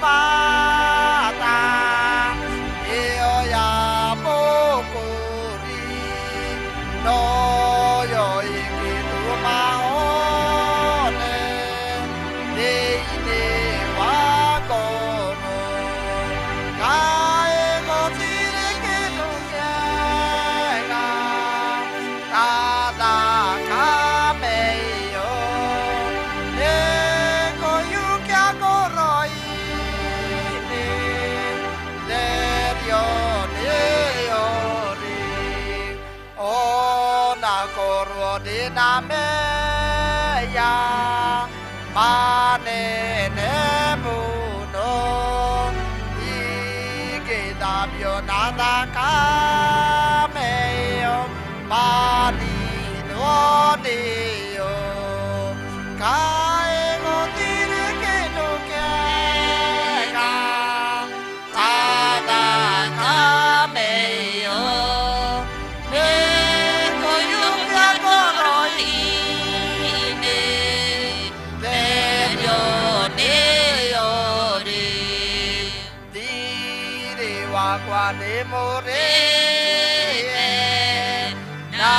bata ĩyo ya mũkũri noyo ĩngĩtũma hone thĩinĩ wa ngoro. Kaĩ gũtirĩ kĩndũ kĩega ta thakame ĩyo nĩngũiyũkia ngoro-inĩ, therio nĩyo rĩ, ona korwo ndĩna mehia manene mũno, ingĩthambio na thakame ĩyo maninwo nĩyo. Kaĩ gũtirĩ kĩndũ kĩega ta thakame ĩyo nĩngũiyũkia ngoro-inĩ, therio nĩyo rĩ, thirĩ wakwa nĩ mũrĩhe na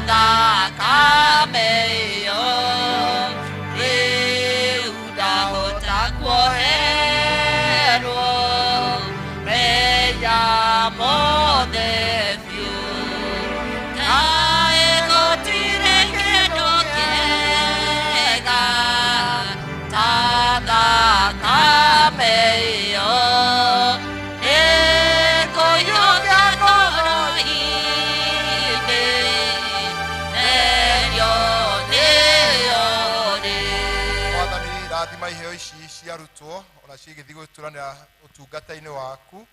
thakame ĩyo, rĩu ndahota kuoherwo mehia mothe biũ. Kaĩ gũtirĩ kĩndũ kĩega ta thakame ĩyo ĩkũiyũkia ngoro-inĩ, therio nĩyo rĩ. Mwathani, rathima iheo ici ciarutwo ona cigĩthiĩ gũturanĩra ũtungata-inĩ waku,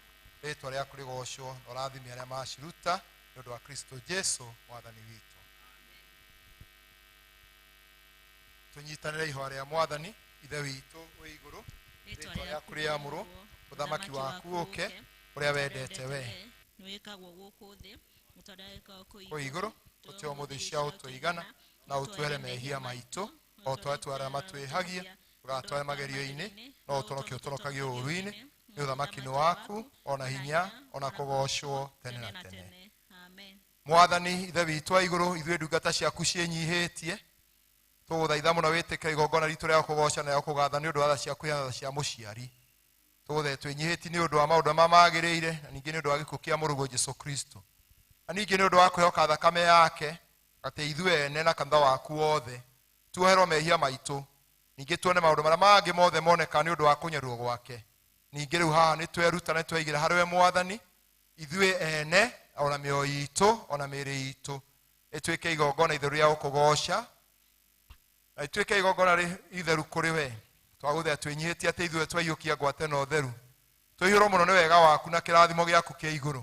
rĩtwa rĩaku rĩgocwo na ũrathime arĩa maciruta nĩ ũndũ wa Kristo Jesu mwathani witũ. Tũnyitanĩre ihoya rĩa mwathani. Ithe witũ wĩ igũrũ, rĩtwa rĩaku rĩamũrwo, ũthamaki waku ũke, ũrĩa wendete we nĩwĩkagwo gũkũ thĩ ta ũrĩa wĩkagwo kũu kũu igũrũ. Ũtũhe ũmũthĩ cia ũtũigana, na ũtuohere mehia maitũ o ta ũrĩa arĩa matwĩhagia, ndũgatware magerio-inĩ, no ũtũrokie ũtũrokagie ũũru-inĩ. Nĩ ũthamaki nĩ waku, ona hinya, ona kũgocwo tene na tene. Amen. Mwathani Ithe witũ wa igũrũ, ithuĩ ndungata ciaku ciĩnyihĩtie, tũgũthaitha mũno wĩtĩkĩre igongona ritũ rĩa kũgoca na rĩa kũgatha nĩ ũndũ wa tha ciaku na tha cia mũciari. Tũgũthaitha twĩnyihĩtie nĩ ũndũ wa maũndũ marĩa magĩrĩire, na ningĩ nĩ ũndũ wa gĩkuũ kĩa mũrũguo Jesũ Kristo, na ningĩ nĩ ũndũ wa kwĩhoka thakame yake atĩ ithuĩ ene na kanitha waku wothe tuoherwo mehia maitũ, ningĩ tuone maũndũ marĩa mangĩ mothe moneka nĩ ũndũ wa kũnyarwo gwake. Ningĩ rĩu haha nĩ tweruta na nĩ tweigĩra harĩ we mwathani, ithuĩ ene ona mĩoyo itũ ona mĩĩrĩ itũ ĩtuĩke igongona itheru rĩa gũkũgoca na ituĩke igongona itheru kũrĩ we. Twagũthaitha twĩnyihĩtie atĩ ithuĩ twaiyũkia ngwate na ũtheru, tũihũrwo mũno nĩ wega waku na kĩrathimo gĩaku kĩa igũrũ,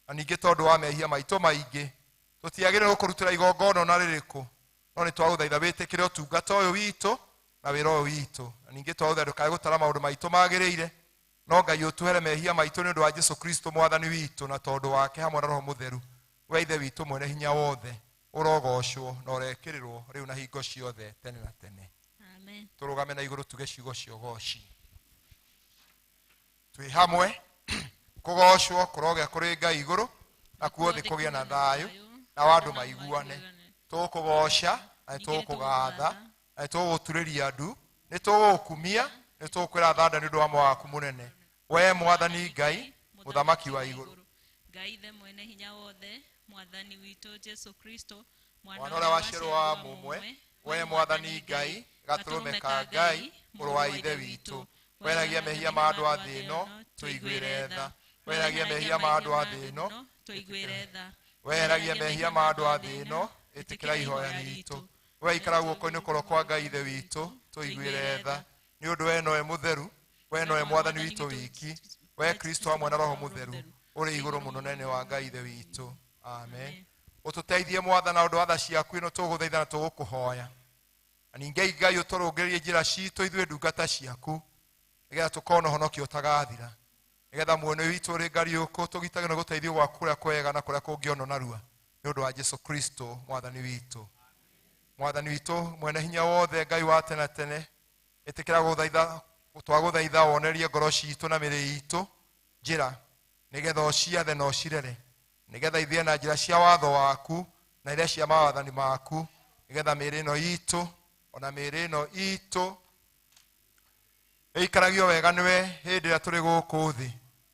na ningĩ tondũ wa mehia maitũ maingĩ tũtiagĩrĩirwo kũrutĩra igongona ona rĩrĩkũ, no nĩ twagũthaitha wĩtĩkĩre ũtungata ũyũ witũ na wĩra ũyũ witũ, na ningĩ twagũthaitha ndũkae gũtara maũndũ maitũ magĩrĩire, no Ngai ũtuhere mehia maitũ nĩ ũndũ wa Jesũ Kristo mwathani witũ, na tondũ wake hamwe na Roho Mũtheru, we Ithe witũ mwene hinya wothe, ũrogocwo na ũrekĩrĩrwo rĩu na hingo ciothe tene na tene. Amen. Tũrũgame na igũrũ tuge ciugo cia ũgoci. Twĩ hamwe, kũgocwo kũrogĩa kũrĩ Ngai igũrũ, na kuo thĩ kũgĩe na thayũ, na andũ maiguane. Tũgũkũgoca na nĩtũgũkũgatha na nĩtũgũgũturĩria ndu, nĩtũgũgũkumia, nĩtũgũkwĩra thanda nĩ ũndũ wa mwaka waku mũnene, we mwathani Ngai mũthamaki wa igũrũ. Ngai Ithe mwene hinya wothe, mwathani witũ Jesũ Kristo, mwana ũrĩa waciarwo wa mũmwe, we mwathani Ngai gatũrũme ka Ngai, mũrũ wa Ithe witũ, weragia mehia ma andũ a thĩ ĩno, tũiguĩre tha. Weragia mehia ma andũ a thĩ ĩno, tũiguĩre tha. Weheragia mehia ma andũ a thĩ ĩno, ĩtĩkĩra ihoya ritũ. We ikara guoko-inĩ kũrĩa kwa Ngai Ithe witũ, tũiguĩre tha. Nĩ ũndũ we nowe mũtheru, we nowe mwathani witũ wiki, we Kristo hamwe na Roho Mũtheru, ũrĩ igũrũ mũno nene wa Ngai Ithe witũ. Amen. Ũtũteithie mwathani na ũndũ wa tha ciaku ĩno tũgũthaitha na tũgũkũhoya. Na ningĩ Ngai ũtũrũngĩrĩrie njĩra citũ ithuĩ ndungata ciaku, nĩgetha tũkorwo na ũhonokio ũtagathira, nĩgetha muono witũ ũrĩ ngariũkũ tũgitagĩrwo nĩ gũteithio gwaku kũrĩa kwega na kũrĩa kũngĩonwo narua, nĩ ũndũ wa Jesũ Kristo mwathani witũ. Mwathani witũ mwene hinya wothe, Ngai wa tene na tene, ĩtĩkĩra gũthaitha Twagũthaitha wonerie ngoro citũ na mĩrĩ itũ njĩra, nĩgetha ũciathe na ũcirere, nĩgetha ithiĩ na njĩra cia watho waku na iria cia mawathani maku, nĩgetha mĩĩrĩ ĩno itũ ona mĩĩrĩ ĩno itũ ĩikaragio wega nĩwe hĩndĩ ĩrĩa tũrĩ gũkũ thĩ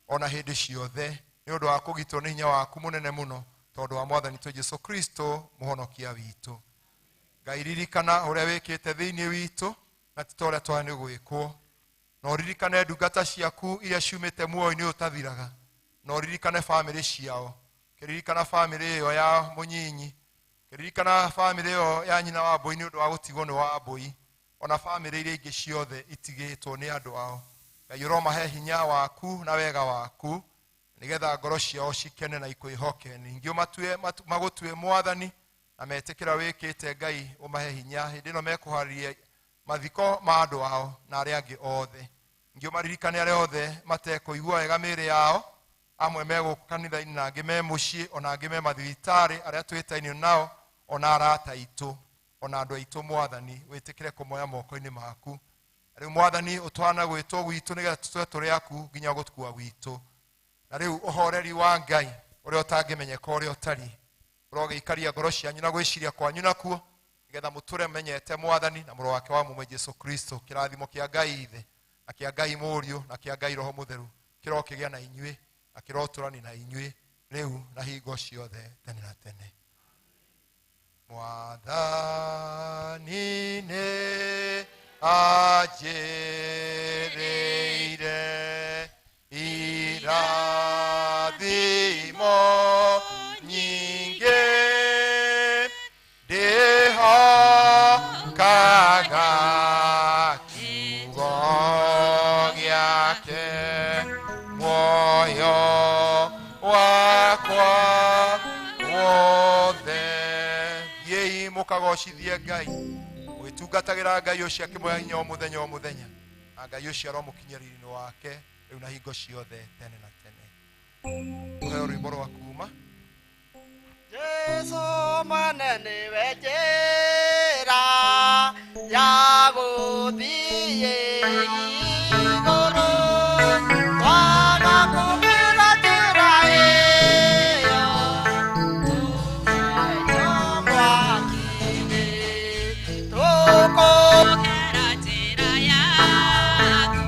ona hĩndĩ ciothe, nĩ ũndũ wa kũgitwo nĩ hinya waku mũnene mũno, tondũ wa mwathani witũ Jesũ Kristo mũhonokia witũ. Ngai, ririkana ũrĩa wĩkĩte thĩinĩ witũ na ti ta ũrĩa twarĩ nĩ gwĩkwo, na ũririkane ndungata ciaku iria ciumĩte muoyo-inĩ ũtathiraga, na ũririkane bamĩrĩ ciao. Kĩririkana bamĩrĩ ĩyo ya mũnyinyi, kĩririkana bamĩrĩ ĩyo ya nyina wa Mbũi nĩ ũndũ wa gũtigwo nĩ wa Mbũi, ona bamĩrĩ iria ingĩ ciothe itigĩtwo nĩ andũ ao. Ngai, ũromahe hinya waku na wega waku, nĩgetha ngoro ciao cikene na ikwĩhoke. Ningĩ magũtue mwathani na metĩkĩra wĩkĩte. Ngai, ũmahe hinya hĩndĩ ĩno mekũharĩria mathiko ma andũ ao na arĩa angĩ othe. Ningĩ ũmaririkane arĩa othe matekũigua wega mĩĩrĩ yao, amwe me gũkũ kanitha-inĩ na angĩ me mũciĩ, ona angĩ me mathibitarĩ, arĩa twĩtainio nao, ona arata aitũ, ona andũ aitũ. Mwathani, wĩtĩkĩre kũmoya moko-inĩ maku. Rĩu mwathani, ũtwana gwĩtwo gwitũ nĩgetha tũtue tũrĩ aku nginya gũkua gwitũ. Na rĩu ũhoreri wa Ngai ũrĩa ũtangĩmenyeka ũrĩa ũtariĩ, ũrogĩikaria ngoro cianyu na gwĩciria kwanyu nakuo, nĩgetha mũtũre menyete mwathani na mũrũ wake wa mũmwe Jesũ Kristo. Kĩrathimo kĩa Ngai Ithe na kĩa Ngai Mũriũ na kĩa Ngai Roho Mũtheru kĩrokĩgĩa na inyuĩ na kĩrotũrani na inyuĩ rĩu na hingo ciothe tene na tene. Mwathani nĩ anjĩrĩire irathimo nyingĩ, ndĩhokaga kiugo gĩake, muoyo wakwa wothe. Thiĩi mũkagocithie Ngai, mũgĩtungatagĩra Ngai ũcio akĩmũhe hinya o mũthenya o mũthenya, na Ngai ũcio aromũkinyia riri-inĩ wake rĩu na hingo ciothe tene na tene. Tũheo rwĩmbo rwa kuma. Jesu mwene nĩwe njĩra ya gũthiĩ igũrũ, twaga kũgera njĩra ĩyo tũgerio mwaki-inĩ, tũkũgera njĩra yaku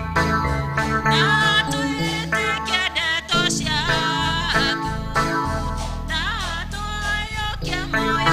na twĩtĩkie ndeto ciaku na tũiyũkie muoyo.